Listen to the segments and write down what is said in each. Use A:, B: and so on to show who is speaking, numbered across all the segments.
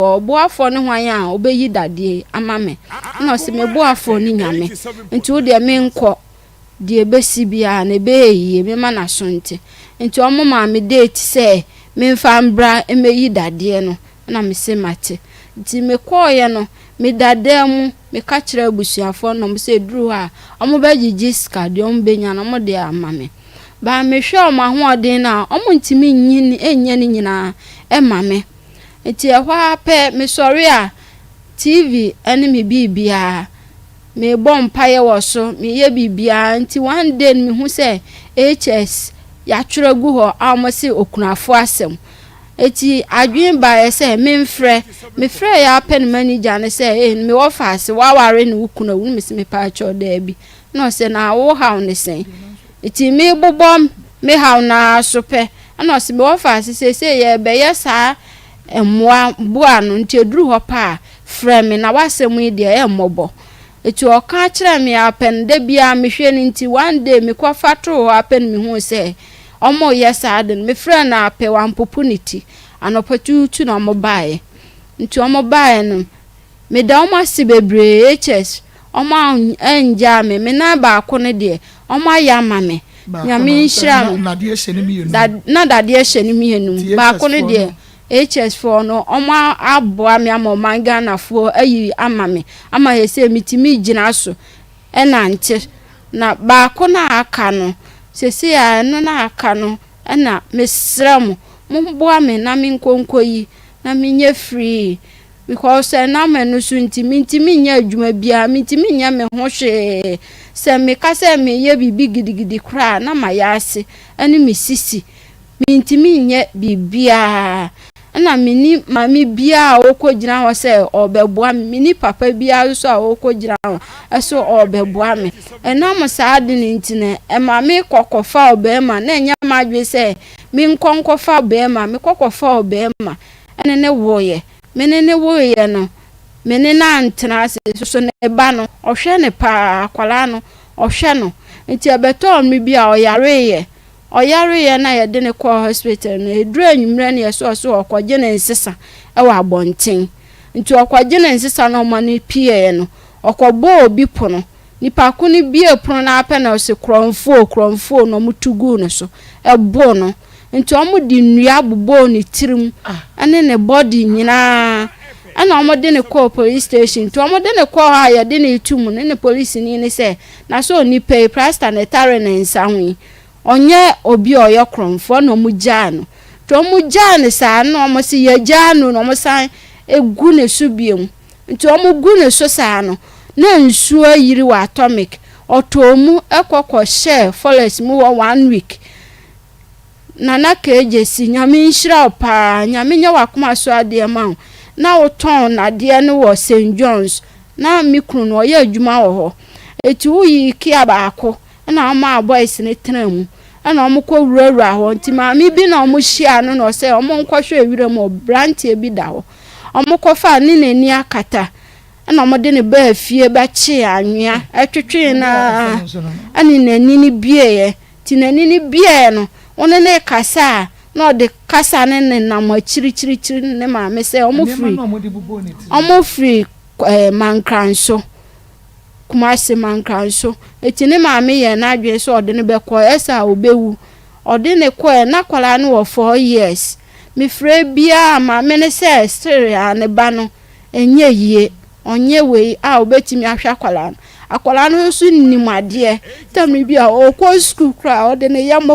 A: Ɔboafoɔ ne hwan a ɔbɛyi dadeɛ yi ama me? Ɛna ɔse, me boafoɔ ne Nyame, nti wo deɛ menkɔ, deɛ ɛbɛsi biara no ɛbɛyɛ yie, mema n'aso nte. Nti ɔmo maa me date sɛ memfa mbra mmɛyi dadeɛ no, ɛna mese mate. Nti mekɔɔeɛ no, meda dan mu, meka kyerɛɛ abusuafoɔ no na ɔmo sɛ ɛduru hɔ a, ɔmo bɛgyegye sika, deɛ ɔmo bɛnya no ɔmo de ama me. But mehwɛ ɔmo ahoɔden no a, ɔmo ntumi nyi nyɛ ne nyinaa ɛma me. Nti ɛhɔ ara pɛ mesɔre a TV ne me biribiara, mebɔ mpaeɛ wɔ so, meyɛ biribiara. Nti one day no mehu sɛ HS yɛatwerɛ agu hɔ a wɔse okunafoɔ asɛm. Nti adwene baeɛ sɛ memfrɛ. Mefrɛeɛ ara pɛ na manager no sɛ ee mewɔ faase, woaware ne wo kunu awu? Na mese mepaakyɛw daabi. Na ɔse na wo haw ne sɛn? Nti mebobɔ me haw no ara so pɛ Ɛna ɔse me wɔfaase seesei yɛrebɛyɛ saa mmoa boa no nti ɛduru hɔ pɛ a frɛ me na w'asɛm yi deɛ ɛyɛ mmɔbɔ. Nti ɔka kyerɛɛ me ara pɛ no da biara mehwɛ no nti one day mekɔ fa too hɔ ara pɛ no mehuu sɛ wɔreyɛ saa ade no mefrɛɛ no ara pɛ wampopo ne ti anɔpa tuutu na wɔbaeɛ nti wɔbaeɛ no Meda wɔn ase bebree HS wɔn angyaa me, me nan baako no deɛ wɔn ayɛ ama me Nyame nhyira mo. Na dadeɛ hyɛ ne mmienu mu baako no deɛ HS foɔ no wɔn aboa me ama ɔman Ghana foɔ ayi ama me ama sɛsɛ metumi gyina so ɛnante na baako no a aka no sɛsɛ a ɛno no a aka no ɛna mesrɛ mo mo boa me na menkɔ nkɔyi na menyɛ free. Because ɛnam ɛno so nti, mentumi nyɛ adwuma biara, mentumi nyɛ me ho hwee. Sɛ meka sɛ mereyɛ biribi gidigidi koraa a, na mayɛ ase ne me sisi. Mentumi nyɛ biribiara. Ɛna menni maame biara a ɔrekɔgyina hɔ sɛ ɔrebɛboa me. Menni papa biara nso a ɔrekɔgyina hɔ sɛ ɔrebɛboa me. Ɛnam saa ade no nti no, ɛma mekɔ kɔfa ɔbarima. Na ɛnyɛ m'adwene sɛ menkɔ nkɔfa ɔbarima. Mekɔ kɔfa ɔbarima ne no woeɛ. Me ne no woeɛ no, me ne no antena ase. Nso ne ba no, ɔhwɛ no paa, akwadaa no, ɔhwɛ no. Nti ɛbɛtɔɔ mmerɛ bi a ɔyareeɛ. Ɔyareeɛ no a yɛde no kɔɔ hospital no, ɛduru anwummerɛ no yɛsɛ ɔse ɔrekɔgye ne nsesa wɔ abɔnten. Nti ɔkɔgye ne nsesa no ɔma no pieeɛ no, ɔkɔbɔɔ obi pono. Nipa ko no buee pono no ara pɛ na ɔse korɔmfoɔ o, korɔmfoɔ o na wɔto guu no so boo no. Nti wɔde nnua bobɔɔ ne tirim ne ne body nyinaa ɛna wɔde no kɔɔ police station. Nti wɔde no kɔɔ hɔ a yɛde no reto mu no ne polisini no sɛ na sɛ onipa yi plaster na ɛtare ne nsa ho yi ɔnyɛ obi a ɔyɛ korɔmfoɔ ɛna wɔgyaa no. Nti wɔgyaa no saa no na wɔse yɛgyaa no na wɔsan gu ne so biom. Nti wɔgu ne so saa no na nsuo ayiri wɔ atomic. Ɔtɔɔ mu kɔ kɔhyɛɛ forest mu hɔ one week. Nana Kegyesi Nyame nhyira wo paa Nyame nyɛ wakoma so adeɛ ma wo na wo tɔn nadeɛ no wɔ St John's na me kunu no ɔyɛ adwuma wɔ hɔ eti wo yii kia baako ɛna wo maa boys no tena mu ɛna ɔmo kɔ wura wura hɔ nti maame bi na ɔmo hyia no na ɔsɛ ɔmo nkɔ hwɛ wira mu ɔbranteɛ bi da hɔ ɔmo kɔ fa ne n'ani akata Ɛna wɔde no baa fie bɛkyee anwea twetwee no ara ɛne n'ani no bieeɛ. Nti n'ani no bieeɛ no, wo ne no rekasa a, na ɔde kasa no nenam akyirikyirikyiri ne ne maame sɛ wɔfiri wɔfiri ɛɛ Mankranso, Kumasi Mankranso. Nti ne maame yɛɛ n'adwene sɛ ɔde no bɛkɔ, ɛsɛ a ɔbɛwu. Ɔde no kɔɛ, na akwadaa no wɔ 4 years. Mefrɛ biara maame no sɛ still a ne ba no Ɛnyɛ yie. Ɔnyɛ wei a ɔbɛtumi ahwɛ akwadaa no. Akwadaa no nso nim adeɛ. Tam bi a ɔkɔ sukuu koraa ɔde ne yam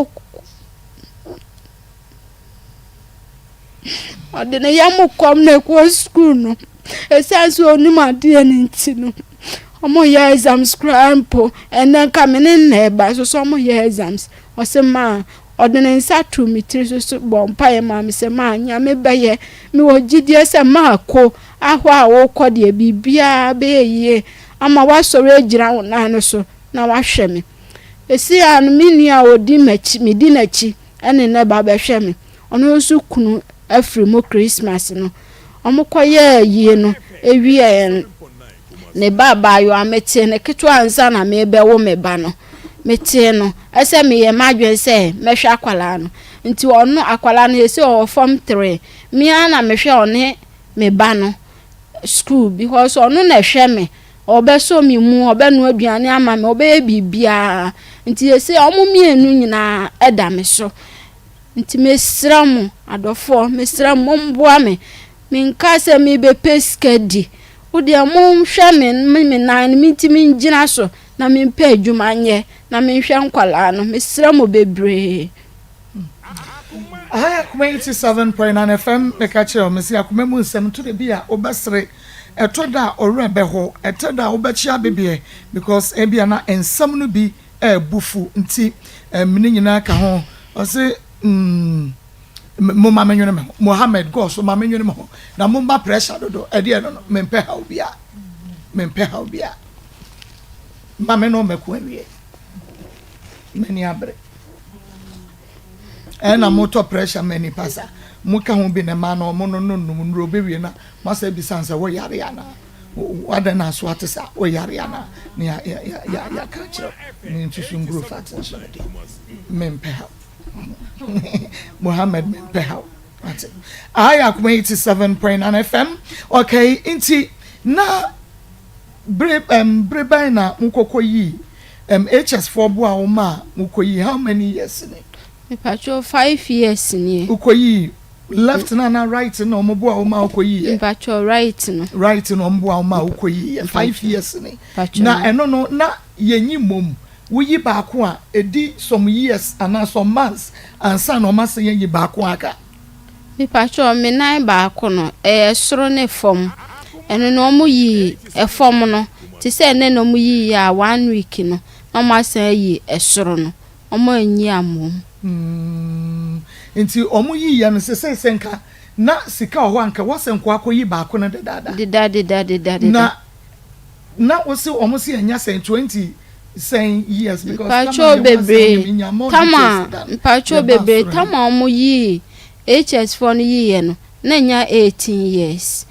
A: ɔde ne yam kɔm na ɛkɔ sukuu no. Ɛsiane sɛ ɔnim adeɛ no nti no, wɔyɛ exams koraa mpo. Ɛnnɛ nka me ne no na ɛreba nso so wɔyɛ exams. Ɔse maa Ɔde ne nsa too me tiri so so bɔɔ mpaeɛ maa me sɛ, Maa, Nyame bɛyɛ. Mewɔ gyidie sɛ Marko, ahɔ a worekɔ deɛ, biribiara bɛyɛ yie ama woasɔre agyina wo nan no so na woahwɛ me. Seesei ara no, me nua a ɔdi m'akyi, medi n'akyi ne ne ba bɛhwɛ me. Ɔno nso kunu afiri mu Christmas no. Wɔkɔyɛɛ ayie no wieeɛ no, ne ba abaayewa, metee no ketewa ansa na merebɛwo me ba no. Metee no sɛ meyɛ m'adwene sɛ mɛhwɛ akwadaa no. Nti ɔno akwadaa no seesei ɔwɔ form three. Me ara na mehwɛ ɔne me ba no sukuu because ɔno na ɛhwɛ me, ɔbɛsɔ me mu, ɔbɛnoa aduane ama me, ɔbɛyɛ biribiara. Nti seesei wɔn mmienu nyinaa da me so. Nti mesrɛ mo adɔfoɔ, mesrɛ mo momboa me. Menkaa sɛ merebɛpɛ sika di. Wo deɛ monhwɛ me me me nan no mentumi ngyina so na mempɛ adwuma nyɛ na menhwɛ nkwadaa no. Mesrɛ mo bebree.
B: Aha yɛ Akoma 87.9 FM meka kyerɛ wo mese akoma mu nsɛm nto da bi a wobɛsere ɛtɔ da a ɔwerɛ bɛho ɛtɔ da a wobɛkye abebeɛ because ebia na nsɛm no bi ɛɛbu fu nti ɛm ne nyinaa ka ho ɔse mm momma menwene me ho Mohammed go so ma menwene me ho na momma pressure dodo ɛdeɛ no no mempɛ haw bia mempɛ haw bia ma me no mɛko awie m'ani abere ɛna motɔ pressure ma nipa sa moka ho bi na ɛma no ɔmo no no nom nnuro bɛwie na moasa bisa sɛ woyare anaa wadan na aso ate sa woyare anaa na ya ya ya ya yɛaka kyerɛ me nsusu nguro fat nso no deɛ mempɛ haw Mohammed mempɛ haw ate aha yɛ akoma 87.9 FM okay nti na Bere um bere bɛn na mokɔkɔ yii um HS foɔ boa wo maa mokɔ yii how many years ni?
A: Mepakyɛw five years nie.
B: Wokɔ yii left no anaa right no na ɔmo boa wo maa wokɔ yii yɛ?
A: Mepakyɛw right no.
B: Right no ɔmo boa wo maa wokɔ yii yɛ five years ni. Na ɛno no na yɛnyi mmom woyi baako a ɛdi some years anaa some months ansa na ɔmo asan ayi baako aka.
A: Mepakyɛw me nan baako no ɛyɛ soro ne fam ɛno no ɔmo yii ɛfam no te sɛ ɛnɛ na ɔmo yii yɛ a one week no na ɔmo asan ayi ɛsoro no ɔmo anyi ammom.
B: Mm nti ɔmo yii yɛ no sesei sɛ nka na sika wɔ hɔ a nka wɔsɛ nkoa kɔ yi baako no dedaada.
A: Deda deda deda deda.
B: Na na wose ɔmo se ɛnya sɛn 20 sɛn years because tama
A: Mpakyɛw
B: yɛ ho asɛm
A: bebree
B: deɛ menya more
A: tam
B: details
A: a
B: than
A: mpakyɛw
B: yɛba
A: bebree
B: soro
A: tam
B: he.
A: a ɔmo yii HS foɔ no yiiɛ no na ɛnya 18 years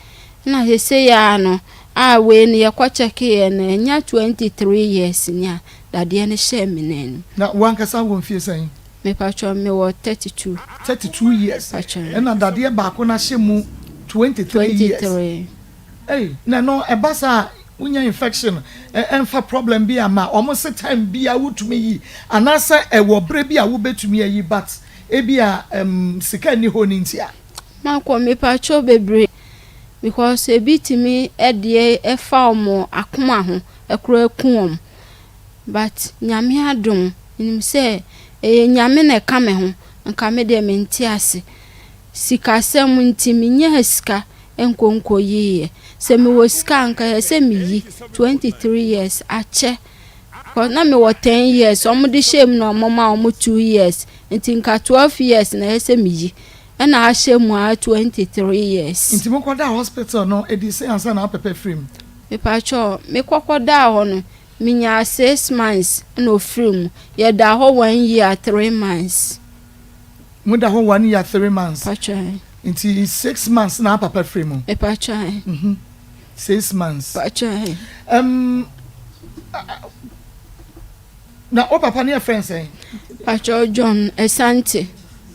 A: ɛna sesei ara no a wei no yɛkɔ kyɛkeeɛ no ɛnya 23 years ni a dadeɛ no hyɛɛ me nan mu.
B: Na wankasa wɔ mfie sɛn?
A: Mepakyɛw mewɔ 32.
B: 32 years
A: Mpakyɛw.
B: ɛna dadeɛ baako no ahyɛ mu 23 years.
A: 23.
B: Ei na ɛno ɛba saa a wonya infection ɛnfa problem bi ama wɔn se time bia wotumi yi anaasɛ ɛwɔ berɛ bi a wobɛtumi ayi but ebia um, sika nni hɔ no nti a.
A: Makɔ mepakyɛw bebree because ebi tumi ɛdeɛ ɛfa wɔn akoma ho ɛkora ku wɔn but Nyame adom menim sɛ ɛyɛ Nyame na ɛka me ho nka me deɛ mente ase sikasɛm nti menyaa sika nkɔ nkɔyiiɛ. Sɛ mewɔ sika a anka ɛsɛ sɛ meyi. 23 years akyɛ. Because na mewɔ 10 years, wɔn de hyɛɛ mu na wɔn ma wɔn 2 years. Nti nka 12 years na ɛsɛ sɛ meyi. Ɛna ahyɛ mu ara 23 years.
B: Nti mokɔdaa hospital no ɛdii sɛn ansa na wopɛpɛ firi mu?
A: Mepakyɛw, mekɔkɔdaa hɔ no, menyaa 6 months ɛna ofiri mu. Yɛdaa hɔ 1 year 3 months.
B: Moda hɔ 1 year 3 months?
A: Pakyɛw.
B: Nti 6 months na papa firi mu?
A: Mepakyɛw.
B: Mhm. 6 months.
A: Pakyɛw.
B: Um, na wo papa ne yɛ frɛ sɛn?
A: Pakyɛw John Asante.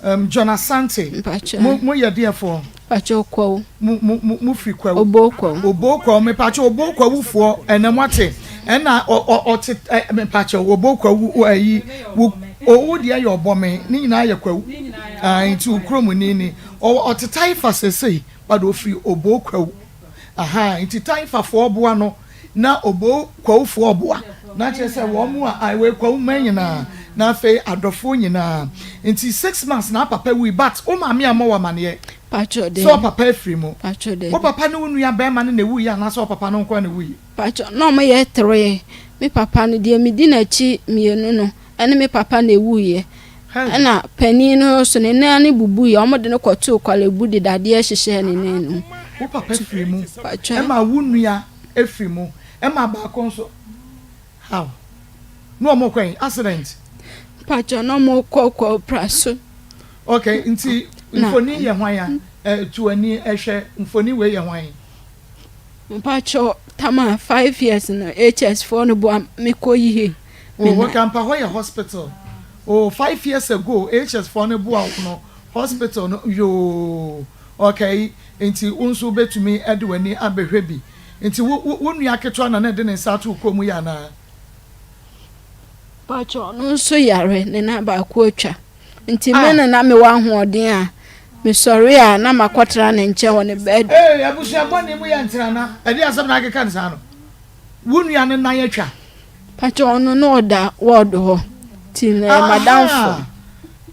B: Um, John Asante.
A: Mpakyɛw.
B: Mo mo yɛ deɛfoɔ?
A: Pakyɛw Kwawu.
B: Mo mo mo mo firi Kwawu.
A: Obo Kwawu.
B: Obo Kwawu mepakyɛw Obo Kwawu foɔ ɛnɛ mo ate ɛna ɔ ɔ ɔte ɛ mepakyɛw Obo Kwawu ɛyi wo owo deɛ yɛ ɔbɔ me ne nyinaa yɛ Kwawu ah nti wo kurom ni ni ɔ ɔte Taifa sesei but ofiri Obo Kwawu aha nti Taifa foɔ boa no Na Obo Kwawufoɔ boa, na kyerɛ sɛ wɔn a ae wei Kwawu man nyinaa, na afei adɔfoɔ nyinaa. Nti 6 months na papa wui but wo maame ammɔ wo amaneɛ
A: Pacho
B: sɛ
A: dabi.
B: ɔpapa afiri mu?
A: Pacho dabi.
B: Wo papa ne wo nua barima no na ɛwuiɛ anaasɛ ɔpapa no nko ara na ɛwuiɛ?
A: Pacho na ɔmo yɛ three, me papa no deɛ medi n'akyi mmienu no ɛne me papa na ɛwuiɛ,
B: Hey.
A: ɛna panin no nso ne nan no bubuiɛ, ɔmo de no kɔtoo Korle-Bu de dadeɛ hyehyɛɛ ne nan no mu.
B: Wo papa firi mu,
A: Pacho.
B: ɛma wo nua firi mu, ɛma baako nso, how? Na wɔn kɔ yi, accident?
A: Pacho na ɔmo kɔ kɔ pra so.
B: Okay, nti mfoni yɛ hwan ya? Eh, tu ani hwɛ, mfoni wei yɛ hwan?
A: Mpacho tama 5 years no HS foɔ no boa me kɔ yie.
B: Oh, okay, ampa hɔ yɛ hospital. Oh, 5 years ago HS foɔ no boa wo no hospital no yoo. Okay, nti wo nso wobɛtumi de w'ani abɛhwɛ bi. Nti wo wo wo nua ketewa na na ɛde ne nsa ato wo kɔn mu yɛ anaa?
A: Pakyɛ ɔno nso yare ne nan baako atwa. Nti me na na mewɔ ahoɔden a mesɔre a na makɔtena ne nkyɛn wɔ ne bed.
B: Ee abusua bɔne mu yɛ ntenana. Ɛdeɛn asɛm na akeka no saa no? Wo nua no nan atwa.
A: Pakyɛ ɔno na ɔda ward hɔ nti na ɛyɛ madamfo.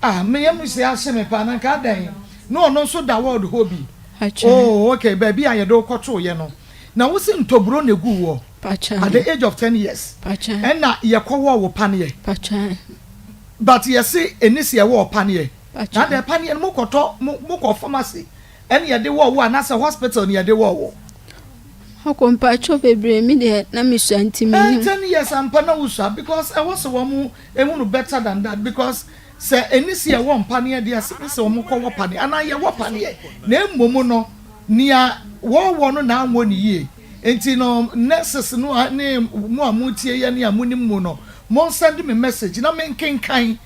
B: Ah me yam si ahye me paa na nka adɛn na ɔno nso da ward hɔ bi. Oh okay baabi a yɛde wo kɔtoo yɛ no na wo se ntoburo na egu woɔ at the age of ten years ɛna yɛkɔ wɔɔ wo paneɛ but yɛse ɛni se yɛwɔ paneɛ na adɛn paneɛ no mo kɔtɔ mo kɔ pharmacy Ɛne yɛde wɔɔ wo anaasɛ hospital ne yɛde wɔɔ wo?
A: Ɔkɔ mpakyɛw bebree me deɛ na me sua nti me nim.
B: 10 years ampa na wo sua because ɛwɔ sɛ wɔn ehunu better than that because sɛ ɛni sɛ yɛwɔ mpaneɛ deɛ ɛsɛ sɛ wɔn kɔ wɔ paneɛ anaa yɛwɔ paneɛ na mmom no nea wɔwɔ no na anwɔ ne yie nti no nurses no a ne mo a mo tie yɛ ne a mo nim mu no mo nsend me message na me nkenkan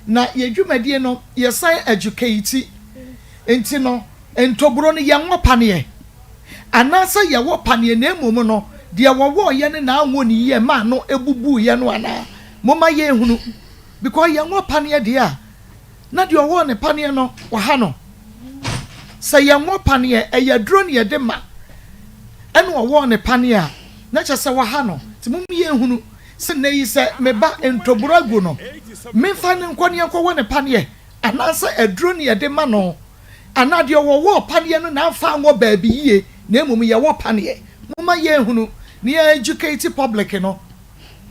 B: na yɛ dwumadie no yɛsan educate. Enti no, ntoburo no, yɛnwɔ paneɛ, anaasɛ yɛwɔ paneɛ na mmom no, deɛ wɔwɔeɛ no na anwɔ no yie maa no bubuiɛ no anaa? Momma yɛnhunu. Because yɛnwɔ paneɛ deɛ a, na deɛ ɔwɔɔ ne paneɛ no, waha no. Sɛ yɛnwɔ paneɛ, ɛyɛ aduro na yɛde ma, ɛna ɔwɔɔ ne paneɛ a, na kyerɛ sɛ waha no. Nti momma yɛnhunu sɛ nnɛ yi sɛ me ba ntoburo agu no, memfa no nkɔ na yɛnkɔwɔ ne paneɛ. Anaasɛ aduro na yɛde ma no, anaa deɛ wɔwɔɔ paneɛ no na amfa anwɔ baabi yie na mmom yɛwɔ paneɛ. Momma yɛnhunu na yɛn educate public no.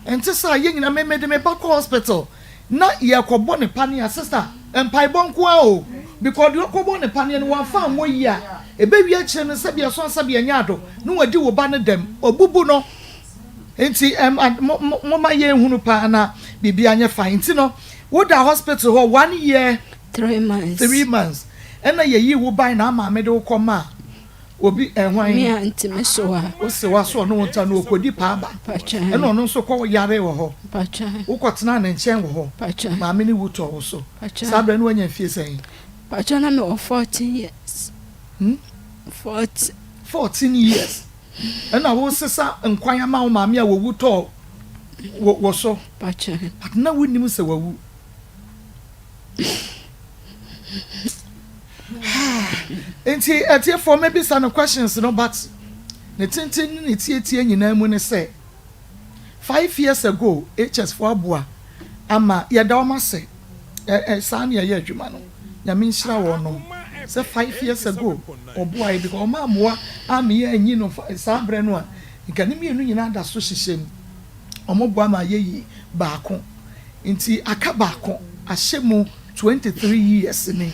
B: Ɛnte saa, yɛn nyinaa, me mede me ba kɔ hospital na yɛrekɔbɔ no paneɛ a, sister, mpaebɔ nko ara o, because deɛ ɔkɔbɔ no paneɛ no wamfa anwɔ yie a, ɛbɛwie akyire no sɛdeɛ ɛsɔ sɛdeɛ ɛnyɛ ado na wadi wo ba no dɛm, ɔbubu no. Nti ɛm, mo, mo, momma yɛnhunu paa na biribiara nyɛ fine. Nti no, Wo da hospital hɔ one year
A: 3 months.
B: 3 months ɛna yɛyi wo bae na amaame de wo kɔ maa obi ɛhwan.
A: Me aunty me so ha.
B: Wo se wa so ɔno wo nta no okodi paaba ɛna ɔno nso kɔ yare wɔ hɔ wo kɔ tena ne nkyɛn wɔ hɔ maame ne wu tɔ wo so saa berɛ no wanya mfie sɛn.
A: Pakyɛ na me wɔ 14 years.
B: Hmm?
A: 14.
B: 14 years ɛna wo sesa nkwan ama wo maame a wɔwu tɔɔ wɔ wɔ so.
A: Pakyɛ.
B: But na wonim sɛ wawu. Nti atiefoɔ mɛbisa no questions no but ne tenten ne ne tietie nyinaa mu ne sɛ 5 years ago HS foɔ aboa ama yɛda wɔn ase ɛ ɛ saa ne yɛyɛ adwuma no. Nyame nhyira wɔn sɛ 5 years ago ɔboa yɛ because ɔmo amoa ama yɛ anyi no saa berɛ no a nka ne mmienu nyinaa da so hyehyɛ mu. Ɔmo boa ma yɛyi baako nti aka baako ahyɛ mu 23 years ni,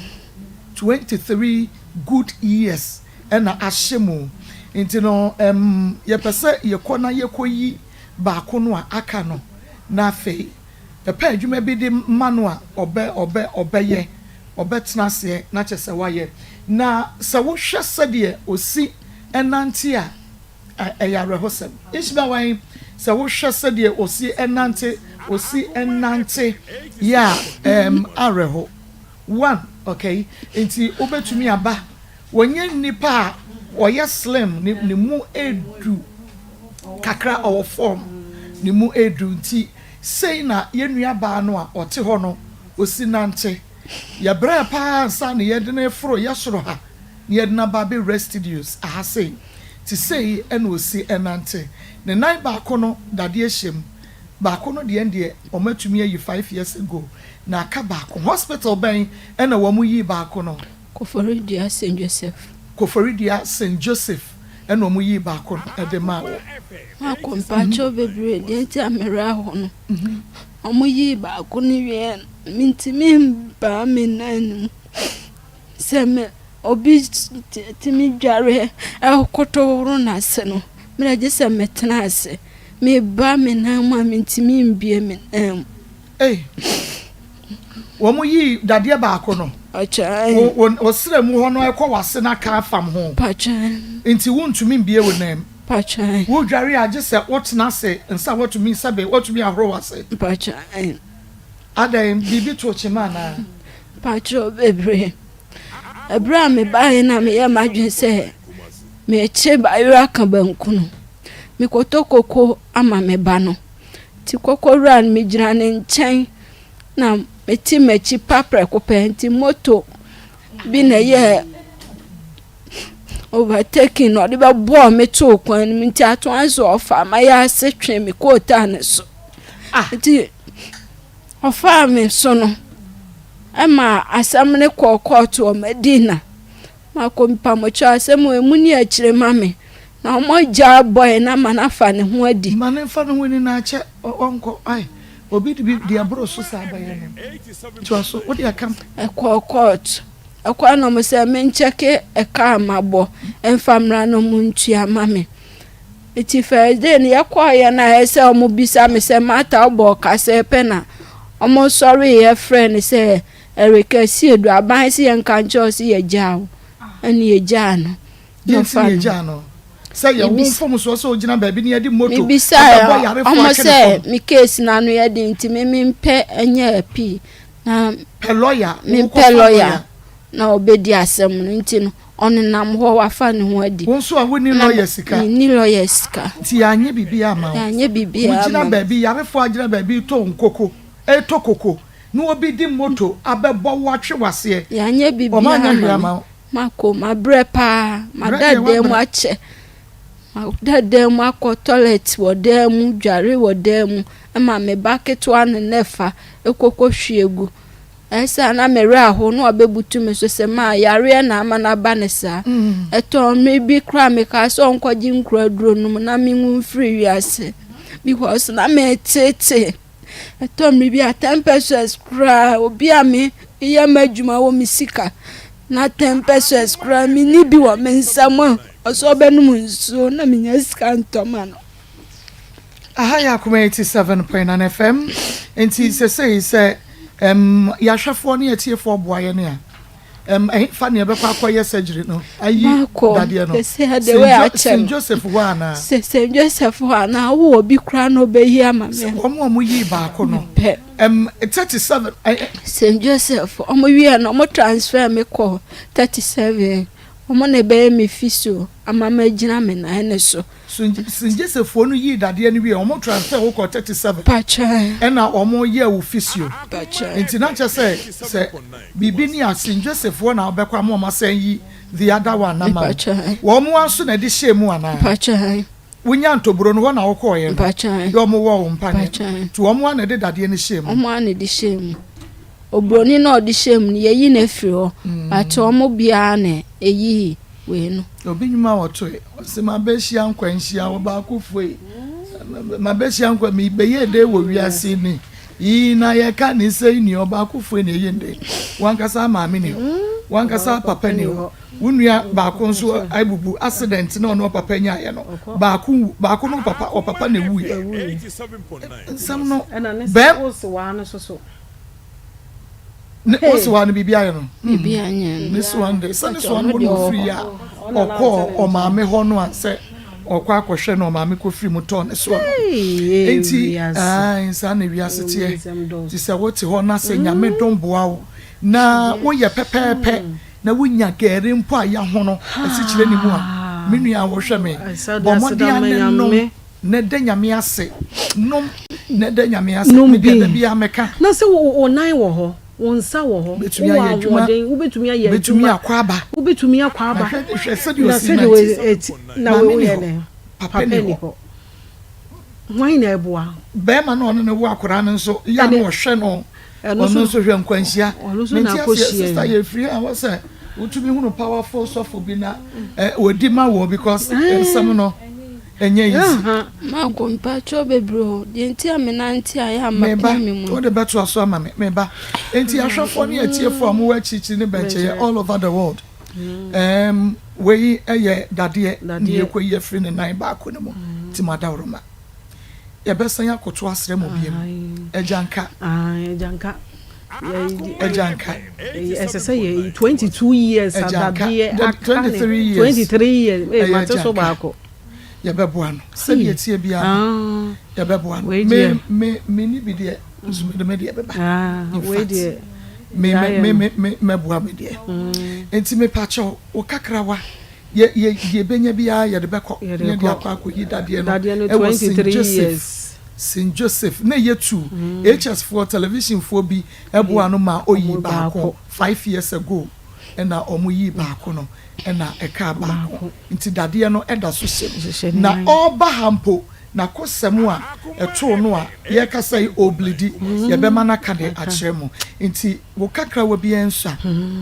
B: 23 good years ɛna ahyɛ mu. Nti no yɛpɛ sɛ yɛkɔ na yɛkɔ yi baako no a aka no na afei yɛpɛ adwuma bi de ma no a ɔbɛ ɔbɛ ɔbɛyɛ ɔbɛtena aseɛ na kyerɛ sɛ wayɛ. Na sɛ wohwɛ sɛdeɛ osi ɛnante a ɛyɛ awerɛhosɛm. Nhyira wan sɛ wohwɛ sɛdeɛ osi ɛnante yɛ a awerɛho one. Okay, nti wobɛtumi aba wɔnyɛ nnipa a ɔyɛ slim ne mu edu kakra ɔwɔ fam ne mu edu. Nti sei na yɛn nua baa no a ɔte hɔ no osi nante. Yɛbrɛ paa nsa na yɛde no foro yɛ soro ha na yɛde no aba abɛwura studios aha sei. Ti sei ɛna osi ɛnante. Ne nan baako no dadeɛ hyɛ mu, baako no deɛ wɔn atumi ayi 5 years ago na aka baako. Hospital bɛn ɛna wɔn yi baako no?
A: Koforidua St Joseph.
B: Koforidua St Joseph ɛna wɔn yi baako no ɛde maa wɔ.
A: Makɔ mpakyɛw bebree deɛ nti a mmerɛ hɔ no ɔmo yii baako no wie no mentumi mbaa me nan no mu sɛ me obi tumi dware ɛkoto horo n'ase no mmerɛ gye sɛ metena ase meba me nan mu a mentumi mbie me nan mu.
B: Ei, wɔn yi dadeɛ baako no
A: Ɔkyɛn.
B: Wɔ srɛ mu hɔ no ɛkɔ w'ase na aka afam ho.
A: Pakyɛn.
B: Nti wontumi mbie wo nan mu.
A: Pakyɛn.
B: Wodware a gye sɛ wotena ase nsa watumi sɛbe watumi ahoro w'ase.
A: Pakyɛn.
B: Adɛn, biribi to kyema anaa?
A: Pakyɛw bebree. Ɛberɛ a mebaeɛ na meyɛɛ m'adwene sɛ merekye bayerɛ aka banku no, mekɔtɔ koko ama me ba no. Nti koko wura no megyina ne nkyɛn na mete m'akyi pa prɛko pɛ nti moto bi na ɛyɛɛ overtaking na ɔde bɛbɔɔ me too kwan no mu nti atoa nso ɔfaa m'ayɛ twee me kootaa no so. Ah. Nti Ɔfaa me so no, ɛmaa asɛm no kɔɔ kɔɔto wɔ Madina. Makɔ mpamokyɛw asɛm wɔ emu ne akyire ma me. Na wɔagyaa bɔe no ama no afa ne ho adi.
B: Ma no mfa ne ho nni na akyɛ ɔnkɔ ai obi de bi deɛ ɛboro so saa bɛyɛ no toa so wode aka.
A: Ɛkɔɔ kɔɔto. Ɛkɔɔ na wɔn sɛ menkyɛke ɛka a mabɔ mfa mmra na wɔntua ma me. Ntsi first day no yɛkɔɔeɛ no a ɛyɛ sɛ ɔmo bisa me sɛ Martha wobɔɔ ka sɛ pɛ na ɔmo sɔreeɛ frɛɛ no sɛ Eric Asiedu aban se yɛnka nkyerɛ wo se yɛgyaa wo ɛne yɛgyaa no.
B: Deɛ nti na yɛgyaa no? Sɛ yɛ wo mfomsoɔ sɛ wogyina baabi na yɛde moto
A: Mebisae
B: ɛbɛbɔ yarefoɔ
A: ɔmo
B: atwe ne
A: sɛ
B: fam.
A: me case no ano yɛ den nti me mempɛ nyɛ appeal na
B: Pɛ lɔya,
A: mempɛ
B: wokɔfa
A: lɔya
B: lɔya.
A: na ɔbɛdi asɛm no nti no Ɔnenam hɔ, wafa ne ho adi.
B: Wo nso a wonni lɔya sika.
A: Menni lɔya sika.
B: Nti yɛanyɛ biribiara amma wo.
A: Yɛanyɛ biribiara
B: Wogyina
A: amma me.
B: baabi, yarefoɔ agyina baabi retɔ nkoko, retɔ koko, na obi de moto abɛbɔ wo atwe w'aseɛ.
A: Yɛanyɛ
B: Wɔn
A: biribiara
B: anyɛ hwee
A: amma
B: amma
A: me.
B: wo.
A: Mako, mabrɛ paa.
B: Brɛ
A: Mada
B: deɛ
A: dan mu
B: woabrɛ.
A: akyɛ. Mada dan mu akɔ toilet wɔ dan mu, dware wɔ dan mu, ɛma me ba ketewa no na ɛfa kɔ kɔhwie gu. Ɛsɛ a na me werɛ ahow na wabebutu me so sɛ ma yareɛ na ama no aba no saa. Ɛtɔɔ mmere bi koraa mekaa sɛ ɔnkɔgye nkuro aduro nom na menwu mfiri wiase because na metetee. Ɛtɔ mmere bi a 10 pesos koraa obi a meyɛ m'adwuma wɔ me sika na 10 pesos koraa menni bi wɔ me nsam a ɔsɛ ɔbɛnom nsuo na menya sika ntɔ ma no.
B: Aha yɛ Akoma 87.9 FM. Nti sesei sɛ um, yɛahwɛfoɔ ne atiefoɔ boa yɛn a, um, ɛhefa ne yɛbɛkɔ akɔyɛ surgery no ayi dadeɛ no? St. Joseph hɔ anaa?
A: Sɛ St. Joseph hɔ anaa wowɔ bi koraa na ɔbɛyi ama me.
B: Wɔn a wɔyii baako no.
A: Pɛ.
B: 37.
A: St. Joseph, wɔn wie no, wɔn transfer me kɔ 37. Wɔn na ɛbɛyɛ me physio ama magyina me nan no so.
B: Singyesefoɔ no yii dadeɛ no wieɛ, wɔn transfer wo kɔɔ 37
A: Pakyɛ.
B: ɛna wɔn yɛɛ wo physio.
A: Pakyɛ.
B: Nti na kyerɛ sɛ sɛ biribi ni a Singyesefoɔ na wobɛkɔ ama wɔn asan yi the other one no ama wo.
A: Pakyɛ.
B: Wɔn ara nso na ɛde hyɛɛ mu anaa?
A: Pakyɛ.
B: Wonya ntoburo no hɔ na wokɔɔeɛ no?
A: Pakyɛ.
B: Yɛ wɔn wɔɔ wo mpaneɛ no?
A: Pakyɛ.
B: Nti wɔn ara na ɛde dadeɛ no hyɛɛ mu?
A: Wɔn ara na ɛde hyɛɛ mu. Oburoni no a ɔde hyɛɛ mu no yɛyi no afiri hɔ but wɔn biara na ɛyii wei no.
B: Obi nnwuma a ɔtoe, ɔse mabɛhyia nkwanhyia ɔbaakofo yi, mabɛhyia nkwa mebɛyɛ dɛ wɔ wiase ni yi na yɛka ne sɛ ni ɔbaakofo yi na ɛyɛ ndɛ wankasa maame ni hɔ wankasa papa ni hɔ wo nua baako nso abubu accident na ɔno papa nyaeɛ no baako wu baako no papa ɔpapa na ɛwuiɛ nsɛm no bɛm Ne wo sewa no biribi ayɛ no?
A: Biribi anyɛ no.
B: Ne sewa no de sɛ ne sewa no hɔ na ofiri yɛ a ɔkɔɔ ɔmaame hɔ no a sɛ ɔkɔ akɔhwɛ no ɔmaame kɔfiri mu tɔɔ ne soɔ no. Enti ae saa na wiase teɛ. Nti sɛ wote hɔ na sɛ Nyame dom boa wo na woyɛ pɛpɛɛpɛ na wonya gari mpo a yɛahono asikyire ne mu a, me nua a wohwɛ me, bɔ mmɔden ara ne nom. Na da Nyame ase. Nom na da Nyame ase.
C: Nom
B: Me deɛ
C: bi.
B: da biara meka.
C: Na sɛ wo wo nan wɔ hɔ, wo nsa wɔ hɔ,
B: Mɛtumi
C: wowɔ
B: ayɛ adwuma.
C: ahoɔden, wobɛtumi ayɛ
B: Mɛtumi
C: adwuma,
B: akɔ aba.
C: wobɛtumi akɔ
B: Na
C: aba.
B: hwɛ hwɛ sɛdeɛ
C: Na
B: ɔsi
C: sɛdeɛ
B: nante.
C: wɔ ɛti na
B: Maame ni
C: woyɛ
B: hɔ,
C: dɛn?
B: papa
C: Papa
B: ni
C: ni
B: hɔ.
C: hɔ. Hwan na ɛboa?
B: Bɛrima no a ɔne no wo akwadaa no nso, yɛ a na
C: Ɛne
B: ɔhwɛ no.
C: ɛno
B: Ɔno
C: nso
B: nso hwɛ nkwanhyia.
C: ɔno nso na
B: Mente aseɛ
C: akɔhyia
B: sister
C: yi.
B: yɛ firi a wɔ sɛ wotumi hunu powerful sɔfo bi na ɛ wɔdi ma wɔ because nsɛm no. Ɛnyɛ easy.
A: Mako mpakyɛw bebree o. Deɛ nti a me nante a yɛ a
B: Me ba,
A: mapia me mu.
B: wode bɛtoa so ama me, me ba. Enti ahwɛfoɔ ne atiefoɔ a mowɔ akyirikyiri ne bɛnkyɛeɛ all over the world, um, wei yɛ dadeɛ ne yɛkɔyi afiri ne nan baako no mu, nti mo adaworoma. Yɛbɛsan akoto asrɛ mo biom. Agya nka.
C: Agya nka.
B: Agya nka.
C: Ɛsɛ sɛ yɛ 22 years adadeɛ aka ne 23 years.
B: Ɛyɛ
C: Mate so
B: agya nka.
C: baako.
B: Yɛbɛboa no. Sɛdeɛ ɛteɛ biara no, yɛbɛboa no.
C: Wei
B: Me,
C: deɛ.
B: me, menni bi deɛ, nso mede me deɛ bɛba.
C: Ah,
B: In
C: wei
B: fact,
C: deɛ.
B: Me me me me mɛboa me deɛ. Nti mepakyɛw wo kakrawa yɛ yɛ deɛ ebenya biara yɛde bɛkɔ na yɛde akɔ akɔyi dadeɛ no ɛwɔ St Joseph St Joseph na ɛyɛ tu HS foɔ television foɔ bi ɛboa no ma oyi baako 5 years ago, ɛna ɔmo yi baako no, ɛna ɛkaa baako, nti dadeɛ no ɛda so hyɛ mu na ɔreba ha mpo n'akosɛm a ɛtoo no a yɛkasa yi, ɔbleed, yɛbɛma n'aka de akyerɛ mu. Nti wo kakrawa biara nso a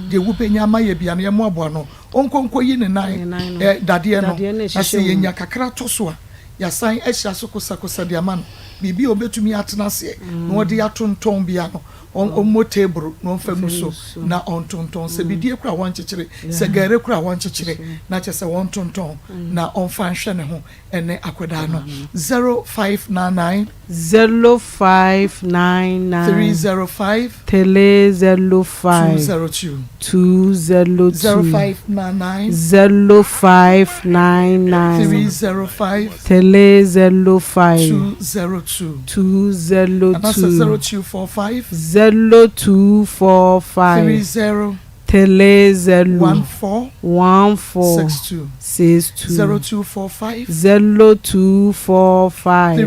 B: deɛ wobɛnya ama yɛ bia no, yɛmmoaboa no, ɔnkonko yi ne nan ɛ dadeɛ no, na sɛ yɛnya kakra to so a, yɛasan ahyia so kosakosa de ama no biribi a ɔbɛtumi atena aseɛ na ɔde atontɔn bia no, ɔmmɔ table na ɔmfa mu so na ɔntontɔn sɛ bidie kora wɔnkyekyere, sɛ gɛre kora wɔnkyekyere, na kyɛ sɛ wɔntontɔn na ɔmfa nhwɛ ne ho ɛne akwadaa no. 0599
C: 0599
B: 305
C: 305
B: 202.
C: 202.
B: 0599
C: 0599
B: 305
C: 305
B: 202.
C: 202.
B: Anaasɛ 0245
C: 0245
B: 30
C: 30
B: 14
C: 14
B: 62.
C: 62.
B: 0245
C: 0245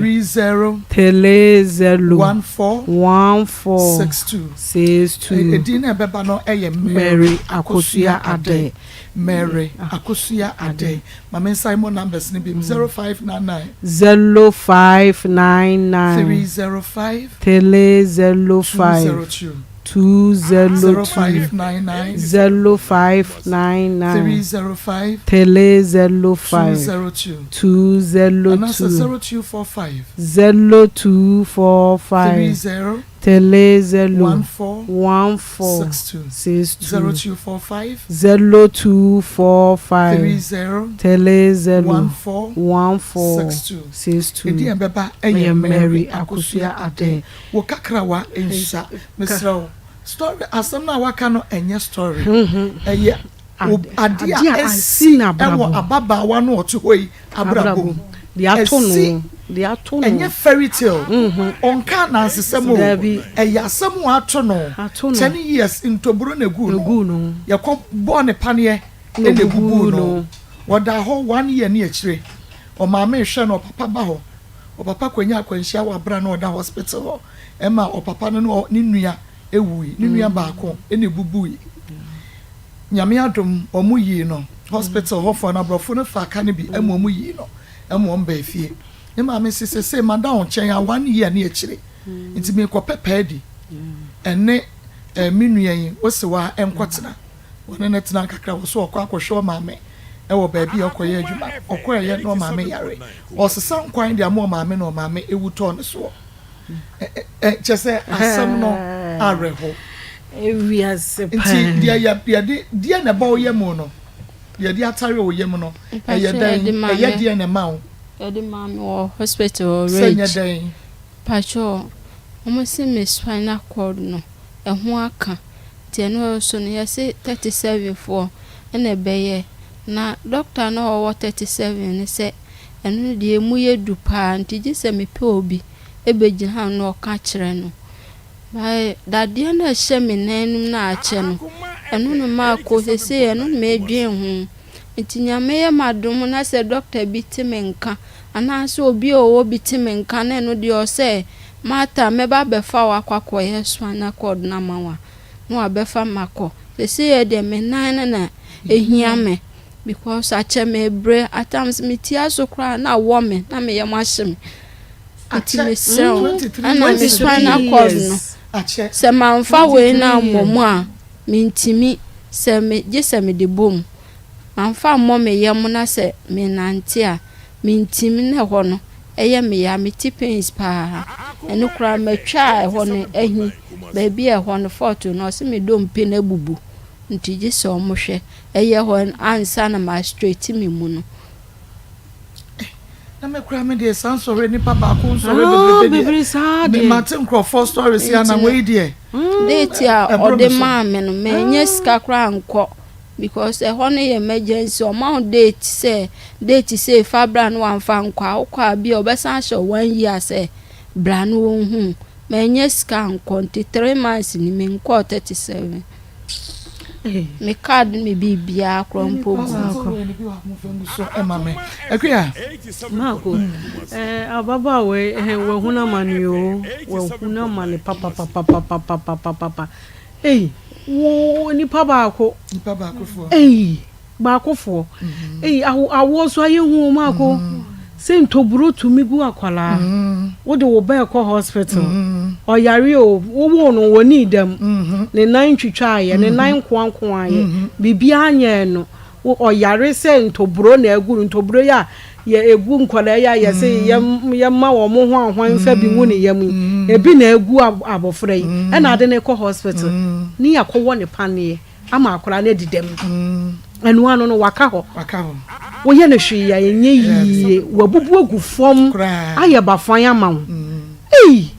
B: 30
C: 30
B: 14
C: 14
B: 62.
C: 62.
B: Edin na ɛbɛba no ɛyɛ
C: Mary Akosua Ade.
B: Mary Akosua Ade. Maame, nsan mo numbers ni bi: 0599
C: 0599
B: 305
C: 305
B: 202.
C: 202.
B: 0599
C: 0599
B: 305
C: 305
B: 202
C: 202.
B: Anaasɛ 0245
C: 0245
B: 30
C: 30
B: 14
C: 14
B: 62.
C: 62.
B: 0245
C: 0245
B: 30
C: 30
B: 14
C: 14
B: 62.
C: 62.
B: Edi yɛn bɛba ɛyɛ
C: Ɛyɛ
B: Mary
C: Mary
B: Akosua
C: Akosua
B: Ade. Wo kakrawa nsa, mesrɛ wo, story asɛm no a waka no ɛnyɛ story, ɛyɛ ade a
C: Ade a
B: ɛsi
C: asi n'abrabɔ.
B: ɛwɔ ababaawa no ɔte hɔ yi abrabɔ mu.
C: Deɛ ato no
B: Ɛsi-
C: deɛ ato no.
B: Ɛnyɛ fairy tale, ɔnka anansesɛm o.
C: Dabi.
B: Ɛyɛ asɛm a ato no.
C: Ato no.
B: 10 years ntoburo na egu no.
C: Egu no.
B: Yɛkɔ bɔɔ ne paneɛ
C: Na
B: ɛna
C: obubu
B: ebubu no.
C: no.
B: Wɔda hɔ one year ne akyire, ɔmaame hwɛ no, ɔpapa ba hɔ, ɔpapa kwanya akwanhyia wɔ abira na ɔda hospital hɔ, ɛma ɔpapa no ne ne nua ewui, ne nua baako ɛna ebubui. Nyame adom, ɔmo yii no hospital hɔfoɔ no, aborɔfo no fa aka no bi ɛma ɔmo yii no, ɛma ɔmo baa fie. Ne maame si sese mada wɔn nkyɛn a one year ne akyire, nti mekɔpɛ paadi ɛne me nua yi wosi wa ɛnkɔtena wɔne ne tena kakra wɔ so. Ɔkɔ akɔhwɛ ɔmaame ɛwɔ baabi a ɔkɔyɛ adwuma, ɔkɔ ɛyɛ na ɔmaame yare, ɔsesa nkwan de ama ɔmaame na ɔmaame ewu tɔɔ ne soɔ. Ɛ ɛ kyɛ sɛ asɛm no awerɛho.
C: Ewiase
B: Nti
C: paa.
B: Deɛ yɛ yɛde deɛ na ɛbɔ wo yam no, deɛ yɛde atare wo yam no, ɛyɛ
A: Mpakyɛ,
B: dɛn?
A: yɛde maa
B: Ɛyɛ
A: me.
B: deɛ na ɛma wo?
A: Yɛde maa me wɔ hospital.
B: Sɛ nyɛ
A: Rage.
B: dɛn?
A: Pakyɛ, wɔn si me spinal cord no ɛho aka, nti ɛno so no yɛsi 37 foɔ ɛna ɛbɛyɛ, na doctor no a ɔwɔ 37 no sɛ ɛno no deɛ emu yɛ du paa, nti gye sɛ mepɛ obi ebɛgyina ha na ɔka kyerɛ no. Bae dadeɛ no a ɛhyɛ me nan no mu na akyɛ no, ɛno no maa kɔ sese, ɛno na medwen ho. Nti Nyame yɛ m'adom na sɛ doctor bi te me nka anaasɛ obi a ɔwɔ bi te me nka na ɛno deɛ ɔsɛ Martha mɛba abɛfa wo akɔ akɔyɛ spinal cord no ama wo a, na wabɛfa me akɔ. Sese yɛ deɛ me nan no na ehia me because akyɛ me brɛ. At times me tia so koraa na awɔ me na me yam ahye me, nti
B: Akyɛ.
A: mesrɛ wo.
B: 23
A: Ɛna me
B: years.
A: spinal cord no
B: Akyɛ.
A: sɛ mamfa wei no
C: 23
A: ammɔ mu a mentimi, sɛ me gye sɛ mede bɔ mu, mamfa mmɔ me yam na sɛ menante a mentimi, na ɛhɔ no ɛyɛ me ya, mete pains paa. Ɛno koraa matwa a ɛhɔ no ahi baabi a ɛhɔ no fɔɔto no, ɔsɛ me dompe no abubu, nti gye sɛ ɔmo hwɛ ɛyɛ hɔ ansa na ma straight me mu no.
B: Na me kura me deɛ saa nsɔre nipa baako nsɔre
C: Ah,
B: bebrebe deɛ
C: bebree saa
B: me
C: deɛ.
B: mate nkurɔfoɔ stories yi ana wei deɛ.
A: Date a
B: Ɛboro
A: ɔde
B: me so.
A: maa me no, manyɛ sika koraa nkɔ because ɛhɔ no yɛ emergency. Ɔma wo date sɛ date sɛ fa bra no, wamfa nkɔ a wokɔ a bi a ɔbɛsan ahyɛ wo one year sɛ bra no wɔnhu. Mannya sika ankɔ nti 3 months ni menkɔɔ 37. Me card ne me biribiara koraa mpo gu
B: hɔ. Akua.
C: Marco, eh, ababaawa yi, eh, wahunu amane o, wahunu amane papapapapapapapa. Ei, wo nipa baako.
B: Nipa baakofoɔ.
C: Ei, baakofoɔ. Ei, awo awoɔ nso ayɛ hu o, Marco. Sɛ ntoburo tumi gu akwadaa, wode wo ba rekɔ hospital, ɔyare o, wowoo no ɔnnii dɛm, ne nan ntwitwaeɛ, ne nan nkoankoaeɛ, biribiara nyɛɛ no, ɔyare sɛ ntoburo na agu no, ntoburo yi a yɛ egu nkwadaa yi a yɛse yɛma wɔn ho ahwan mfa bi ngu ne yam yi, ebi na agu abɔfra yi, ɛna ade no rekɔ hospital, ne yɛakɔwɔ no paneɛ. ama akwadaa no adi dɛm. Ɛno ano no, waka hɔ. Woyɛ no hwee a, ɛnyɛ yie. Wabubu agu fam ayɛ bafan ama wo. Ei!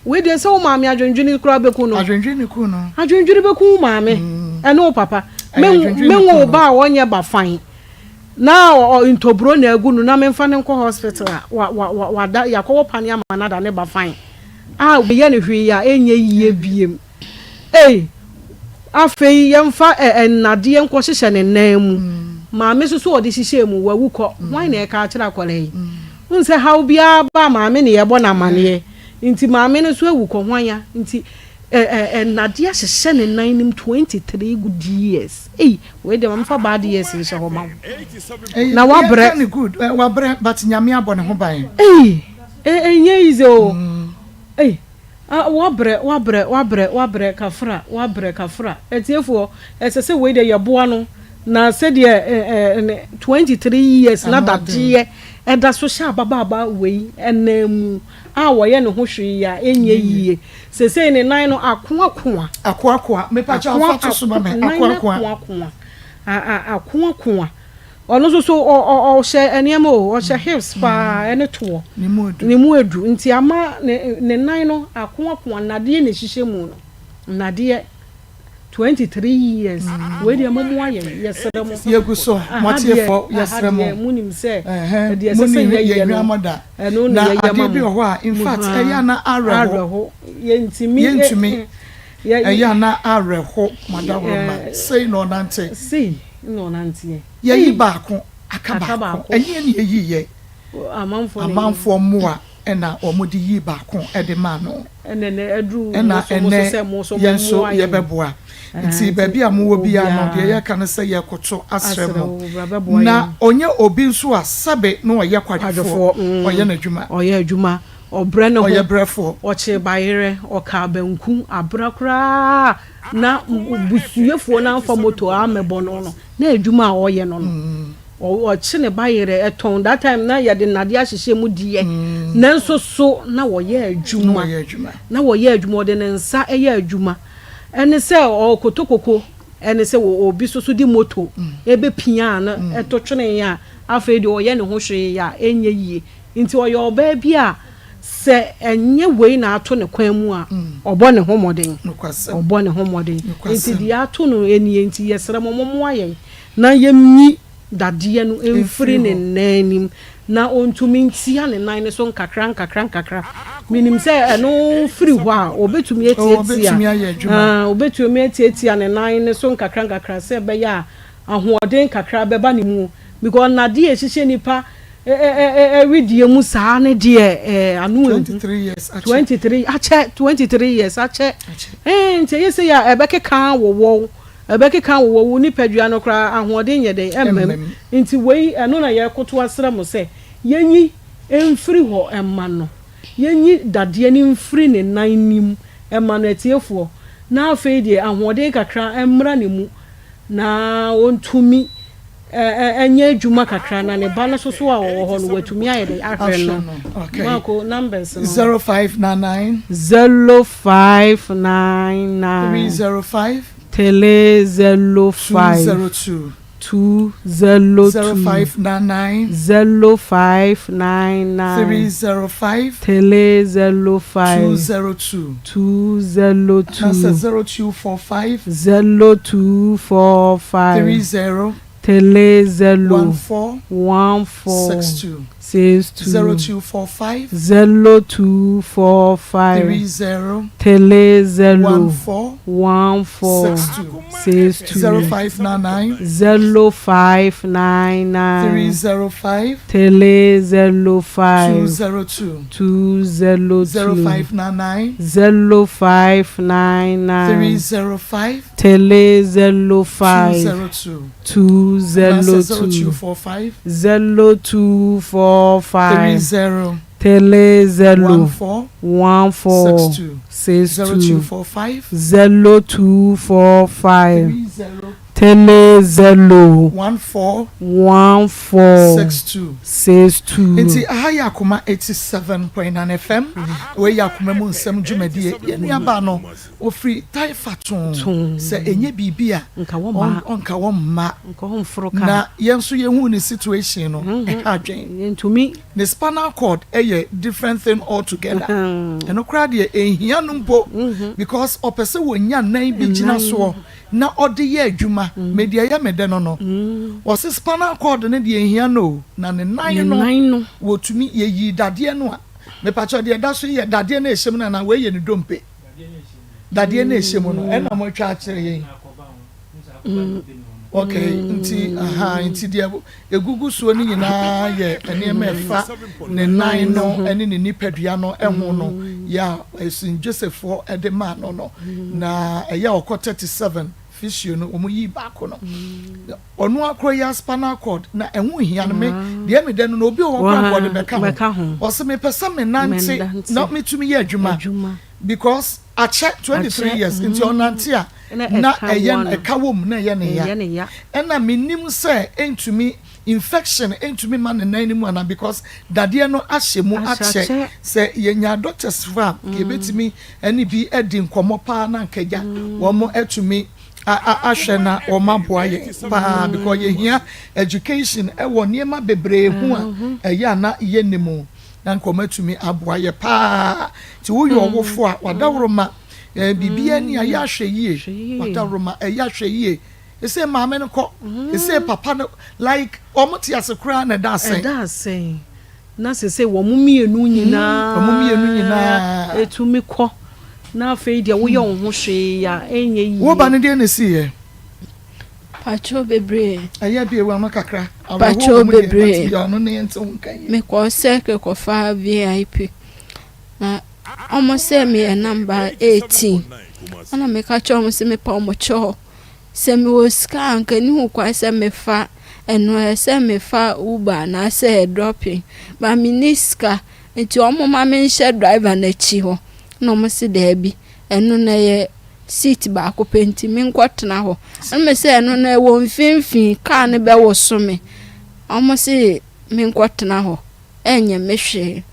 C: Wei deɛ sɛ wo maame adwendwene koraa bɛku no.
B: Adwendwene ku no.
C: Adwendwene bɛku wo maame ɛne wo papa. Menwo wo ba a ɔnyɛ bafan na ntoburo na agu no na memfa no nkɔ hospital a wada yɛakɔwɔ pane ama no ada ne bafan a yɛ no hwee a ɛnyɛ yie biem. Ei, afei yɛmfa ɛ nnadeɛ nkɔhyehyɛ ne nan mu. Maame nso so ɔde hyehyɛɛ mu, wawu kɔ. Hwan na ɛreka akyerɛ akwadaa yi? Wohu sɛ haw biara ba a, maame na yɛbɔ no amaneɛ. Nti maame no nso awu kɔ, hwan a? Nti ɛ ɛ nnadeɛ ahyehyɛ ne nan no mu 23 good years. Ei, wei deɛ ma memfa bad years nhyɛ hɔ ma wo. Na wabrɛ.
B: Yɛka no good, wabrɛ but Nyame abɔ ne ho ban.
C: Ei, ɛnyɛ easy o. Ei. Ah wabrɛ wabrɛ wabrɛ wabrɛ kafra wabrɛ kafra atiefoɔ ɛsɛ sɛ wei deɛ yɛboa no na sɛdeɛ eh, eh, 23 years na dadeɛ ɛda so hyɛ abababa wei ɛnan mu a wɔyɛ ne ho hwee a ɛnyɛ yie sesei ne nan no akoakoa
B: akoakoa mepakyɛ ɔfa to so ma me akoakoa
C: akoakoa akoakoa Ɔno nso so ɔ ɔhyɛ nneɛma o, ɔhyɛ hips paa ɛne toɔ.
B: Ne mu edu.
C: Ne mu edu nti ama ne ne nan no akoakoa nnadeɛ na ɛhyehyɛ mu no nnadeɛ 23 years wei deɛ mo moa yɛn yɛsrɛ mo.
B: Yɛgu so
C: Aha deɛ
B: moatiefoɔ
C: aha
B: yɛsrɛ mo
C: deɛ mo nim sɛ
B: ɛhɛn
C: deɛ
B: mo
C: ɛsɛ sɛ
B: nim
C: yɛyɛ
B: yɛn
C: no
B: hwammɔ da
C: ɛno na
B: na
C: yɛyɛ ma
B: adeɛ bi
C: mo
B: wɔ hɔ a in
C: mo
B: fact
C: haa
B: ɛyɛ a na awerɛho
C: awerɛho yɛntumi
B: yɛntumi
C: yɛ
B: ɛyɛ a na awerɛho madaworoma sei na ɔnante.
C: Sei. na ɔnanteɛ.
B: Yɛyi baako, aka baako. Ɛnyɛ yɛn na yɛyii yɛ. Amanfoɔ mmoa na wɔde yii baako de maa no.
C: Ɛna
B: ɛnnɛ yɛn nso yɛbɛboa. Nti baabi a mowɔ biara no, deɛ yɛreka ne sɛ yɛrekoto asrɛ mo. Na ɔnyɛ obi nso a sɛbe na ɔyɛ kwadwofoɔ, ɔyɛ n'adwuma.
C: Ɔyɛ adwuma, ɔbrɛ ne ho.
B: Ɔyɛ brɛfoɔ.
C: Ɔkyee bayerɛ, ɔkaa banku, abra koraa. Na busuafoɔ no amfa moto ammɛbɔ no no, na adwuma a ɔyɛ no no, ɔkye ne ba yerɛ tɔn. That time na yɛde nnadeɛ ahyehyɛ mu deɛ, nanso so na wɔyɛ adwuma. Na wɔyɛ adwuma, ɔde ne nsa yɛ adwuma. Ɛne sɛ ɔrekoto koko, ɛne sɛ obi nso so de moto bɛpia no to twene a, afei deɛ ɔyɛ ne ho hwee a ɛnyɛ yie. Nti ɔyɛ ɔbaa bi a Sɛ ɛnyɛ wei na ato ne kwan mu a, ɔbɔ ne ho mmɔden. Ɔbɔ ne ho mmɔden. Nti deɛ ato no nie nti yɛsrɛ mo mommoa yɛn na yɛnyi dadeɛ no mfiri ne nan anim na ɔntumi ntia ne nan no so nkakra nkakra nkakra. Menim sɛ ɛno firi hɔ a ɔbɛtumi atiatia, ɔbɛtumi atiatia ne nan no so nkakra nkakra sɛ ɛbɛyɛ a ahoɔden kakra bɛba ne mu because nnadeɛ a ɛhyehyɛ nipa wedeɛ mu saa ne deɛ ano ehu. 23 years akyɛ. 23 akyɛ 23 years akyɛ. Ɛɛ nti ɛyɛ sɛ yɛ a ɛbɛkeka wɔwɔw ɛbɛkeka wɔwɔ wo nipadua no koraa ahoɔden nyɛ dɛn ɛmmam nti wei ɛno na yɛkoto asrɛ mo sɛ yɛnyi mfiri hɔ ɛma no yɛnyi dadeɛ no mfiri ne nan nim ɛma no atiefoɔ na afei deɛ ahoɔden kakra ɛmmra ne mu na ɔntumi nyɛ adwuma kakra na ne ba no nso so a ɔwɔ hɔ no watumi ayɛ dɛ ahwɛ no. Marco numbers no.
B: 0599.
C: 0599.
B: 305.
C: 305.
B: 202.
C: 202.
B: 0599.
C: 0599.
B: 305.
C: 305.
B: 202.
C: 202.
B: Anaasɛ 0245.
C: 0245.
B: 30.
C: 3 0
B: 1 4
C: 1 4
B: 6 2
C: 6 2
B: 0 2 4 5
C: 0 2 4 5
B: 3 0
C: 3 0
B: 1 4
C: 1 4
B: 6 2
C: 6 2
B: 0 5 9 9
C: 0 5 9 9
B: 3 0 5
C: 3 0
B: 2
C: 5
B: 0 2
C: 2 0
B: 0
C: 2
B: 5 9 9
C: 0 5 9
B: 3
C: 9
B: 0 5
C: 3 0
B: 2
C: 5
B: 0 2
C: 2 0
B: 0 2
C: 2
B: 4 5
C: 0 2 4
B: 3
C: 5
B: 0
C: 3 0
B: 1 4
C: 1 4
B: 6 2
C: 6
B: 0 2
C: 2
B: 4 5
C: 0 2 4 5
B: 3 0
C: 3 0
B: 1 4
C: 1 4
B: 6 2
C: 6 2
B: Nti aha yɛ Akoma 87.9 FM. Wei yɛ Akoma mu nsɛm dwumadie. Yɛn nuabaa no, ɔfiri Taifa too. Sɛ ɛnyɛ biribi a,
C: Nka wɔmma.
B: ɔnka wɔmma.
C: Nka ɔmforo ka.
B: Na yɛn nso yɛhu ne situation no, ɛha adwen.
C: Yɛntumi.
B: Ne spinal cord ɛyɛ different thing altogether. Ɛno koraa deɛ ɛnhia no mpo because ɔpɛ sɛ wɔnya nan bi gyina soɔ na ɔde yɛ adwuma. Me deɛ ɛyɛ me dɛ no no, wɔse spinal cord no deɛ ɛnhia no o, na ne nan no wɔtumi yɛyii dadeɛ no a, mepakyɛw deɛ ɛda so yi yɛ dadeɛ no a ɛhyɛ mu no anaa wei yɛ ne dompe? Dadeɛ no a ɛhyɛ mu no ɛna moatwa akyerɛ yɛn. Ok, nti aha nti deɛ ɛgugu soɔ no nyinaa yɛ nneɛma ɛfa ne nan no ne ne nipadua no ho no yɛ a St. Josephfoɔ de maa no no na ɛyɛ a ɔkɔ 37 physio no wɔn yii baako no ɔno akoro yɛ spinal cord na ɛho hia no me deɛ me dɛ no na obi wɔ hɔ koraa nka ɔde bɛka ho ɔsɛ mepɛ sɛ me nante na metumi yɛ adwuma because akyɛ 23 years nti ɔnante a na ɛyɛ ɛka wɔ mu na ɛyɛ ne ya ɛna menim sɛ ɛntumi infection ɛntumi ma ne nan no mu ana because dadeɛ no ahyɛ mu akyɛ sɛ yɛnya doctors fo a yɛbɛtumi ɛne bi ɛdi nkɔmmɔ paa na nkagya wɔn ɛtumi ahwɛ na wɔn aboa yɛn paa because yɛhia education ɛwɔ nneɛma bebree ho a ɛyɛ ana yɛnim mu na nka wɔn atumi aboa yɛ paa nti woyɛ ɔwofo a wadaworo eh, biribiara ni a yɛ ahwɛ yie wadaworo ma ɛyɛ ahwɛ yie ɛsɛ maame no kɔ ɛsɛ papa no like wɔn te ase koraa na ɛda asɛn
C: ɛda asɛn na sese wɔn mmienu nyinaa
B: wɔn mmienu nyinaa
C: etumi kɔ na afei deɛ woyɛ wɔn ho hwee a ɛnyɛ yie.
B: wo ba no deɛ na esi yɛ.
A: Patrɔ bebree.
B: Ɛyɛ bi ewu ano kakra.
A: Patrɔ bebree.
B: Ɔno ne yɛn ti ho nka yie.
A: Mekɔ circle kɔfa VIP na wɔn sɛ meyɛ number 18 ɛna meka kyerɛ wɔn sɛ mepa wɔn kyɛw sɛ mewɔ sika a anka ni ho kwan sɛ mefa ɛno ɛyɛ sɛ mefa Uber anaasɛ dropping ba menni sika nti wɔn ma menhyɛ driver n'akyi hɔ na wɔn se daabi ɛno na ɛyɛ seat baako pɛ nti menkɔtena hɔ ɛna me sɛ ɛno na ɛwɔ mfimfini kaa no bɛwoso me wɔn se menkɔtena hɔ ɛnyɛ me hwee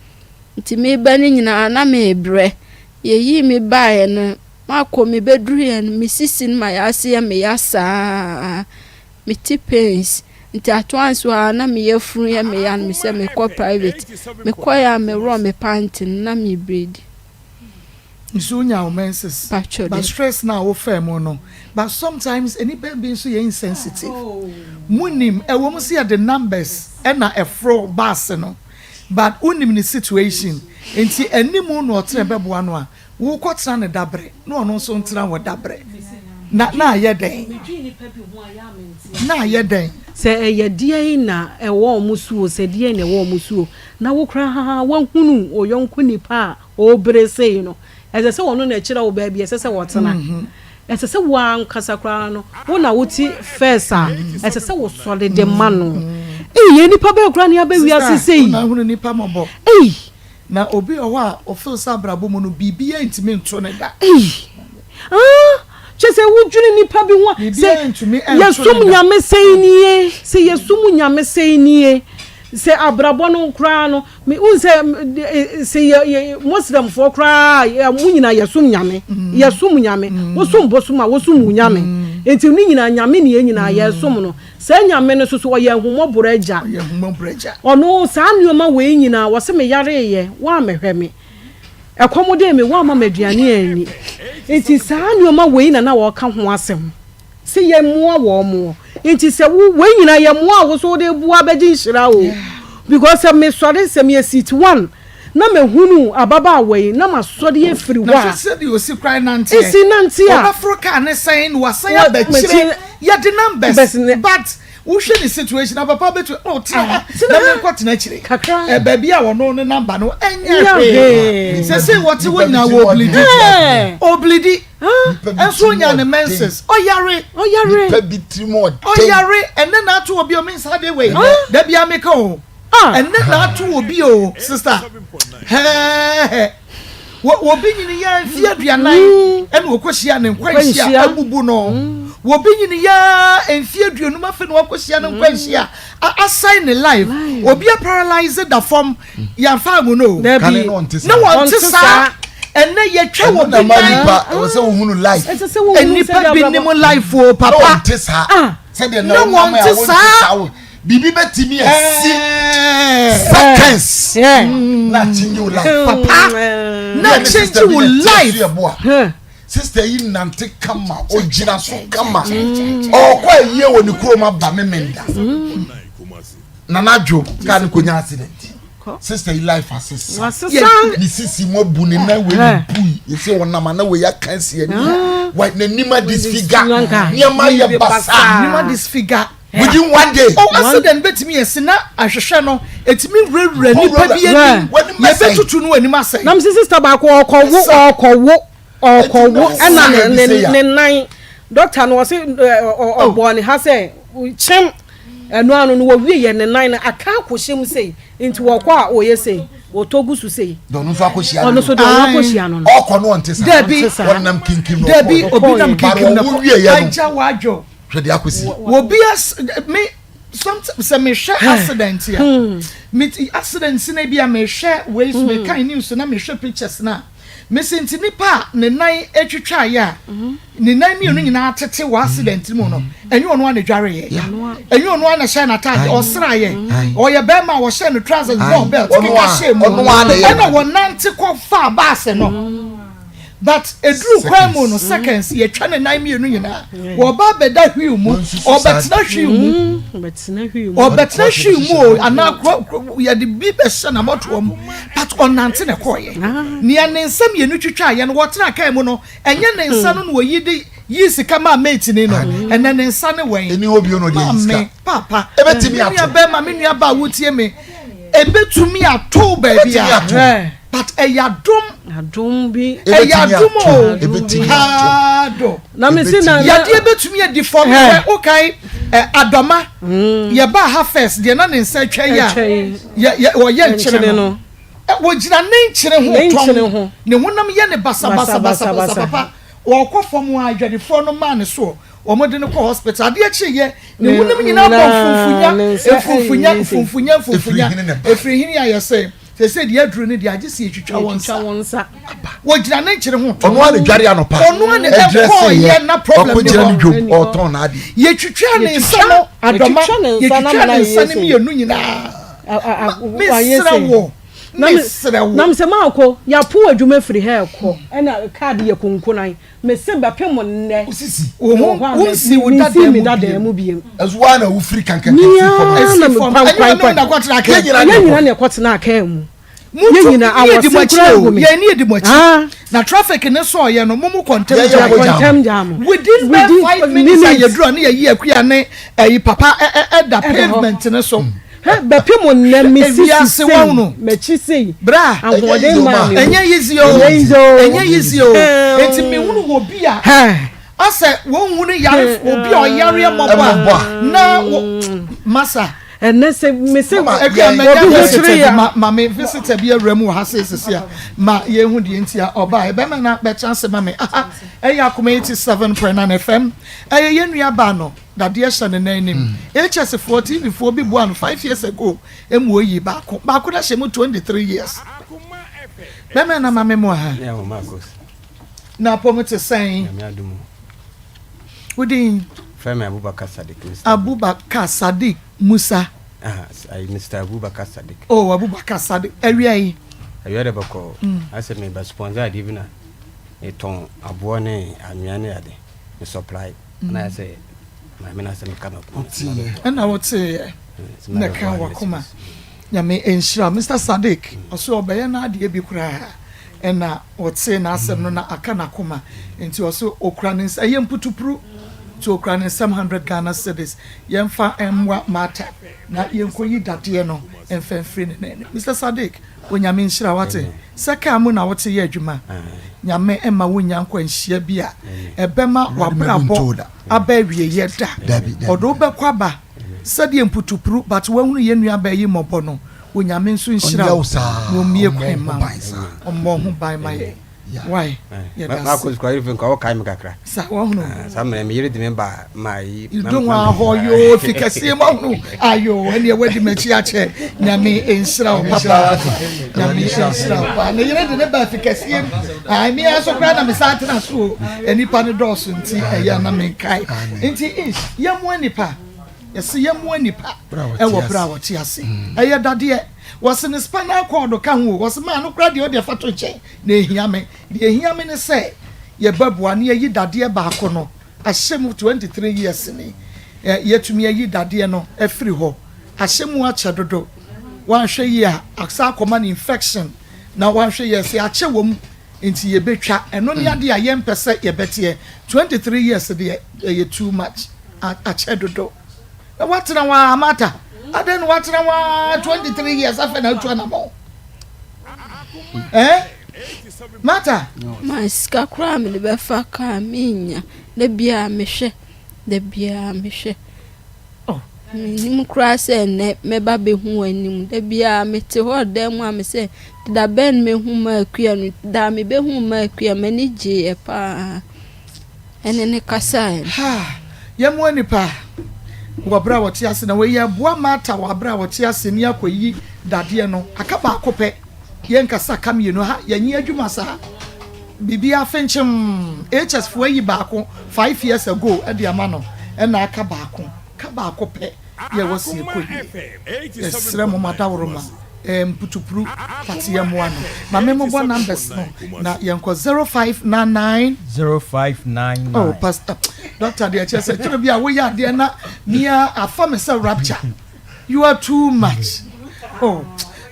A: nti meba no nyinaa na mebrɛ yɛyii me baeɛ no makɔ mebɛduruiɛ no me sisi no ma yɛase yɛ me ya saa me ti pains nti atoa nso a na me yafunu yɛ me ya no me sɛ mekɔ private mekɔeɛ a meworɔ me pant no na me bredi.
B: Nso wonya wo menses but stress no a wo faa mu no but sometimes nnipa bi nso yɛ insensitive mo nim ɛwɔ mu sɛ yɛde numbers ɛna ɛforo bus no but wonim ne situation nti animu na ɔtena ɛbɛboa no a wokɔtena ne dabrɛ na ɔno nso ntena wɔ dabrɛ na na ayɛ dɛn na ayɛ dɛn.
C: Sɛ ɛyɛ deɛn na ɛwɔ wɔn so o, sɛ deɛn na ɛwɔ wɔn so o, na wo koraa woahunu wo yɔnko nipa a ɔrebrɛ sei no, ɛsɛ sɛ ɔno na ɛkyerɛ wo baabi a ɛsɛ sɛ wɔtena. Ɛsɛ sɛ wo ankasa koraa no, wo na wote first a, ɛsɛ sɛ wosɔre de ma no. Ei, yɛn nipa bɛn koraa na yɛaba wiase
B: Sister,
C: sei?
B: wo na ahunu nipa mmɔbɔ.
C: Ei!
B: Na obi wɔ hɔ a, ɔfeel sɛ abrabɔ mu no, biribiara ntumi nto no da.
C: Ei! Ah! Kyerɛ sɛ wodwene nipa bi ho a, sɛ
B: Biribiara ntumi nto no
C: yɛsom
B: da.
C: Nyame sɛn nie, sɛ yɛsom Nyame sɛn nie, sɛ abrabɔ no koraa no, Me wohu sɛ sɛ yɛ yɛ Muslimfoɔ koraa yɛ mo nyinaa yɛsom Nyame yɛsom Nyame wosom bosom a wosom wo Nyame nti ne nyinaa Nyame ne yɛn nyinaa yɛsom no saa Nyame no soso ɔyɛ ahummɔborɔ agya ɔno saa nneɛma wei nyinaa wɔse me yareeɛ woammɛhwɛ me ɛkɔm dee me woamma me aduane anni nti saa nneɛma wei na na wɔka ho asɛm sɛ yɛmmoa wɔn. Nti sɛ wo wei nyinaa yɛ mmoa a wo so wode boa bɛgye nhyira o. Because sɛ mesɔre sɛ meyɛ seat one na mehunu ababaawa yi na masɔre afiri hɔ a.
B: Na hwɛ sɛdeɛ ɔsi koraa nanteɛ.
C: Esi nante a.
B: Ɔbɛforo kaa ne sɛn na wasan aba akyire. Yɛde numbers but wohwɛ ne situation na papa bɛtumi oh tena ha na menkɔ tena akyire.
C: Kakra.
B: Ɛ baabi a ɔno ne number no ɛnyɛ hwee. Sɛsei wɔte hɔ nyinaa wɔ oblidi. Oblidi. Nso onya ne menses. Ɔyare.
C: Ɔyare.
D: Nipa bi tirim ɔden.
B: Ɔyare. Ɛnɛ na ato obi o me nsa de wei. Dabi ameka o. Ɛnɛ na ato obi o sister. Hɛɛhɛ. Obi nyini yɛ mfe aduanan ɛna ɔkɔhyia ne nkwanhyia abubu no. Obi nyini yɛ mfe aduonum afei na wakɔhyia ne nkwanhyia asɛe ne life. Obi aparalyze da fam. Yɛamfa angu no o.
C: Dabi.
B: Na wɔnte saa. Ɛnɛ yɛtwa wɔ bi nan.
D: Nipa ɛwɔ sɛ wohunu life.
C: Ɛsɛ sɛ wohunu
B: Nipa bi nim life o papa.
D: Na wɔnte saa.
C: Ah.
D: Sɛdeɛ na wɔn saa. Biribi bɛtumi asi seconds. Na change your life.
B: Papa. Na change your life.
D: Sister yi nante kama, ogyina so kama. Ɔkɔ ayie wɔ ne kurom aba memenda. Nana Adwo kaa no kɔnya accident. Sister yi life asesa. Ne sisi mu abu ne nan wei ne bui. Yɛsɛ wɔnam ana wei aka asi ani. Ah. Wa n'anim a disfigure. Nneɛma yɛ basaa.
B: Nneɛma disfigure.
D: Within one day.
B: Oh, accident betumi yɛ si na ahwehwɛ no etumi wurawura nipa bi anim. Yɛbɛtutu no anim asɛe.
C: Na mesi sister baako ɔkɔwo ɔkɔwo. Ɔrekɔwo ɛna ne ne nan doctor no ɔse ɔbɔɔ ne ha sɛ kyem ɛno ano no wɔwie yɛ ne nan no aka akɔhyɛ mu sei nti wɔkɔ a ɔyɛ sei wɔtɔ gu so sei
D: ɔno nso akɔhyia
C: ɔno nso deɛ ɔno akɔhyia no no
D: ɔkɔ no ɔnte saa
B: dabi
D: ɔnam kinkim no
B: dabi obi nam kinkim no
D: wɔwie yɛ no
B: agya wadwo
D: hwɛ deɛ akɔsi
B: obi as me sometimes sɛ mehwɛ accident a me accident na bi a mehwɛ wei so mekan news na mehwɛ pictures na Mese nti nipa a ne nan twitwaeɛ a ne nan mmienu nyinaa tete wɔ accident mu no, ɛnyɛ ɔno a na dwareeɛ, ɛnyɛ ɔno a na hyɛ n'ataade, ɔsraeɛ, ɔyɛ bɛrima a wɔhyɛ no trousers bɔɔ belt keka hyɛɛ mu, ɛna wɔnante kɔ faa baase no. But eduru kwan mu no seconds yɛtwa ne nan mmienu nyinaa, wɔba abɛda wheel mu, ɔbɛtena wheel mu, ɔbɛtena wheel mu o anaa yɛde bi bɛhyɛ n'amɔtoa mu. But ɔnante na ɛkɔɔeɛ. Nea ne nsa mmienu twitwaeɛ no, wɔtenaa kaa mu no, ɛnyɛ ne nsa no na ɔyi de yii sika maa mate ni no. Ɛnɛ ne nsa ne wɛn?
D: Ɛni hɔ bio na ɔde ayi sika.
B: Maame, paapa,
D: Ɛbɛtumi
B: me
D: ato.
B: nua bɛrima, me nua baa wotie me, ɛbɛtumi ato wo baabi
D: Ɛbɛtumi
B: a.
D: ato.
B: But ɛyɛ adom.
C: Adom bi.
B: Ɛyɛ
D: Ɛbɛtumi
B: adom
D: ato.
B: o.
D: Ɛbɛtumi ato.
B: Haa do.
C: Na me se na.
B: Yadeɛ bɛtumi adi fam hwɛ wokae ɛ Adɔma yɛbaa ha first deɛ na ne nsa atwa yi a yɛ yɛ ɔyɛ nkyene no wɔgyina ne nkyene ho tɔn ne honam yɛ ne basabasabasabasa papa ɔkɔ fam a adwadifoɔ no maa ne soɔ wɔn de no kɔ hospital adeɛ kye yɛ ne honam nyinaa bɔ mfumfunya mfumfunya mfumfunya mfumfunya efiri hene a yɛsɛ Seesei deɛ aduru no deɛ agye sɛ yɛtwitwa wɔn nsa.
C: Yɛtwitwa wɔn nsa.
B: Wɔgyina ne nkyere ho tɔ.
D: Ɔno ara na dware anɔpa.
B: Ɔno ara na ɛkɔɔ yɛ na problem ni hɔ.
D: Ɔkɔgyina ne dwom ɔtɔn n'ade.
B: Yɛtwitwa ne nsa no adɔma. Yɛtwitwa ne nsa no mmienu nyinaa. Mesrɛ wo. Mesrɛ wo.
C: Na mesɛ maakɔ yɛapo adwuma firi ha ɛkɔ ɛna kaadi yɛ konkonan. Mese bɛpem nnɛ.
D: Wosisi.
B: Wo ho wonsi wo dadaa mu biem.
D: Ɛso waa na wofiri kankan si fam.
C: Mia na
B: me
C: kwan kwan kwan.
B: Yɛn
C: nyinaa na ɛkɔtena kaa mu. Yɛn nyinaa awɔse kura gu me.
B: Yɛn ni edi mo akyi. Na traffic ne sɔɔ yɛ no mo mu kɔntɛm gya
C: mo. Kɔntɛm gya mo.
B: Within bɛ 5 minutes a yɛduru a ne yɛyi akuya ne ɛyi papa ɛda pavement ne so.
C: Hɛ, bɛpem nnɛ, me sisi sei, m'akyi sei,
B: Bra,
C: ahoɔden maa me mu.
B: Ɛnyɛ easy o,
C: Ɛnyɛ easy o.
B: Ɛnyɛ easy o. Enti mehunu wɔ bi a, asɛ wɔnhunu yare, obi a ɔyareɛ mmɔbɔ a, na wɔ, masa.
C: Ɛnɛ sɛ me se
B: Akua
C: obi
B: mɛnya
C: ho
B: visitor
C: kyere
B: bi,
C: yɛ.
B: ma, ma me visitor bi awura mu wɔ ha sei sisi a, ma yɛnhu deɛ nti a ɔbaeɛ. Bɛrima na bɛkyɛ ase ma me. Aha, ɛyɛ Akoma 87.9 FM. Ɛyɛ yɛn nua baa no. Dadeɛ hyɛ ne nan anim. HS foɔ TV foɔ bi boa no 5 years ago emu oyi baako baako na hyɛ mu 23 years. Bɛmɛ na mame mo aha. Na apɔ mu te sɛn? Wodin?
E: Fɛmi Abubakar Sadiq.
B: Abubakar Sadiq Musa.
E: Ah, Mr. Abubakar Sadiq.
B: Oh, Abubakar Sadiq. Awia yi.
E: Awia de bɔkɔ. Asɛ me ba sponsor ade bi na metɔn aboɔ ne anwea ne ade. Me supply. Na ayɛ sɛ. Maame no asɛm ka m'akoma.
D: Woteeɛ.
B: Ɛna woteeɛ na ɛka w'akoma. Nyame nhyira wo. Mister Sadiq, ɔse ɔbɛyɛ n'adeɛ bi koraa ɛna ɔtee n'asɛm no na aka n'akoma nti ɔse ɔkura ne nsa, ɛyɛ mputupru, nti ɔkura ne nsam 100 Ghana cedis, yɛmfa mmoa Martha na yɛnkɔyi dadeɛ no mfa mfiri ne nan mu. Mister Sadiq, Onyame nhyira wo wate, sɛ kaa mu na wote yɛ adwuma, Nyame mma wo nnya nkwanhyia bi a ɛbɛma w'abrabɔ aba awieɛ da, ɔde wo bɛkɔ aba sɛdeɛ mputupru but wahunu yɛn nua baa yi mmɔbɔ no, Onyame nso nhyira wo na ɔmmie kwan mma wo, ɔmmɔ wo ho ban ma yɛn. Wai yɛda ase.
E: Marcus kura yere nka ɔkae me kakra.
B: Sa wahunu.
E: Saa mmerɛ me yere de me ba ma yi.
B: Dun wa hɔ yoo fi kɛseɛ mu ahunu ayo ɛneɛ wadi m'akyi akyɛ Nyame nhyira wo papa Nyame nhyira wo paa ne yere de ne ba fi kɛseɛ mu ayi mi nso koraa na me san tena so o nipa no dɔɔso nti ɛyɛ na menkae nti ish yɛmmoa nipa yɛse yɛmmoa nipa ɛwɔ berɛ a wɔte ase ɛyɛ dadeɛ wɔse ne spinal cord ka ho o wɔse maa no koraa deɛ ɔde ɛfa to nkyɛn na ehia me. Deɛ ehia me ne sɛ yɛbɛboa na yɛayi dadeɛ baako no ahyɛ mu 23 years ni yɛatumi ayi dadeɛ no afiri hɔ ahyɛ mu akyɛ dodo wanhwɛ yie a asan akɔma no infection na wanhwɛ yie a sɛ akyɛ wɔ mu nti yɛbɛtwa ɛno ne adeɛ a yɛmpɛ sɛ yɛbɛteɛ 23 years deɛ ɛyɛ too much akyɛ dodo na watena hɔ ara Martha adɛn na watena hɔ ara 23 years afei na atu anamɔn Eh? Martha?
A: Ma sika koraa mede bɛfa kaa mennya. Da biara mehwɛ, da biara mehwɛ.
B: Oh.
A: Mennim koraa sɛ nnɛ mɛba bɛhu w'anim. Da biara mete hɔ dan mu a me sɛ da bɛn mɛhu Maakua no. Da a mebɛhu Maakua m'ani gyeeɛ paa. Ɛne ne kasaeɛ no.
B: Ha! Yɛmmoa nnipa wɔ berɛ a wɔte ase na wei yɛboa Martha wɔ berɛ a ɔte ase ne akɔyi dadeɛ no aka baako pɛ yɛnkasa aka mmienu ha yɛnyɛ adwuma saa biribiara fenkyem HS foɔ ayi baako 5 years ago de ama no ɛna aka baako ka baako pɛ yɛwɔ se yɛkɔ yie yɛsrɛ mo madaworoma eh, mputupru pate yɛ mmoa no ma me mobɔ numbers no na yɛnkɔ 0599
F: 0599
B: oh pastor doctor deɛ kyerɛ sɛ twerɛ bi a woyɛ adeɛ na mia afa me sɛ rapture you are too much oh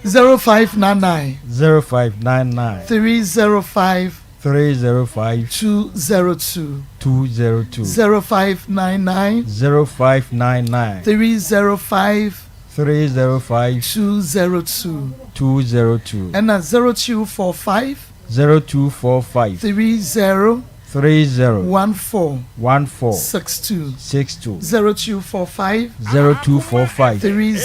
B: 0599
F: 0599
B: 305
F: 305
B: 202
F: 202
B: 0599
F: 0599
B: 305
F: 305
B: 202.
F: 202.
B: Ɛna 0245.
F: 0245.
B: 30.
F: 30.
B: 14.
F: 14.
B: 62.
F: 62.
B: 0245.
F: 0245.
B: 30.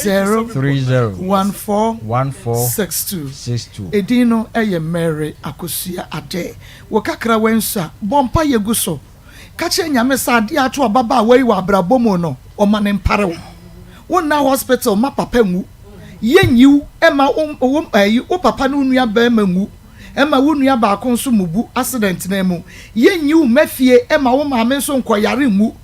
F: 30.
B: 14.
F: 14.
B: 62.
F: 62.
B: Edin no yɛ Mary Akosua Adeh. Wo kakra wei nso a, bɔ mpaeɛ gu so. Ka kyerɛ Nyame sɛ adeɛ a ato ababaawa yi wɔ abrabɔ mu no, ɔma no mpare wo. Wo nna hospital mma papa nwu. Yɛ nyi wo mma wo wo ɛyi wo papa ne wo nua barima nwu. Ɛma wo nua baako nso mmubu accident no mu. Yɛ nyi wo mma fie ɛma wo maame nso nkɔ yare nwu.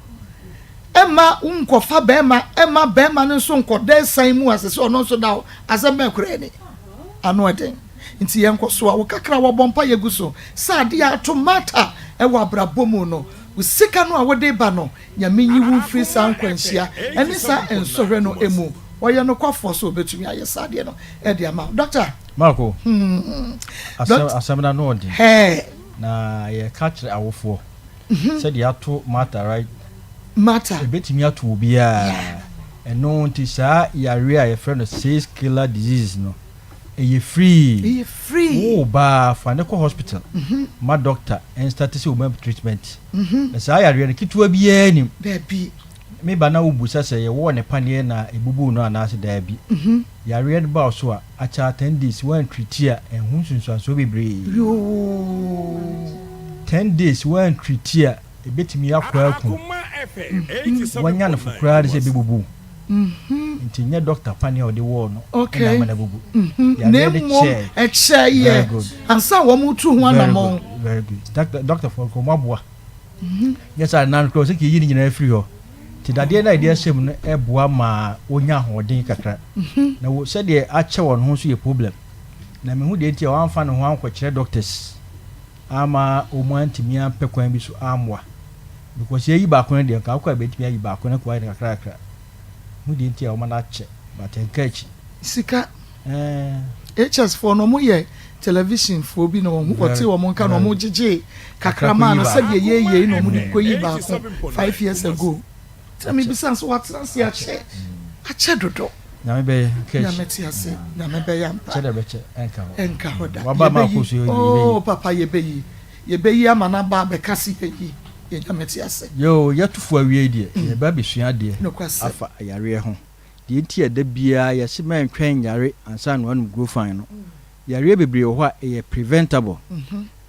B: Ɛmma wo nkɔfa barima ɛmma barima no nso nkɔ da asiane mu asɛ sɛ ɔno nso da hɔ. Asɛm bɛn koraa ni? Ano ɛden. Nti yɛnkɔ so a wo kakra wɔbɔ mpaeɛ gu so sɛ adeɛ a ato Martha wɔ abrabɔ mu no, wo sika no a wode ba no, Nyame nyi wo mfiri saa nkwanhyia ne saa nsɔhwɛ no mu. Ɔyɛ nokwafoɔ sɛ ɔbɛtumi ayɛ saa adeɛ no de ama wo. Doctor.
F: Marco,
B: Hmm.
F: asɛm asɛm no ano ɔden.
B: Hɛɛ.
F: Na yɛka kyerɛ awofoɔ sɛdeɛ ato Martha right?
B: Martha.
F: Ɛbɛtumi ato obiara.
B: Yeah.
F: Ɛno nti saa yareɛ a yɛfrɛ no six killer diseases no, Ɛyɛ free.
B: Ɛyɛ free.
F: Wo ba a, fa no kɔ hospital ma doctor nstarte sɛ ɔma treatment. Na saa yareɛ no ketewa biara nnim.
B: Daabi.
F: Me ba na wo busa sɛ yɛwɔɔ no paneɛ na ɛbubuu no anaase daabi. Yareɛ no ba wo so a, akyɛ a ten days woantreati a ɛho nsunsuansoɔ bebree.
B: Yoo.
F: Ten days woantreati a ɛbɛtumi akɔ aku wo. Wanya no fo koraa de sɛ ɛbɛbubu wo. Nti nyɛ doctor paneɛ a ɔde wɔɔ no na ama no abubu.
B: Na
F: Yareɛ no
B: mmom
F: kyɛɛ.
B: ɛkyɛeɛ
F: Very good.
B: ansa wɔn retu ho
F: Very
B: anammɔn.
F: good. Very good. Doctor doctor foɔ nka wɔn aboa. Nyɛ saa nan koraa ɔsɛ ka yɛyi ne nyinaa firi hɔ. Nti dadeɛ no a yɛde ahyɛ mu no ɛboa ma wɔnya ahoɔden kakra. Na wɔ sɛdeɛ akyɛ wɔn ho nso yɛ problem. Na mehu deɛ nti a wɔamfa ne ho ankɔkyerɛ doctors ama wɔn antumi ampɛ kwan bi so ammoa. Because yɛyi baako no deɛ nka wokɔ a bɛtumi ayi baako no kɔ ayɛ no kakra kakra. Hu deɛ nti a wɔma no akyɛ but ɛnka akyi.
B: Sika.
F: Ɛɛ.
B: HS foɔ no wɔn yɛ television foɔ bi na wɔn wɔte wɔn nka na wɔn gyegye kakra maa no sɛdeɛ yɛ yie na wɔn de kɔ yi baako 5 years ago. Tell me bisa nso watena ase akyɛ akyɛ dodo.
F: Nyame bɛyɛ nka akyi.
B: Nyame te ase, Nyame bɛyɛ ampa.
F: Kyɛ dɛ bɛkyɛ ɛnka hɔ.
B: Ɛnka hɔ da.
F: Waba ma akɔ so yɛ
B: Oh papa, yɛbɛyi yɛbɛyi ama n'aba abɛka se yɛyi yɛ. Nyame te ase.
F: Yo, yɛtofo awie deɛ, yɛba abɛsua adeɛ
B: Nokwasɛm.
F: afa ayareɛ ho. Deɛ nti a da biara yɛse mɛntwɛn nyare ansa na wanom Grofan no, yareɛ bebree wɔ hɔ a ɛyɛ preventable.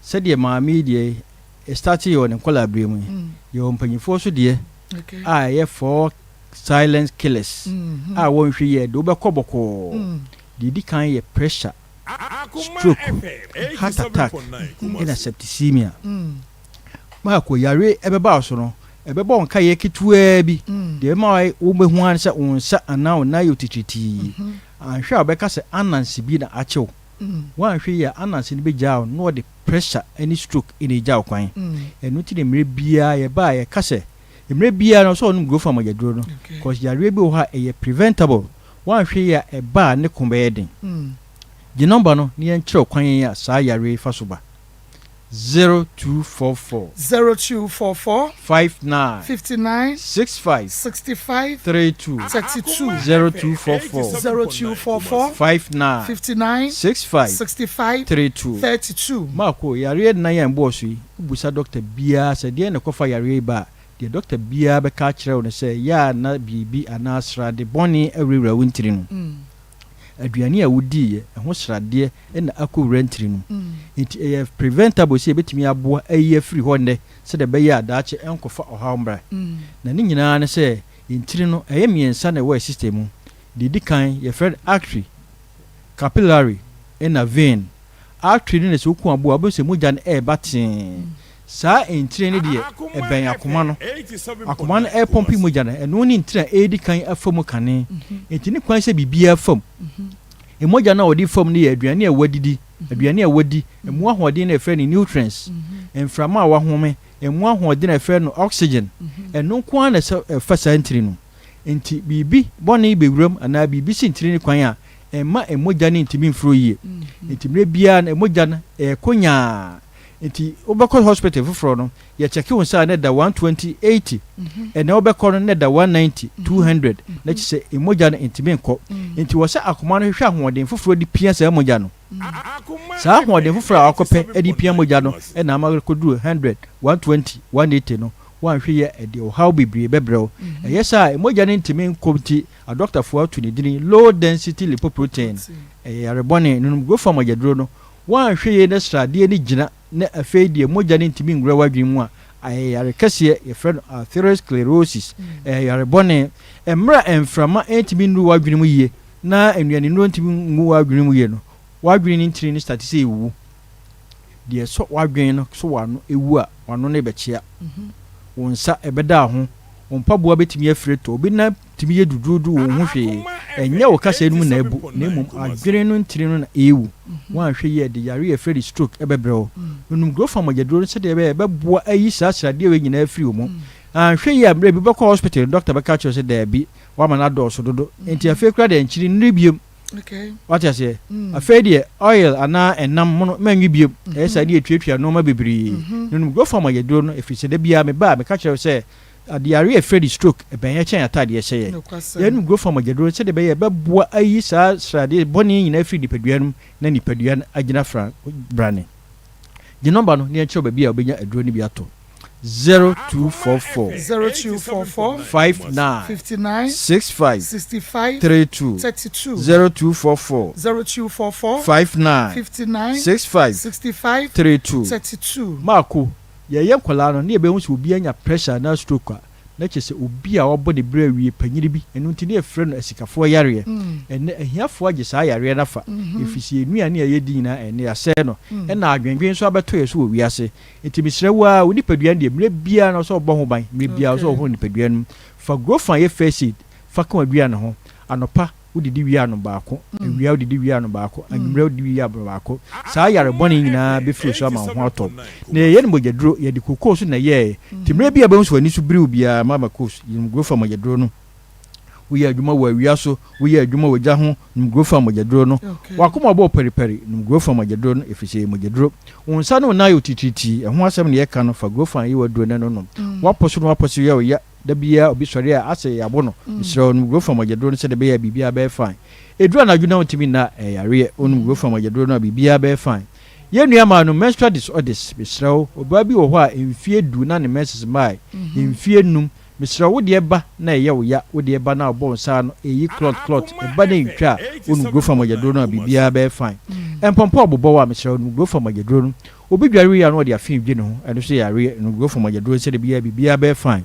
F: Sɛdeɛ maame yi deɛ ɛstarte wɔ ne nkɔlaa berɛ mu yi, yɛwɔ mpanyinfoɔ so deɛ a ɛyɛ four silent killers a wɔnhwɛ yie de wobɛkɔ bɔkɔɔ. Deɛ ɛdi kan yɛ pressure, stroke, heart attack ɛna septicemia. Maako yare ɛbɛba wo so no, ɛbɛbɔ wo nkayɛ ketewaa bi. Deɛ ɛbɛma wobɛhu ara ne sɛ wo nsa anaa wo nan yɛ titiritii. Anhwɛ a, wobɛka sɛ ananse bi na akyew. Woanhwɛ yie a, ananse no bɛgyaa wo na wɔde pressure ne stroke ɛna ɛgya wo kwan. Ɛno nti ne mmerɛ biara yɛba a yɛka sɛ mmerɛ biara no sɛ ɔnom Grofan mogyaduro no, cause yareɛ bi wɔ hɔ a ɛyɛ preventable. Woanhwɛ yie a, ɛba a ne ko bɛyɛ den. Gye nɔmba no na yɛnkyerɛw kwan a saa yareɛ yi fa so ba: 0244
B: 0244
F: 59
B: 59
F: 65
B: 65
F: 32.
B: 32.
F: 0244
B: 0244
F: 59
B: 59
F: 65
B: 65
F: 32.
B: 32.
F: Maako yareɛ nnan a mbɔɔ so yi, wobusa dɔkta biara sɛ deɛ na ɛkɔfa yareɛ yi ba a, deɛ dɔkta biara bɛka akyerɛ wo no sɛ yɛ a na biribi anaa srade bɔne awurawura wo ntiri no. Aduane a wodiiɛ ɛho sradeɛ ɛna akɔwura ntiri no, nti ɛyɛ preventable sɛ yɛbɛtumi aboa ayi afiri hɔ nnɛ sɛdeɛ ɛbɛyɛ a daakye ɛnkɔfa ɔhaw mmra. Na ne nyinaa ne sɛ ntiri no ɛyɛ mmiɛnsa na ɛwɔ system mu. Deɛ ɛdi kan yɛfrɛ no artery, capillary ɛna vein. Artery no na sɛ woku aboa, wobɛhu sɛ mogya no ɛreba tee. Saa ntiri no deɛ ɛbɛn akoma no, akoma no ɛrepɔmpe mogya no, ɛno ne ntiri a ɛredi kan afa mu kane. Nti ne kwan sɛ biribiara fam mogya no a wɔde fam no yɛ aduane a wɔadidi, aduane a wɔadi emu ahoɔden na yɛfrɛ no nutrients, mframa a wahome emu ahoɔden a yɛfrɛ no oxygen. Ɛno nko ara na ɛsɛ ɛfa saa ntiri no. Nti biribi bɔne bɛwuram anaa biribi si ntiri no kwan a, ɛmma mogya no ntumi mforo yie. Nti mmerɛ biara no mogya no ɛɛkɔ nyaa. Nti wobɛkɔ hospital foforɔ no, yɛkyɛke wo nsa a na ɛda 120 80, ɛnɛ wobɛkɔ no na ɛda 190 200, na kyerɛ sɛ mogya no ntumi nkɔ. Nti wɔ sɛ akoma no hwehwɛ ahoɔden foforɔ de pia saa mogya no. Saa ahoɔden foforɔ a wakɔpɛ de pia mogya no ɛna ama kɔduru 100 120 180 no. Woanhwɛ yɛ, ɛde ɔhaw bebree bɛbrɛ wo. Ɛyɛ saa a mogya no ntumi nkɔ nti adɔktafoɔ ato ne dini low density lipoprotein. Ɛyɛ yarebɔne no nom Grofan mogyaduro no. Woanhwɛ yie na sradeɛ no gyina na afei deɛ mogya no ntumi nwura w'adwene mu a, ayɛ yare kɛseɛ, yɛfrɛ no atherosclerosis. Ɛyɛ yarebɔne. Mmerɛ a mframa ntumi nnuru w'adwene mu yie na nnuane nnuro ntumi ngu w'adwene mu yie no, w'adwene no ntini no start sɛ ɛwuwu. Deɛ ɛsɔ w'adwene no so w'ano ɛwu a, w'ano no bɛkyea, wo nsa ɛbɛda ho, wo mpaboa bɛtumi afiri tɔ, obi nan tumi yɛ duduudu wɔ wo ho hwee. Ɛnyɛ wo kasa no mu na abu, na mmom adwene no ntini no na ɛrewu. Woanhwɛ yie a, ɛde yare a yɛfrɛ no stroke ɛbɛbrɛ wo. Nom Grofan mogyaduro no sɛdeɛ ɛbɛyɛ a ɛbɛboa ayi saa sradeɛ wei nyinaa afiri wo mu. Anhwɛ yie a, mmerɛ bi wobɛkɔ hospital no, dɔkta bɛka akyerɛ wo sɛ daabi, woama no adɔɔso dodo. Nti afei koraa deɛ nkyene nnuru biom. Wate aseɛ? Afei deɛ oil anaa ɛnam mono mɛnwe biom. Ɛyɛ saa ne yɛtuatua nnoɔma bebree. Nom Grofan mogyaduro no, ɛfiri sɛ da biara meba a meka kyerɛ wo sɛ adeyare a yɛfrɛ no stroke ɛbɛn yɛ kyɛn ataadeɛ hyɛ yɛ. Yɛnom Grofan mogyaduro no sɛdeɛ ɛbɛyɛ ɛbɛboa ayi saa sradeɛ bɔne nyinaa afiri nipadua no mu na nipadua no agyina fra brane. Gye nɔmba no na yɛnkyerɛ wo baabi a wobɛnya aduro no bi atɔ: 0244
B: 0244
F: 59
B: 59
F: 65
B: 65
F: 32.
B: 32.
F: 0244
B: 0244
F: 59
B: 59
F: 65
B: 65
F: 32.
B: 32.
F: Maako, yɛyɛ nkwadaa no ne yɛbɛhu sɛ obi anya pressure anaa stroke a, na kyerɛ sɛ obi a wabɔ ne berɛ awie panyini bi. Ɛno nti ne yɛfrɛ no asikafoɔ yareɛ. Ɛnnɛ ahiafoɔ agye saa yareɛ no afa, ɛfiri sɛ yɛn nnuane a yɛdi nyinaa ɛnnɛ yɛasɛe no, ɛna adwendwen nso abɛtɔ yɛ so wɔ wiase. Nti mesrɛ wo ara, wo nipadua no deɛ mmerɛ biara no sɛ wobɔ ho ban, mmerɛ biara sɛ wɔhono nipadua no mu. Fa Grofan yɛ first aid fa ka w'aduane ho anɔpa. Wodidi wie a nom baako, awia wodidi wie a nom baako, anwummerɛ wodidi wie a nom baako. Saa yare bɔne yi nyinaa bɛfiri wo so ama wo ho atɔ wo. Na yɛyɛ no mogyaduro, yɛde kokoo nso na ɛyɛeɛ. Nti mmerɛ bi a wobɛhu sɛ w'ani so biri wo biara, mama Kos, nom Grofa mogyaduro no. Woyɛ adwuma wɔ awia so, woyɛ adwuma wɔ gya ho, nom Grofa mogyaduro no. W'akoma bɔ paripari, nom Grofa mogyaduro no, ɛfiri sɛ ɛyɛ mogyaduro. Wo nsa ne wo nan ayɛ otitiritii, ɛho asɛm na yɛka no, fa Grofa yɛ w'aduro na ɛno nom. W'apɔ so ne w'apɔ so yɛ wo ya, Da biara obi sɔre a, asɛ yɛabo no. Mesrɛ wo, nom Grofam agyaduro no sɛdeɛ ɛbɛyɛ a biribiara bɛyɛ fine. Ɛduru anadwo na wontumi nna a, ɛyɛ yareɛ. Wonom Grofam agyaduro no a, biribiara bɛyɛ fine. Yɛn nua maa no menstrual disorders. Mesrɛ wo, ɔbaa bi wɔ hɔ a, mfeɛ du na ne menses mmaeɛ. Mfeɛ num. Mesrɛ wo, wo deɛ ba na ɛyɛ wo ya, wo deɛ ba na wobɔ wo nsa ano, ɛyi clot clot, ɛba na ɛntwa a, wonom Grofam agyaduro no a, biribiara bɛyɛ fine. Mpɔmpɔ a ɔbobɔ wo a, mesrɛ wo, nom Grofam agyaduro no. Obi dware wie a na ɔde afe redwi ne ho, ɛno nso yɛ yareɛ, nnuguo fam agyaduro sɛdeɛ ɛbɛyɛ a biribiara bɛyɛ fine.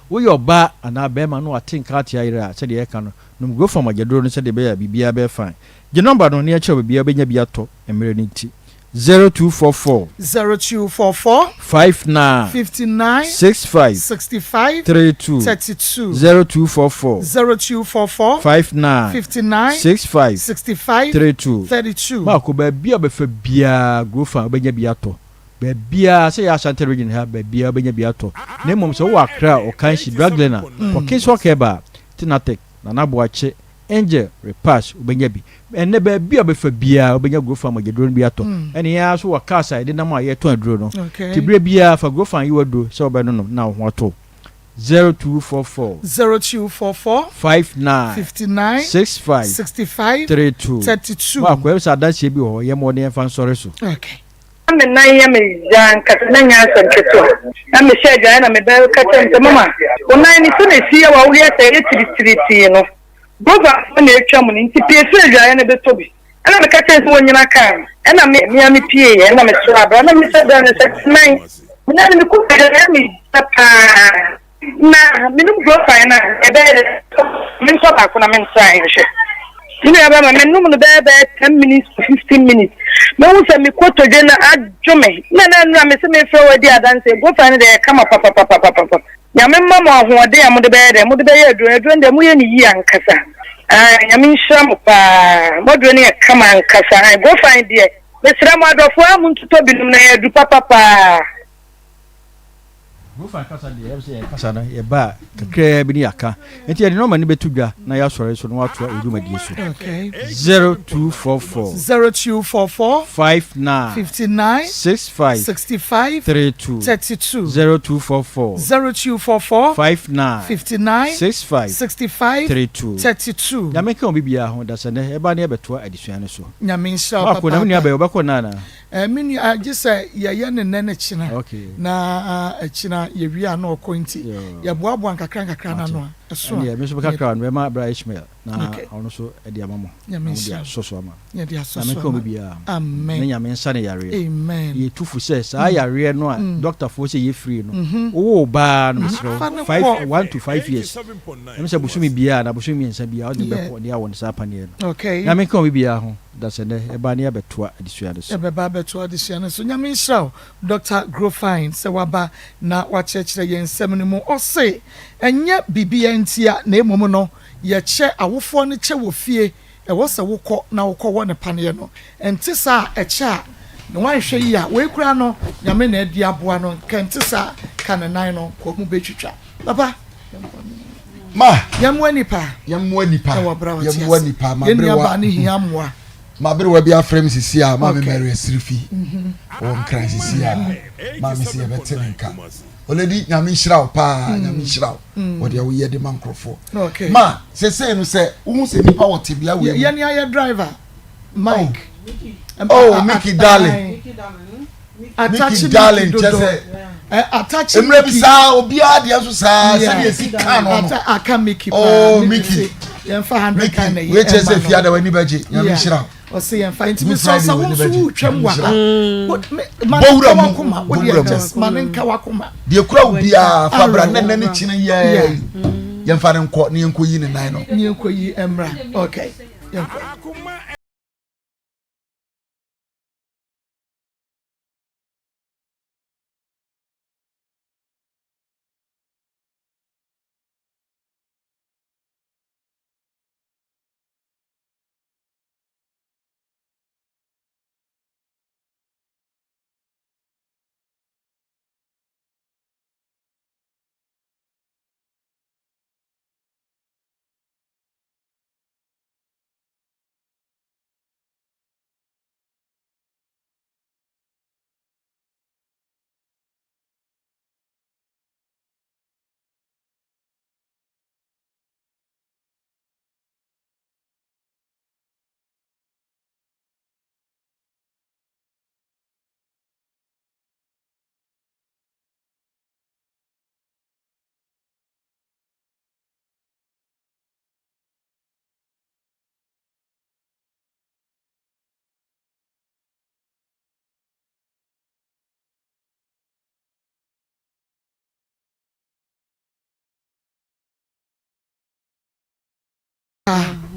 F: Woyɛ ɔbaa anaa barima na wate nka ate ayerɛ a, sɛdeɛ yɛka no, nom guo fam agyaduro no sɛdeɛ ɛbɛyɛ a biribiara bɛyɛ fine. Gye nɔmba no na yɛnkyerɛ wo baabi a wobɛnya bi atɔ mmerɛ no nti. 0244.
B: 0244.
F: 59.
B: 59.
F: 65.
B: 65.
F: 32.
B: 32.
F: 0244.
B: 0244.
F: 59.
B: 59.
F: 65.
B: 65.
F: 32.
B: 32.
F: Maako, baabi a wobɛfa biara Grofa wobɛnya bi atɔ. Baabiara, sɛ ɛyɛ Ashanti region ha, baabiara wobɛnya bi atɔ. Na mmom sɛ wowɔ Accra, Okaishie, Draglena, kɔ Kingswalk Herbal, Tinatec, Nana Boakye, Angel, Repass, wobɛnya bi. Ɛnnɛ baabi a wobɛfa biara wobɛnya Grofa mogyaduro no bi atɔ. Ɛne yɛn ara nso wɔ cars a yɛde nam a yɛtɔn aduro no. Nti berɛ biara fa Grofa yi w'aduro sɛ wobɛnonom na wo ho atɔ wo. 0244.
B: 0244.
F: 59.
B: 59.
F: 65.
B: 65.
F: 32.
B: 32.
F: Maako, ɛyɛ sɛ adanseɛ bi wɔ hɔ, yɛmmɔ na yɛmfa nsɔre so.
B: Okay.
G: Na me nan yɛ me ya ankasa, na ɛnyɛ asɛm ketewa. Na mehyɛ adwaeɛ na me ba ka kyerɛɛ me sɛ, Mama, wo nan no sɛdeɛ ɛsi yɛ wo a woyɛ sɛ ɛyɛ tiritiriti no, Groverfoɔ na ɛretwa mu no, nti pue firi adwaeɛ no bɛtɔ bi. Ɛna meka kyerɛɛ no sɛ wɔnnyina kaa no. Ɛna me me ara mepieeɛ, ɛna mesoaa bra, na mesa bra no sɛ, Nan, me nan no mekɔ fie no ɛyɛ me ya paa. Na menom Grofer no a, ɛbɛyɛ dɛ mentɔ baako na mentrae nhwɛ. Me nua bɛrima, menom no bɛyɛ bɛyɛ ten minutes to 15 minutes. Mehu sɛ me kotodwe no adwo me. Na na nnura me se mefrɛ wo adi adanse. Grofer no deɛ ɛyɛ kama papapapapapa. Nyame mma mo ahoɔden a mode bɛyɛ dɛ, mode bɛyɛ aduro no. Aduro no deɛ moyɛ no yie ankasa. Ae, Nyame nhyira mo paa. Mo aduro no yɛ kama ankasa. Ae, Grofer deɛ, mesrɛ mo adɔfoɔ a montotɔ binom na ɛyɛ aduru papa paa.
F: Gofa kasa deɛ ɛyɛ sɛ yɛn kasa no yɛba a kakraa bi ne yɛaka nti yɛde nɔma no bɛto dwa na yɛasɔre so na watoa yɛn dwumadie so.
B: Okay.
F: 0244
B: 0244
F: 59
B: 59
F: 65
B: 65
F: 32
B: 32
F: 0244
B: 0244
F: 59
B: 59
F: 65
B: 65
F: 32
B: 32.
F: Nyame nka obi biara ho dasɛnɛ ɛba ne yɛbɛtoa adesua no so.
B: Nyame nhyira wo
F: Maako na me nua
B: papaapa.
F: bɛyɛ wobɛkɔ nnɛ anaa?
B: Eh, me nua, ah, gye sɛ yɛyɛ ne nnɛ ne kyena.
F: Okay.
B: Na ah, ɛkyena yɛwie a na ɔkɔ nti, yɛboaboa nkakra nkakra no ano a, ɛso a.
F: Ɛnneɛ, me nso mekakra no bɛma Bra Ishmael na
B: Okay.
F: ɔno nso de ama mo.
B: Nyame
F: Na mode
B: nhyira.
F: asɔ so ama.
B: Yɛde asɔ
F: Nyame
B: so
F: nka
B: ama.
F: obi biara ho.
B: Amen.
F: Na Nyame nsa ne yareɛ.
B: Amen.
F: Yɛtu fo sɛ saa yareɛ no a dɔktafoɔ sɛ yɛ free no, wowɔ wo ba no mesrɛ
B: Fa
F: wo,
B: no
F: five,
B: kɔ.
F: 1 to 5 years, ɛm sɛ bosome biara anaa bosome 3 biara wode no bɛkɔ ne awɔ no saa paneɛ no.
B: Okay.
F: Nyame nka obi biara ho. Da sɛ nnɛ yɛba ne yɛabɛtoa adesua no so.
B: Yɛbɛba abɛtoa adesua no so. Nyame nhyira wo Doctor Grofine sɛ waba na wakyerɛkyerɛ yɛn nsɛm no mu. Ɔse ɛnyɛ biribiara ntia na mmom no yɛkyɛ awofoɔ no kyɛ wɔ fie, ɛwɔ sɛ wokɔ na wokɔ wɔ no paneɛ no. Ɛnte saa a ɛkyɛ a na wanhwɛ yie a wei koraa no Nyame na adi aboa no nka ɛnte saa a ka ne nan no kɔ mu bɛtwitwa. Papa
D: Ma.
B: Yɛmmoa nipa.
D: Yɛmmoa nipa.
B: Ɛwɔ bra ɔte
D: Yɛmmoa
B: ase.
D: nipa.
B: Yɛn nua
D: Maberewa.
B: baa no hia mmoa.
D: Maberewa bi afrɛ me sisi a maame
B: Okay.
D: Mary Asirifi. Ɔwɔ Nkran sisi a. Maame sɛ yɛbɛte ne nka. Oledi Nyame nhyira wo paa. Nyame nhyira wo. Wɔ deɛ woyɛ de ma nkurɔfoɔ.
B: Okay.
D: Ma sesei no sɛ wohu sɛ nipa wɔ tebea wei mu.
B: Yɛn ayɛ driver Mike.
D: Oh, Mickey darling. Mickey darling kyɛ sɛ
B: Atachi
D: mmerɛ bi saa obiara deɛ nso saa sɛdeɛ esi kan no no.
B: Aka Mickey paa.
D: Oh Mickey.
B: Yɛnfa 100 Ghana
D: Mickey
B: yi
D: wei kyɛ sɛ
B: ɛma no.
D: fiada w'ani bɛgye. Nyame nhyira wo.
B: Ɔsɛ yɛnfa nti
D: Good
B: mesɛ
D: Friday
B: sɛ wo
D: w'ani
B: nso
D: bɛgye.
B: wotwam wɔ ha. Ma ne
D: Bɔ wura
B: nka
D: mu.
B: wakoma. Wo
D: Bɔ
B: deɛ
D: wura mu.
B: just ma ne nka wakoma.
D: Deɛ kura wo biara fa bra
B: Awerɛhoɔ.
D: nnɛ nnɛ ne kyene yɛɛ yɛmfa no nkɔ ne yɛnkɔ yi ne nan no.
B: Ne yɛnkɔ yi mmra. Okay. Yɛnkɔ.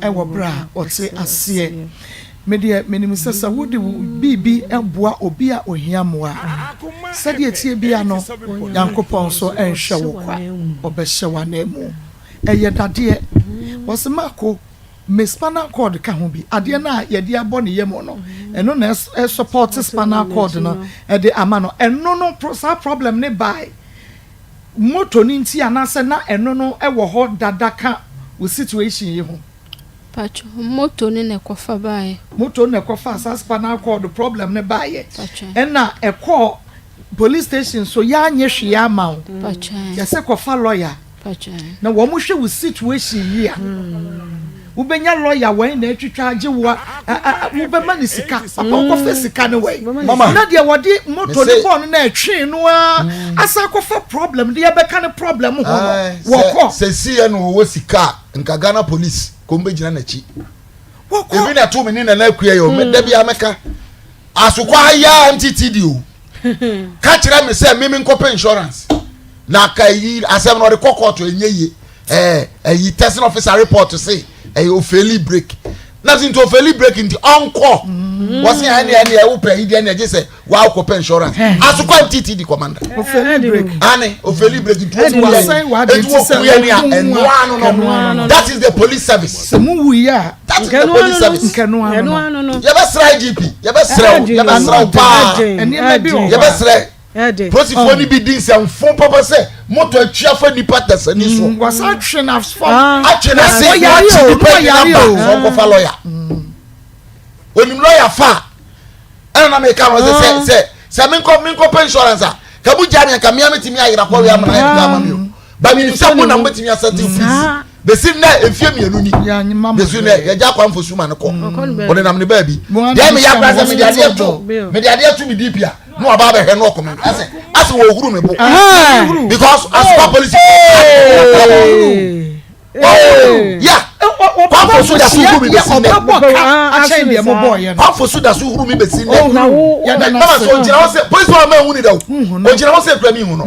B: wɔ berɛ a ɔte aseɛ. Me deɛ menim sɛ sɛ wode wo biribi boa obi a ohia mmoa a, sɛdeɛ ɛteɛ biara no, Nyankopɔn nso nhwɛ wo kwa, ɔbɛhyɛ wo ananmu. Ɛyɛ dadeɛ. Wɔse Marko, me spinal cord ka ho bi. Adeɛ no a yɛde abɔ ne yam no, ɛno na ɛsupɔte spinal cord no de ama no. Ɛno no, saa problem no bae moto no nti anaasɛ na ɛno no wɔ hɔ dada ka wo situation yi ho?
A: Pacho, moto no na ɛkɔfa baeɛ.
B: Moto no na ɛkɔfaa saa spinal cord problem no baeɛ.
A: Pacho.
B: Ɛna ɛkɔɔ police station so yɛanyɛ hwee ama wo.
A: Pacho.
B: Yɛsɛ kɔfa lawyer.
A: Pacho.
B: Na wɔn hwɛ wo situation yi a, wobɛnya lawyer wɛn na atwitwa agye wo a, wobɛma no sika. Papa wokɔfa sika no wɛn?
D: Mama.
B: Na deɛ wɔde moto no
D: Mese.
B: bɔɔ no na ɛtwee no ara asan akɔfa problem de abɛka ne problem ho no,
D: Ae, sɛ
B: wɔkɔ.
D: sɛ siiɛ na ɔwɔ sika a, nka Ghana police kɔm bɛgyina n'akyi.
B: Wɔkɔ.
D: Ebi na ɛto me ne Nana Akua yi o, me da biara mɛka. Asokwa ha yi ara MTTD o. Ka kyerɛ me sɛ me menkɔpɛ insurance. Na ka yi asɛm no ɔde kɔ court ɛnyɛ yie. Ɛɛ ɛyi testing officer report se ɛyɛ ofeeli break. Na se nti ofeeli break nti ɔnkɔ. Wɔse ɛne ɛne ɛwo pɛ yi deɛ ɛne ɛgye sɛ wa wokɔpɛ insurance. Asokwa MTTD commander.
B: Ofeeli break.
D: Ane ofeeli break nti
B: Ɛde
D: woku
B: wasɛn
D: yɛ
B: w'ade
D: nti
B: nti sɛ
D: woku yɛ ne a
B: wokum
D: ɛno
B: a,
D: ano
B: ɛno ano
D: no.
B: no.
D: That is the police service.
B: Sɛ mo wuiɛ a,
D: That is the police service.
B: Nkɛno ano no.
D: Yɛbɛsrɛ IGP, yɛbɛsrɛ wo, yɛbɛsrɛ wo paa.
B: Nneɛma bi wɔ hɔ a.
D: Yɛbɛsrɛ. Polisifoɔ no bi di nsɛmfo papa sɛ moto atwi afa nipa dasani soɔ.
B: Wɔsan atwe no fam.
D: Atwe no ase na wakye nipa de no aba sɛ ɔnkɔfa lɔya. Onim lɔya fa a ɛna na meka no sɛ sɛ sɛ sɛ menkɔ menkɔpɛ insurance a ka mo gya me anka mea metumi ayera kɔwe amena ayɛ de ama me o. Ba menim sɛ mo na mobɛtumi asɛte fees. Bɛsi nnɛ mfie mmienu ni. Bɛsi nnɛ yɛgya akwanfo suma no kɔ. Ɔnenam ne baabi. Deɛ meyɛ akora sɛ mede adeɛ to mede adeɛ to me DP a na waba abɛhwɛ na ɔkɔ me asɛ asɛ wɔhuru me bo. Because asokwa polisi. Ya kwanfo so da so huru mi bɛsi nnɛ. Kwanfo so da so huru mi bɛsi nnɛ. Mama sɛ ɔgyina hɔ sɛ polisi wa ma ehu ni da o. Ɔgyina hɔ sɛ ekura mi hu no.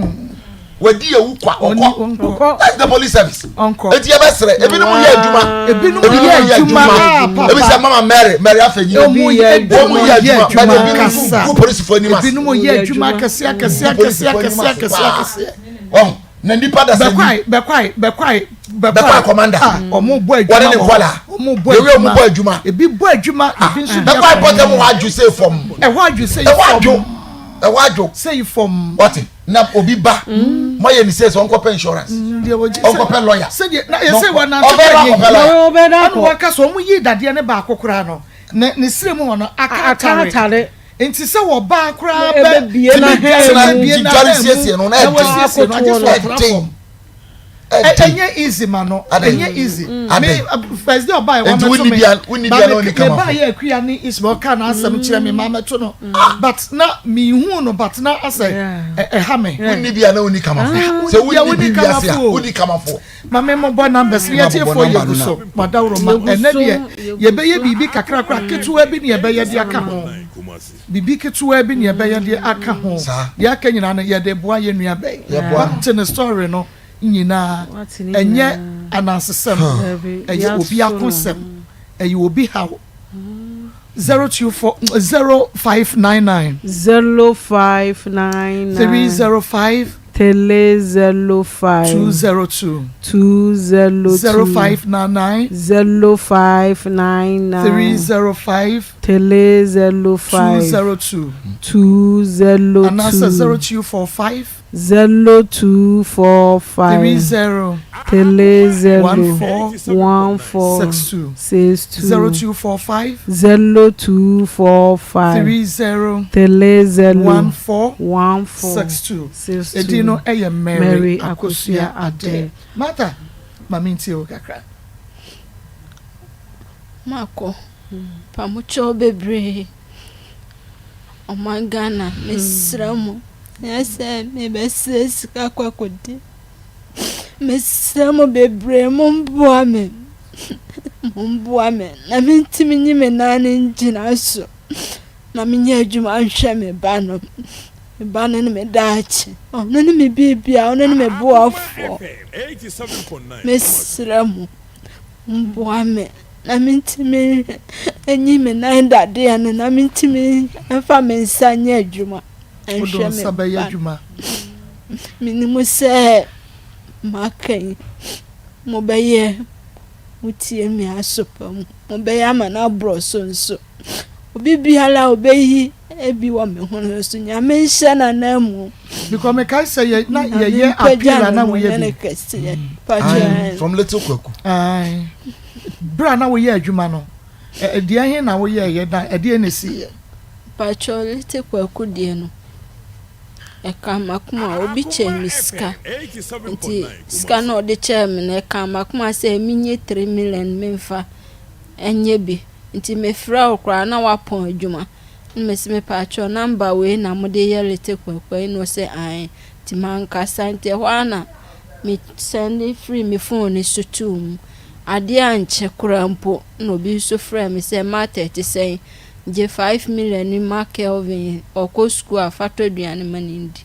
D: Wadi ewu kwa ɔkɔ. That's the police service. Eti yɛ bɛ srɛ ebinom yɛ adwuma.
B: Ebinom yɛ adwuma
D: papa. Ebi sɛ mama Mary Mary afɛnyi.
B: Ɔmo yɛ
D: adwuma but ebinom nso gu polisifoɔ anim ase.
B: Ebinom yɛ adwuma akɛseɛ akɛseɛ akɛseɛ akɛseɛ akɛseɛ akɛseɛ.
D: Wɔn na nipa da sɛ
B: ni. Bɛkwae bɛkwae bɛkwae
D: bɛkwae commander.
B: Ah ɔmo bɔ adwuma
D: wɔne ne nkɔla.
B: Ɔmo bɔ adwuma.
D: Ɔmo bɔ adwuma.
B: Ebi bɔ adwuma ebi nso
D: di akɔnɔ. Bɛkwae pɔtɛ mu hɔ adwo sɛ fam.
B: Ɛhɔ adwo sɛ fam.
D: Ɛhɔ adwo ɛhɔ adwo.
B: Sɛ fam.
D: Wɔte na obi ba mo ayɛ ne sɛ sɛ ɔnkɔpɛ insurance ɔnkɔpɛ lawyer.
B: Sɛdeɛ na yɛ sɛ wɔnante
D: ɔbɛda akɔpɛ lawyer.
B: Ɛna wɔka sɛ ɔmo yi dadeɛ ne baako koraa no ne ne srɛ mu hɔ no aka atare. Nti sɛ wɔbaa koraa bɛ
C: tumi
B: dware
D: na dware siesie no na
B: ɛden no agye sɛ ɔtra fam. Ɛnyɛ easy ma no ɛnyɛ easy me first day ɔbaa yɛ wɔmɛto me ba me me baa yɛ akuya ne Ismail ɔka n'asɛm kyerɛ me maa mɛto no but na mihu no but na asɛ ɛha me.
D: Wonni bia na wonni kamafo sɛ wonni bi wiase a wonni kamafo.
B: Maame mo bɔ numbers ne yɛtiefoɔ yɛ gu so madaworo ma ɛnɛ deɛ yɛbɛyɛ biribi kakra kora ketewa bi ne yɛbɛyɛ de aka ho biribi ketewa bi ne yɛbɛyɛ de aka ho deɛ aka nyinaa no yɛde boa yɛn nua bɛn wate ne story no nyinaa ɛnyɛ anansesɛm ɛyɛ obi akosɛm ɛyɛ obi haw 024 0599
C: 0599
B: 305
C: 305
B: 202
C: 202
B: 0599
C: 0599
B: 305
C: 305
B: 202
C: 202
B: anaasɛ 0245
C: 0245
B: 30
C: 30
B: 14
C: 14
B: 62
C: 62
B: 0245
C: 0245
B: 30
C: 30
B: 14
C: 14
B: 62
C: 62
B: Edin no yɛ Mary
C: Mary
B: Akosua
C: Akosua
B: Adeh.
C: Adeh.
B: Martha, ma mentie wo kakra.
A: Makɔ pamokyɛw bebree. Ɔman Ghana mesrɛ mo nyɛ sɛ mebɛsrɛ sika akɔ akɔdi. Mesrɛ mo bebree momboa me. Momboa me na mentumi nyi me nan no ngyina so na menyɛ adwuma nhwɛ me ba no. Me ba no ne me daakye. Ɔno ne me biribiara, ɔno ne me boafoɔ. Mesrɛ mo, momboa me. Na mentumi nyi me nan dadeɛ no, na mentumi mfa me nsa nyɛ adwuma
B: Wode wo
A: nhwɛ me
B: nsa bɛyɛ
A: ba no.
B: adwuma.
A: Menim sɛ maka yi, mobɛyɛ, motie me aso pa mu, mobɛyɛ ama no aborɔ so nso. Obi biara a ɔbɛyi bi wɔ me ho no nso, Nyame nhyɛ n'ananmu.
B: Because mekae sɛ yɛ na
A: Nyame
B: yɛyɛ
A: mpagya
B: appeal a
A: no
B: na
A: na
B: woyɛ
A: ɔnyɛ no
B: bi.
A: kɛseɛ.
D: Aye,
A: Pakyɛ.
D: from little Kwaku.
B: Aye. Berɛ a na woyɛ adwuma no, deɛ he na woyɛeɛ na ɛdeɛn na ɛsiiɛ?
A: Pakyɛ Little Kwaku deɛ no, ɛkaa m'akoma, obi kyɛɛ me sika, nti sika no a ɔde kyɛɛ me no, ɛkaa m'akoma sɛ menyɛ 3 million memfa nyɛ bi. Nti mefrɛ wo koraa na woapɔn adwuma. Ɛna mese mepaakyɛw number wei na mode yɛ Little Kwaku a? Ɛna ɔse ae. Nti mankasa, nti ɛhɔ ara na me sɛnde firii me phone no so too mu. Adeɛ ankye koraa mpo na obi nso frɛɛ me sɛ Martha ɛte sɛn? Gye 5 million yi ma Kelvin ɔkɔ sukuu a fa tɔ aduane ma no ndi.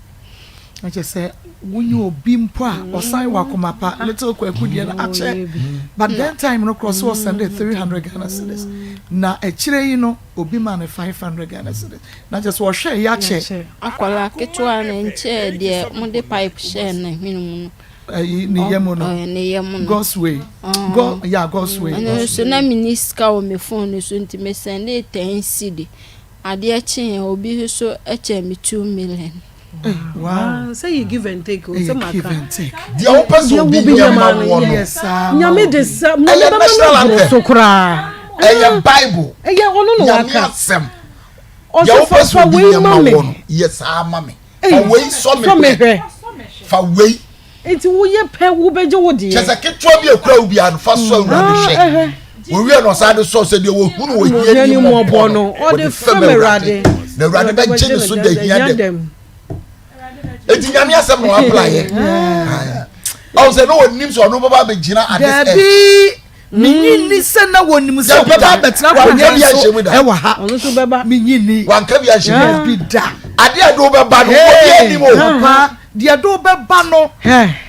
B: Na kyerɛ sɛ wonyɛ obi mpo a ɔsan wɔ akoma pa. Little Kwaku deɛ no akyɛ but then time no korɔ sɛ ɔsɛnde 300 Ghana cedis na akyire yi no obi maa no 500 Ghana cedis na kyerɛ sɛ ɔhwɛ yɛ akyɛ.
A: Akwadaa ketewa no nkyɛɛ deɛ mode pipe hyɛɛ ne hwene mu no.
B: Ɛyi ne yam no.
A: Ne yam no.
B: God's way. God yeah God's way.
A: Ɛno nso na menni sika wɔ me phone no so nti me sɛndee 10 cedi. Adeɛ kyeeɛ obi nso kyɛɛ me 2 million.
B: Wow.
C: Sɛ yɛ give and take o sɛ ma
B: Give
C: ka.
B: and take.
D: Deɛ wopɛ sɛ obi nyɛ ma woɔ no.
C: Nyame de sɛ
D: Ɛyɛ
C: nyame bɛma
D: national
C: no boro
D: anthem.
C: so koraa.
D: Ɛyɛ Bible.
C: Ɛyɛ ɔno na
D: Nyame
C: waka.
D: asɛm. Deɛ
C: Ɔsɛ
D: wopɛ
C: fa
D: sɛ
C: fa
D: obi
C: wei
D: nyɛ
C: ma
D: ma
C: me.
D: woɔ no, yɛ saa ma me. Fa wei sɔ me
C: Sɔ me
D: hwɛ.
C: hwɛ.
D: Fa wei.
C: Nti woyɛ pɛ wobɛgye wo deɛ.
D: Kyɛ sɛ ketewa bi a ekura wo biara no, fa sɔ Awurade
C: Ah,
D: hwɛ.
C: ɛhɛ.
D: Wɔwie no ɔsan de sɔ sɛ deɛ wɔhunu wɔ
C: Wɔ
D: hiani
C: hiani
D: mmɔbɔ
C: mmɔbɔ
D: no,
C: no,
D: wɔde
C: ɔde
D: fɛm
C: fɛm
D: Awurade.
C: Awurade.
D: Na Awurade bɛgye ne so da hia dɛm. Eti Nyame asɛm na wapla yɛ. Ɔwɔ sɛ na wɔnim sɛ ɔno bɛba abɛgyina at this edge.
B: Dabi menyi nni sɛ na wɔnim sɛ
D: Dabi
B: ɔbɛba
D: da.
B: abɛtena
D: Wanka
B: akonnwa
D: bi
B: yi
D: anhyɛ
B: so
D: mu da.
B: ɛwɔ ha.
C: Ɔno nso bɛba.
B: Menyi nni.
D: Wanka bi anhyɛ mu da.
B: Dabi da.
D: Adeɛ a ɛde wo bɛba no, obiara nim o.
B: Papa, deɛ de wo bɛba no,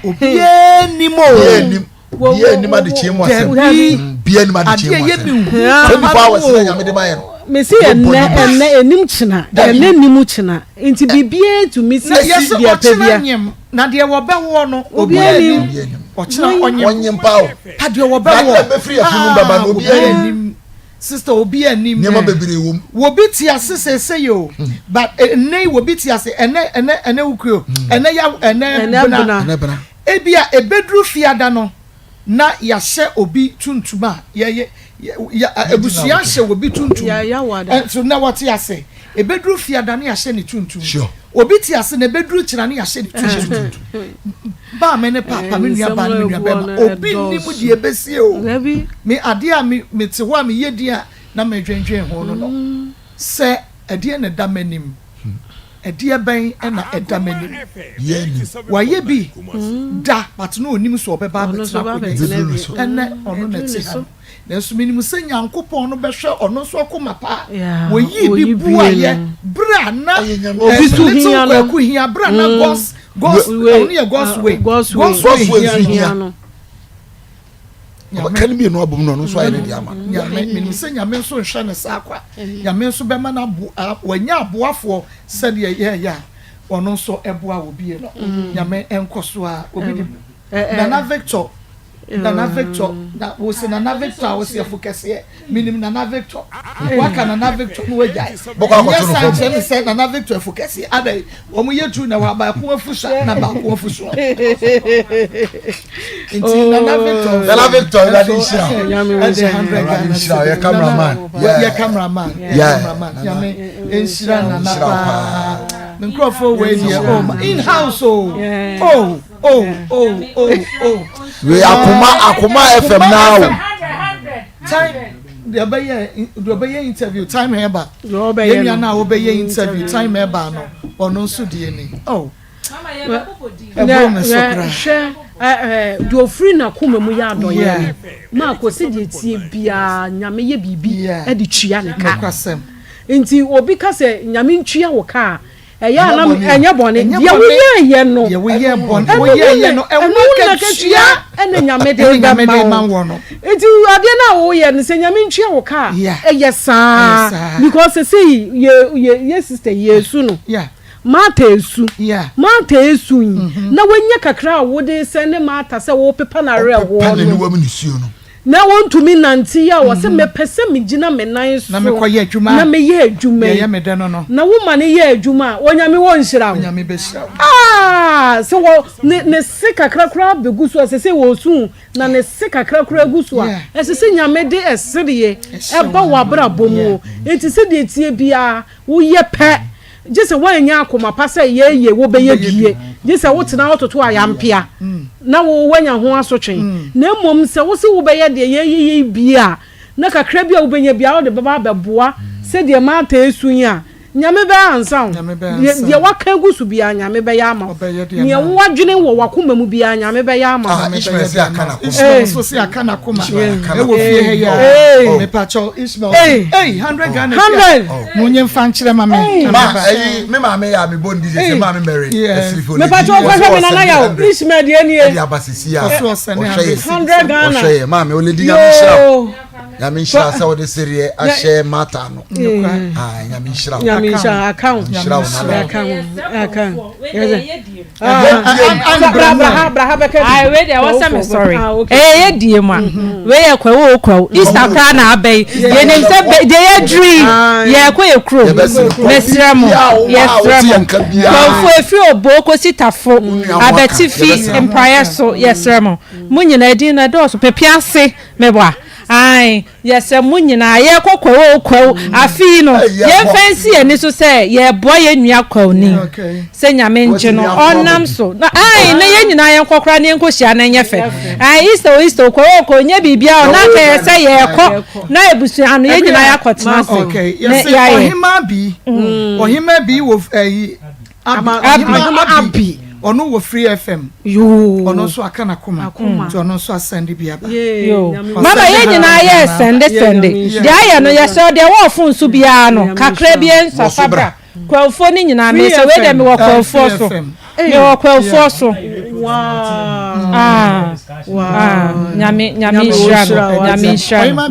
B: obiara nim o.
D: Obiara nim. Obiara nim adekyeɛ mu asɛm.
B: Dabi.
D: Obiara nim adekyeɛ
B: Adeɛ
D: mu
B: yɛ
D: asɛm.
B: me hu
D: 24
B: papa
D: hours
B: no
D: na
B: o.
D: Nyame de ma yɛ no.
C: Mesi ɛnɛ ɛnɛ enim kyena ɛnɛ nim kyena nti biribiara tumi si
B: Na yɛsɛ
C: deɛ pɛ
B: ɔkyena
C: bia.
B: nyem na deɛ wɔbɛwoɔ no
C: Obiara
B: obiara
C: nim.
B: nim.
D: Obiara nim.
B: Ɔkyena ɔnyem.
D: Ɔnyem paa o.
B: Pa deɛ
D: Na
B: wɔbɛwoɔ.
D: adeɛ a ɛbɛfiri yafunu mu bɛba no, obiara
B: Obiara
D: nim.
B: nim. Sister obiara nim.
D: Nneɛma bebree wɔ mu.
B: Wobi te ase seesei o but ɛnɛ yi wobi te ase ɛnɛ ɛnɛ ɛnɛ wukuri o ɛnɛ ya ɛnɛ
C: Ɛnɛ
B: bena
C: bena.
D: Ɛnɛ bena.
B: Ebia ebeduru fiada no na yɛahyɛ obi tuntum a yɛyɛ yɛ abusua ahyɛ obi tuntum nso na wɔte ase. Ebeduru fiada na yɛahyɛ ne tuntum. Obi te ase na ebeduru kyena na yɛahyɛ ne tuntum. Maame ne paapa, me nua baa ne me nua bɛrima, obi nnim deɛ ebesie o. Me adeɛ a me mete hɔ a meyɛ din a na medwendwen ho no no sɛ ɛdeɛ na ɛda m'anim. Ɛdeɛ bɛn na ɛda m'anim? Wayɛ bi da but na ɔnim sɛ ɔbɛba abɛtena akonnwa yi so. Ɛnnɛ ɔno na ɛte ha no. Nanso menim sɛ Nyankopɔn no bɛhwɛ ɔno nso akoma pa a ɔyii bi buaeɛ berɛ a na Little Kwaku hia, berɛ a na God's, God's, ɔno yɛ God's way, God's way hia no.
D: Ɔbɛka ne mmienu abom na ɔno nso ayɛ ne deɛ ama no.
B: Nyame, menim sɛ Nyame nso nhwɛ no saa kwa. Nyame nso bɛma no abo, wanya aboafoɔ sɛdeɛ yɛɛyɛ a ɔno nso ɛboa wɔ bie no. Nyame nkɔ so a obi de Nana Victor, Nana Victor, na wo se Nana Victor a wo se afu kɛseɛ. Menim Nana Victor. Waka Nana Victor no wagyae.
D: Bɔkɔ akɔto
B: Ɛnyɛ
D: no
B: saa
D: fam.
B: nkyerɛ me sɛ Nana Victor afu kɛseɛ. Adɛn, wɔn yɛ tu na wɔ baako afu sa na baako afu soɔ. Nti Nana Victor nso.
D: Nana Victor, Awurade nhyira wo.
B: Ɛde 100
D: Awurade
B: Ghana
D: nhyira wo. Yɛ
B: cedis.
D: cameraman.
B: Nana,
D: Yeah.
B: yɛ cameraman. Yɛ
D: Yeah.
B: cameraman. Nyame nhyira Nana
D: Nhyira wo
B: paa.
D: paa.
B: Me nkurɔfoɔ wei deɛ, oh, ma- in house o. Oh, oh, oh, oh, oh.
D: Wei akoma akoma FM naa o.
B: Time deɛ ɔbɛyɛ deɛ ɔbɛyɛ interview time ɛba.
C: Deɛ ɔbɛyɛ
B: Yɛn nua
C: no.
B: no a ɔbɛyɛ interview time ɛba no ɔno nso deɛ ni. Oh. Ɛboro me so koraa.
C: Hwɛ ɛ deɛ ofiri n'akoma mu yɛ adɔyɛ
B: Yeah.
C: no maa kɔsi deɛ tie biara Nyame yɛ biribi
B: Yeah.
C: ɛde tua ne ka.
B: Nokwasɛm.
C: Nti obi ka sɛ Nyame ntua wo ka a. Ɛyɛ a na ɛnyɛ bɔne. Deɛ woyɛeɛ no,
B: deɛ woyɛɛ bɔne, woyɛeɛ no, ɛno akatua
C: ɛna Nyame de bɛma wo no. Nti adeɛ no a woyɛ no, sɛ Nyame ntua wo ka a, ɛyɛ saa. Because sesei yɛ yɛ yɛ sister yi yɛresu no. Martha esu. Martha esu yi, na wanya kakra a wode sɛne Martha sɛ wopepa no awerɛhoɔ no. Na wɔntumi nnante yi a, ɔse, Mepɛ sɛ megyina me nan so
B: na meyɛ
C: adwuma yi. Na woma no yɛ adwuma a, Onyame ɔnhyira wo. Ah! Sɛ wɔ, ne, ne se kakra koraa bɛgu so a, sɛsei wɔresu, na ne se kakra koraa gu so a, ɛsɛ sɛ Nyame de ɛsereɛ ɛba w'abrabɔ mu. Enti sɛdeɛ ɛteɛ biara, Woyɛ pɛ, gye sɛ woannya akoma pa sɛ yɛyɛ wobɛyɛ bie, gye sɛ wotena hɔ toto ayampea na wo woanya ho asotwe. Na mmom sɛ wose wobɛyɛ deɛ yɛyɛ yi bie a, na kakra bi a wobɛnya biara wode bɛba abɛboa sɛdeɛ Martha resu yi a, Nyame bɛyɛ ansa wo. Deɛ woaka agu so biara Nyame bɛyɛ ama wo. Neɛ woadwene wɔ w'akoma mu biara Nyame bɛyɛ ama wo.
D: Ah, Ishmael se aka n'akoma.
B: Ishmael nso se aka n'akoma. Ɛwɔ fie ha yi a. Mepakyɛw Ishmael. Hey, 100 Ghana.
C: 100.
B: Mo nye nfa nkyerɛ ma me.
D: Ma ɛyi me maame yɛ a me bɔ ndi sɛ maame Mary.
C: Yoo. Mepakyɛw kɔhwɛ me nana yaw. Ishmael deɛ nie.
D: Ɛde aba sisi a.
B: Ɔhwɛ
D: yɛ. 100 Ghana. Ɔhwɛ yɛ maame oledi nyame nhyira wo. Nyame nhyira sɛ wode sereɛ ahyɛ Martha no. Ah, nyame nhyira wo.
C: Nyame nhyira aka wo.
D: Nhyira wo nana.
C: Aka wo. Aka.
H: Ɛyɛ die mu a wei yɛ kwawu o kwawu Easter koraa na aba yi yɛnim sɛ deɛ yɛaduru yi yɛrekɔ yɛ kurom mesrɛ mo yɛsrɛ mo kwawufo efiri oboo kɔsi tafo abatifi mpraeɛ so yɛsrɛ mo mo nyinaa edin no ɛdɔɔso pepease meboa ae Yɛsrɛ mo nyinaa, yɛrekɔ Kwawu o Kwawu, afe yi no, yɛmfa nsi yɛn ani so sɛ yɛreboa yɛn nua Kwawuni, sɛ Nyame ngye no, ɔnam so, na ae, na yɛn nyinaa yɛnkɔ koraa na yɛnkɔhyia na ɛnyɛ fɛ. Ae, Easter o Easter o, Kwawu o Kwawu, nyɛ biribiara o, na anka ɛyɛ sɛ yɛrekɔ na abusua no, yɛn nyinaa yɛakɔtena ase
B: Okay,
H: na
B: yɛse
H: yɛayɛ.
B: Ɔhemaa Bi, Ɔhemaa Bi wɔ ɛyi, Abi, Ɔhemaa Abi, ɔno wɔ Free FM. Ɔno nso aka n'akoma, nti ɔno nso asɛnde bi aba.
H: Yoo. Mama yɛn nyinaa yɛ sɛnde sɛnde. Deɛ ayɛ no yɛsrɛ deɛ wɔɔ fon so biara no kakra bi nsa fa bra. Kwawofoɔ no nyinaa me sɛ wei deɛ mewɔ kwawofoɔ so. Mewɔ kwawofoɔ so. Ah, ah, nyame nyame nhyira no. Nyame nhyira no.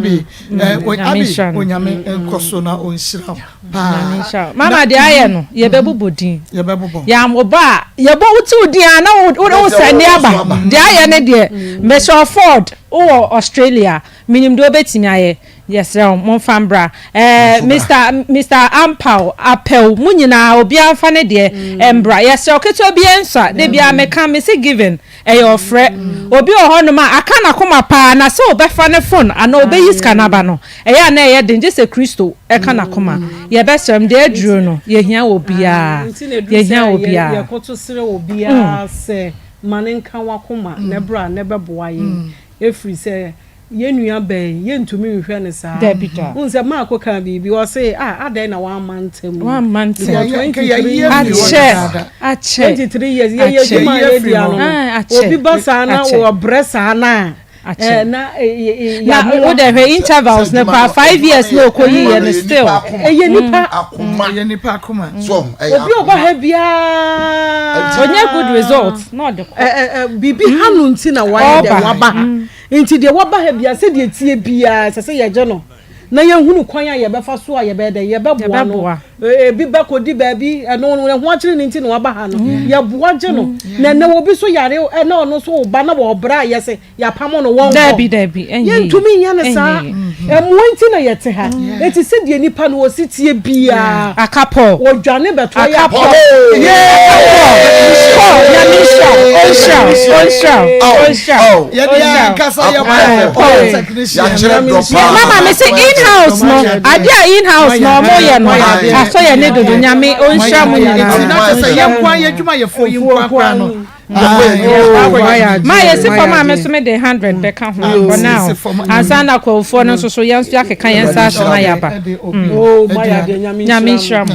B: Nyame nhyira no. Onyame nkɔ so na ɔnhyira wo.
H: Paa. Mama deɛ ayɛ no yɛbɛbobɔ din.
B: Yɛbɛbobɔ.
H: Yɛabobɔ a yɛbɔ wote wo din a na wo sɛnde aba. Deɛ ayɛ no deɛ mehyɛ Ford wowɔ Australia menim deɛ wobɛtumi ayɛ. Yɛsrɛ wo momfa mbra. Ɛɛ Mister Mister Ampaw Apɛw mo nyinaa obiara mfa ne deɛ mbra. Yɛsrɛ wo ketewa bi ɛnsua. Da biara meka mese giving Ɛyɛ ɔfrɛ. Obi wɔ hɔnom a, aka n'akoma paa, na sɛ ɔbɛfa ne fon anaa ɔbɛyi sika no aba no, ɛyɛ a na ɛyɛ den, gye sɛ Kristo ka n'akoma. Yɛbɛsrɛ mo, deɛ aduru no, yɛhia obiara.
C: Nti na ɛduru
H: Yɛhia
C: sɛ
H: obiara.
C: yɛkoto srɛ obiara sɛ, ma no nka w'akoma na bra na bɛboa yɛn, ɛfiri sɛ Yɛn nua bɛn, yɛntumi nhwɛ no saa.
H: Dabi da.
C: Wohu sɛ Marko kaa biribi, ɔse, ah, adɛn na wamma ntɛm yi?
H: Wamma ntɛm.
C: Because 23 years.
H: Akyɛ, akyɛ.
C: 23 years, yɛyɛ adwuma a yɛdi ano no.
H: Akyɛ.
C: Obi ba saa na ɔbrɛ saa no a,
H: Akyɛ.
C: na
H: Na wo dɛ hwɛ intervals no koraa, 5 years na ɔkɔ yi yɛ no still.
C: Ɛyɛ nipa.
D: Akoma.
B: Ɛyɛ nipa akoma.
C: Obi a ɔba ha biara.
H: Ɔnyɛ good result na ɔde kɔ.
C: Biribi ha no nti na wayɛ dɛ waba ha. Enti deɛ waba ha biara, sɛdeɛ ɛteɛ biara, ɛsɛ sɛ yɛgye no na yɛhunu kwan a yɛbɛfa so a yɛbɛyɛ dɛn, yɛbɛboa no. Ebi bɛkɔdi baabi, ɛno ne ho akyere no nti na waba ha no, yɛboa gye no. Na ɛnnɛ obi nso yare na ɔno nso reba na wɔbrɛ a yɛse yɛapamo no, wɔnkɔ. Yɛntumi nyɛ no saa. Mmoa nti na yɛte ha. Enti sɛdeɛ nipa no ɔsi teɛ biara, wɔdwane bɛtoa yɛn.
H: Aka Paul. Paul, Nyame nhyira wo, ɔnhyira wo, ɔnhyira wo, ɔnhyira wo.
B: Yɛde yɛn ankasa yɛ Paul technician.
H: Mama me se in house no, ade a in house no ɔmo yɛ no, asɔ yɛ ne dodo, Nyame ɔnhyira mo nyinaa.
B: Nti na kyerɛ sɛ yɛn nkoa yɛ adwumayɛfoɔ yi nkoa koraa no.
H: Ma yɛsi fam a me nso me de 100 bɛka ho for now. Ansa na Kwawofoɔ no nso so yɛn nso yɛakeka yɛn nsa ahyɛ na yɛaba. Nyame nhyira mo.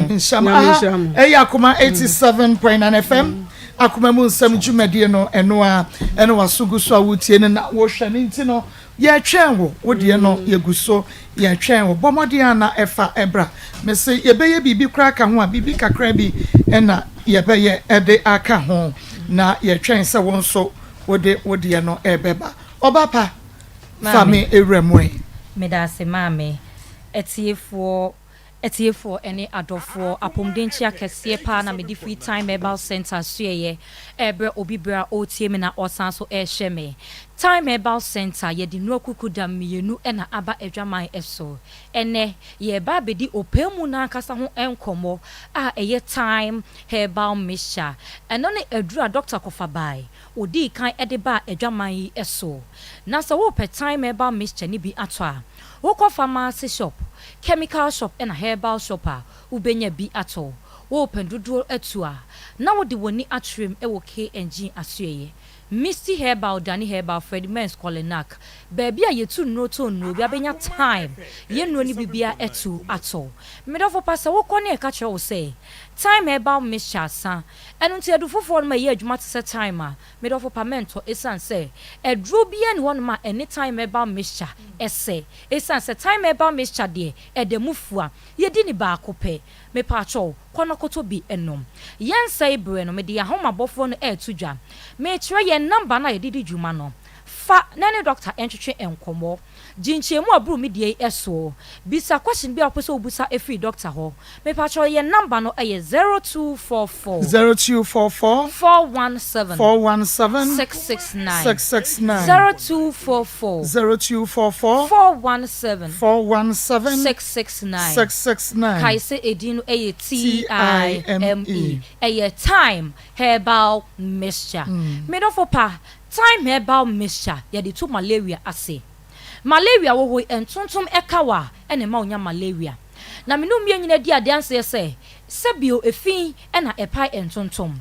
B: Ɛyɛ Akoma 87.9 FM Akoma mu nsɛm dwumadie no ɛno a ɛna waso gu so a wotie no na wohwɛ no nti no. Yɛretwɛn wo, wo deɛ no yɛgu so yɛretwɛn wo. Bɔ mmɔden ara na fa bra. Mese yɛbɛyɛ biribi koraa aka ho a, biribi kakra bi na yɛbɛyɛ de aka ho. Na yɛretwɛn sɛ wo nso wode wo deɛ no rebɛba. Ɔba pa, fa me wura mu ɛ.
I: Medaase maame. Atiefoɔ Atiefoɔ ne adɔfoɔ, apomuden kyea kɛseɛ paa na mede firi Time Herbal Centre asoɛeɛ rebrɛ obi berɛ a ɔretie me na ɔresan nso rehwɛ me. Time Herbal Centre, yɛde nnuro kukuda mmienu na aba adwaman so. Ɛnnɛ, yɛreba abɛdi ɔpamu no ankasa ho nkɔmmɔ a ɛyɛ Thyme Herbal Mixture. Ɛno ne aduro a Dɔkta kɔfa bae, ɔdii kan de baa adwaman yi so. Na sɛ worepɛ Thyme Herbal Mixture no bi atɔ a, Wokɔ pharmacy shop, chemical shop ɛna herbal shop a, wobɛnya bi atɔ. Worepɛ dodoɔ atu a, na wode w'ani akyerɛm wɔ KNG asoɛeɛ. Misty Herbal, Dani Herbal, Fred Mens, Kolinak, baabi a yɛtu nnuro tɔ nnuro, obiara bɛnya thyme, yɛn nnuro no bi biara atu atɔ. Me dɔfo pa, sɛ wokɔ ne yɛka kyerɛ wo sɛ thyme herbal mixture asa, ɛno nti adu foforɔ nom a ɛyɛ adwuma te sɛ thyme a, Me dɔfo pa mɛntɔ esiane sɛ aduro biara nni hɔnom a ɛne thyme herbal mixture sɛ. Esiane sɛ thyme herbal mixture deɛ ɛda mu fua, yɛdi no baako pɛ. Mepaakyɛw, kɔ na kɔtɔ bi nom. Yɛnsɛe berɛ no, mede yɛn ahomabɔfoɔ no reto dwa. Merekyerɛ yɛn number no a yɛde di dwuma no. Fa na ne dɔkta ntwetwe nkɔmmɔ. Gye nkyerɛmu a boro me deɛ yi soɔ. Bisa question bi a wopɛ sɛ wobusa firi doctor hɔ. Mepakyɛw yɛn number no yɛ 0244.
B: 0244.
I: 417.
B: 417.
I: 669.
B: 669.
I: 0244.
B: 0244.
I: 417.
B: 417.
I: 669.
B: 669.
I: Kae sɛ edin no yɛ TIME. Ɛyɛ Thyme Herbal Mixture. Me dɔfo pa, Thyme Herbal Mixture yɛde tu malaria ase. Malaria wɔ hɔ yi, ntontom ka wo a, ɛna ɛma wonya malaria. Na me ne wo mmienu nyinaa di adanseɛ sɛ, sɛbio efi na ɛpae ntontom.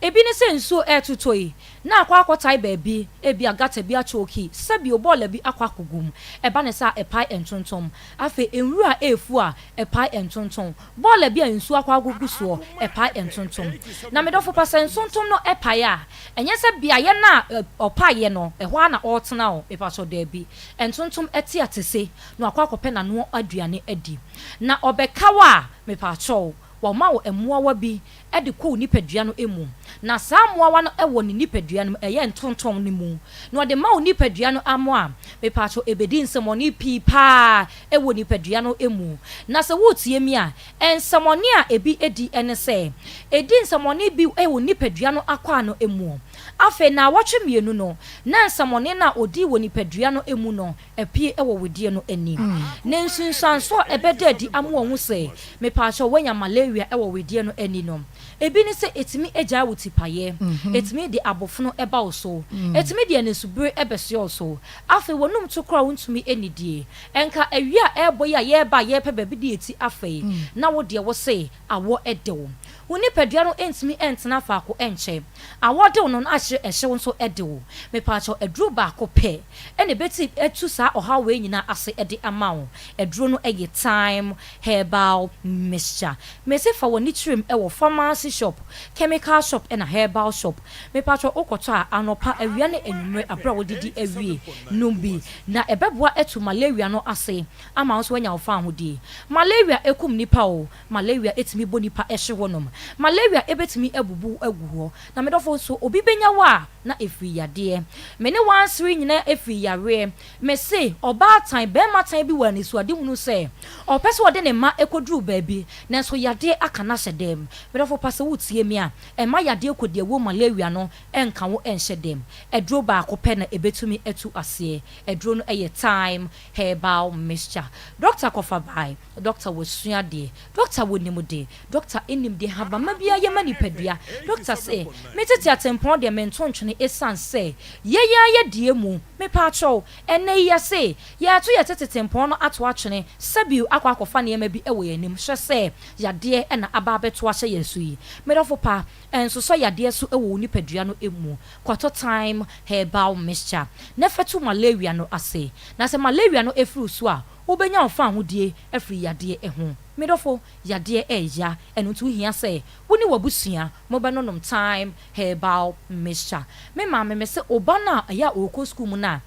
I: Ebi ne sɛ nsuo retotɔ yi, na akɔ akɔtae baabi, ebia gutter bi akyooki, sɛbio bɔɔla bi akɔ akɔgu mu. Ɛba no saa a, ɛpae ntontom. Afei nwura a ɛrefu a, ɛpae ntontom. Bɔɔla bi a nsuo akɔ akɔgu soɔ, ɛpae ntontom. Na me dɔfo pa, sɛ ntontom no pae a, Ɛnyɛ sɛ beaeɛ no a ɔpaeɛ no, ɛhɔ ara na ɔretena o, mepakyɛw, daabi. Ntontom te atese na wakɔ akɔpɛ n'ano aduane adi. Na ɔbɛka wo a, mepakyɛw, wama wo mmoawa bi de kɔ wo nipadua no mu. Na saa mmoawa no wɔ ne nipadua no mu, ɛyɛ ntontom no mu. Na ɔde ma wo nipadua no ano a, mepakyɛw, ɛbɛdi nsɛmmɔne pii pa ara wɔ nipadua no mu. Na sɛ woretie me a, Nsɛmmɔne a ebi di ne sɛ, edi nsɛmmɔne bi wɔ nipadua no akwaa no mu. Afei nnawɔtwe mmienu no, na nsɛmmɔne no a odii wɔ nipadua no mu no apue wɔ wedeɛ no ani. Ne nsunsuansoɔ a ɛbɛda adi ama wahu sɛ mepaakyɛw wanya malaria wɔ wedeɛ no ani no, ebi ne sɛ etumi gyae wo tipaeɛ, etumi de abofono ba wo so, etumi de anisubire bɛsoɛ wo so. Afei w'anum to koraa a wontumi nnidie. Nka awia a ɛrebɔ yi a yɛreba a yɛrepɛ baabi de yɛn ti afa yi, na wo deɛ wo se awɔ de wo. Wo nipadua no ntumi ntena faako nkyɛ. Awɔ de wo no na akyire ɛhyew nso de wo. Mepaakyɛw aduro baako pɛ na ɛbɛti atu saa ɔhaw wei nyinaa ase de ama wo. Aduro no yɛ Thyme Herbal Mixture. Mese fa w'ani kyerɛ mu wɔ pharmacy shop, chemical shop ɛna herbal shop. Mepaakyɛw wokɔtɔ a anɔpa, awia ne anwummere aberɛ a wodidi awie nom bi. Na ɛbɛboa atu malaria no ase ama wo nso woanya wo fawohodie. Malaria kum nnipa o, malaria tumi bɔ nnipa hye hɔ nom. Malaria bɛtumi abubu wo agu hɔ. Na me dɔfo nso, obi bɛnya wo a, na ɛfiri yadeɛ. Me ne wansere nyinaa firi yareɛ. Me se, ɔbaatan, barima-tan bi wɔ anisoadehunu sɛ ɔpɛ sɛ ɔde ne mma kɔduru baabi, nanso yadeɛ aka no ahyɛ dɛm. Me dɔfo pa, sɛ wotie me a, mma yadeɛ kɔdiawuo malaria no nka wo nhyɛ dɛm. Aduro baako pɛ na ɛbɛtumi atu aseɛ. Aduro no yɛ Thyme Herbal Mixture. Dɔkta kɔfa bae. Dɔkta wasua adeɛ. Dɔkta wɔ nimde. Dɔkta nim deɛ habamma biara yɛ ma nipadua. Dɔkta se, Me tete atempɔn deɛ mento ntwene ɛsiane sɛ yei ara yɛ deɛ mu. Mepaakyɛw, ɛnnɛ yi yɛse yɛreto yɛn tete tempɔn no ato atwene sɛbio akɔ akɔfa nneɛma bi wɔ yɛn anim. Hwɛ sɛ yadeɛ na aba abɛto ahyɛ yɛn so yi. Me dɔfo pa, Ɛnsosɔ yadeɛ so wɔ wo nipadua no mu. Kɔtɔ Thyme Herbal Mixture na fa tu malaria no ase. Na sɛ malaria no firi wo so a, wobɛnya wo fawohodie afiri yadeɛ ho. Me dɔfo, yadeɛ ɛreya, ɛno nti wohia sɛ wo ne w'abusua mobɛnonom Thyme Herbal Mixture. Me maame, mese wo ba no a ɛyɛ a ɔrekɔ sukuu mu no a,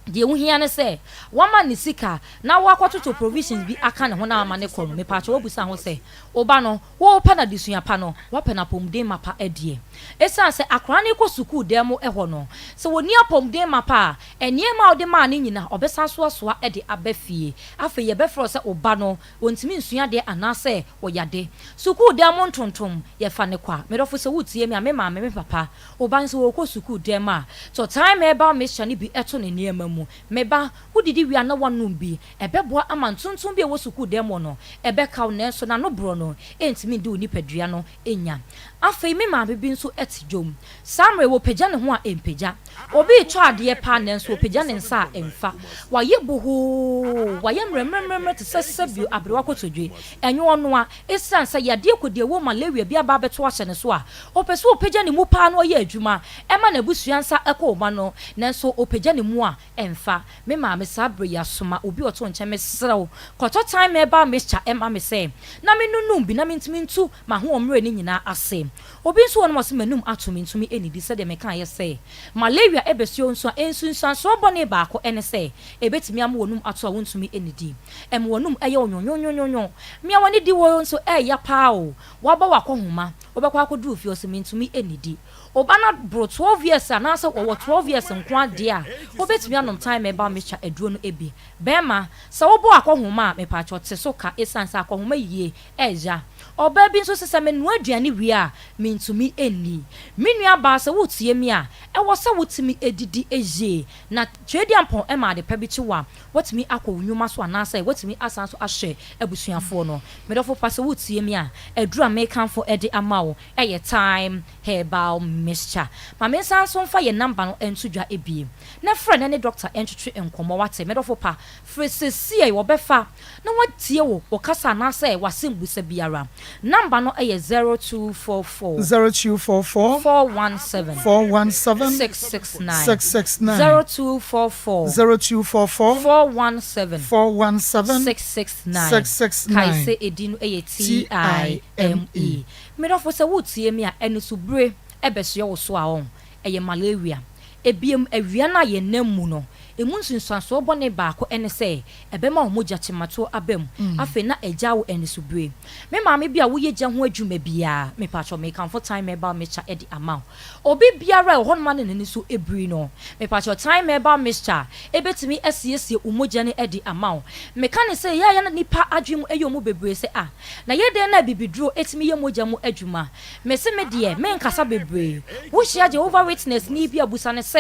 I: Deɛ wohia ne sɛ wama no sika na woakɔtoto provisions bi aka ne ho na ama no kɔ no, mepaakyɛw woabisa ho sɛ, wo ba no, worepɛ no adesua pa no, woapɛ no apɔmuden mapa deɛ? Esiane sɛ akwadaa no rekɔ sukuu dan mu hɔ no, sɛ ɔnni apɔmuden mapa a, nneɛma a wode maa no nyinaa, ɔbɛsan so asoa de aba fie. Afei yɛbɛfrɛ wo sɛ wo ba no, ɔntumi nsua adeɛ anaasɛ ɔyade. Sukuu dan mu ntontom, yɛfa no kwa. Me dɔfo, sɛ woretie me a, me maame, me papa, Wo ba nso ɔrekɔ sukuu dɛm a, tɔ thyme herbal mixture no bi to ne nneɛma mu. Me ba, wodidi wie a na woanom bi. Ɛbɛboa ama ntontom bi a ɛwɔ sukuu dan mu no, ɛbɛka wo nanso n'ano borɔ no ntumi ndi wo nipadua no nya. Afei me maame bi nso te dwom. Saa mmerɛ yi ɔpagya ne ho a ɛmpagya. Obi retɔ adeɛ paa nanso ɔpagya ne nsa a ɛmfa. Wayɛ bohoo, wayɛ mmerɛmmerɛmmerɛ te sɛ sɛbio aberewa kotodwe. Ɛnyɛ ɔno a, esiane sɛ yadeɛ kɔdiawuo malaria bi aba abɛto ahyɛ ne so a, Ɔpɛ sɛ ɔpagya ne mu paa na ɔyɛ adwuma ma n'abusua nsa kɔ wɔn ano, nanso ɔpagya ne mu a, ɛmfa. Me maame, saa berɛ yi asoma obi a ɔte wo nkyɛn, mesrɛ wo, kɔtɔ thyme herbal mixture ma me sɛ na mennonom bi na mentumi ntu m'ahoɔmmerɛ no nyinaa ase. Obi nso wɔ hɔ nom a ɔse m'anum ato, mentumi nnidi. Sɛdeɛ mekaeɛ sɛ malaria bɛsi wo nso a, nsunsuansoɔ bɔne baako ne sɛ ɛbɛtumi ama w'anum ato a wontumi nnidi. Ɛma w'anum yɛ wo nwonwonwonwonwo. Mea w'ani di hɔ nso ɛyɛ paa o, woabɔ w'akɔnhoma. Wobɛkɔ akɔduru fie ɔse mentumi nnidi. Wo ba no aboro 12 years anaasɛ ɔwɔ 12 years nko ara deɛ a, wobɛtumi anom thyme herbal mixture aduro no bi. Bɛrima, sɛ wobɔ akɔhoma a, mepaakyɛw te so ka ɛsiane sɛ akɔhoma yie ɛya. Ɔbaa bi nso se sɛ menoa aduane wie a, mentumi nni. Me nua baa sɛ woretie me a, ɛwɔ sɛ wotumi didi yie. Na Tweaduampɔn ma ade pa bi kye wo a, woatumi akɔ wo nnwuma so anaasɛ woatumi asan nso ahwɛ abusuafoɔ no. Me dɔfo pa sɛ woretie me a, aduru a merekamfo de ama wo yɛ Thyme Herbal Mixture. Ma mensan nso mfa yɛn number no nto dwa bio na frɛ na ne dɔkta ntwetwe nkɔmmɔ, woate? Me dɔfo pa, frɛ seesei, wɔbɛfa na wɔatie wo, wo kasa anaasɛ w'asɛmbusa biara. Number no yɛ 0244.
B: 0244.
I: 417.
B: 417.
I: 669.
B: 669.
I: 0244.
B: 0244.
I: 417.
B: 417.
I: 669.
B: 669.
I: Kae sɛ edin no yɛ TIME. Me dɔfo, sɛ woretie me a, anisobire bɛsoɛ wo so a, ɔn, ɛyɛ malaria. Ebiem, awia no a yɛnam mu no, emu nsunsuansoɔ bɔne baako ne sɛ ɛbɛma wo mogya kyematoɔ aba mu, afei na agyaa wo anisobire. Me maame bi a woyɛ gya ho adwuma biara, mepakyɛw mekamfo Thyme Herbal Mixture de ama wo. Obi biara a ɛwɔ hɔnom a na n'ani so biri no, mepakyɛw Thyme Herbal Mixture bɛtumi asiesie wo mogya no de ama wo. Meka no sɛ, ɛyɛ a na nnipa adwene mu yɛ wɔn bebree sɛ, ah, na ɛyɛ dɛn na abibiduro tumi yɛ mogya mu adwuma? Mese me deɛ, menkasa bebree. Wohyia Jehovah Witness-ni bi a, bisa no sɛ,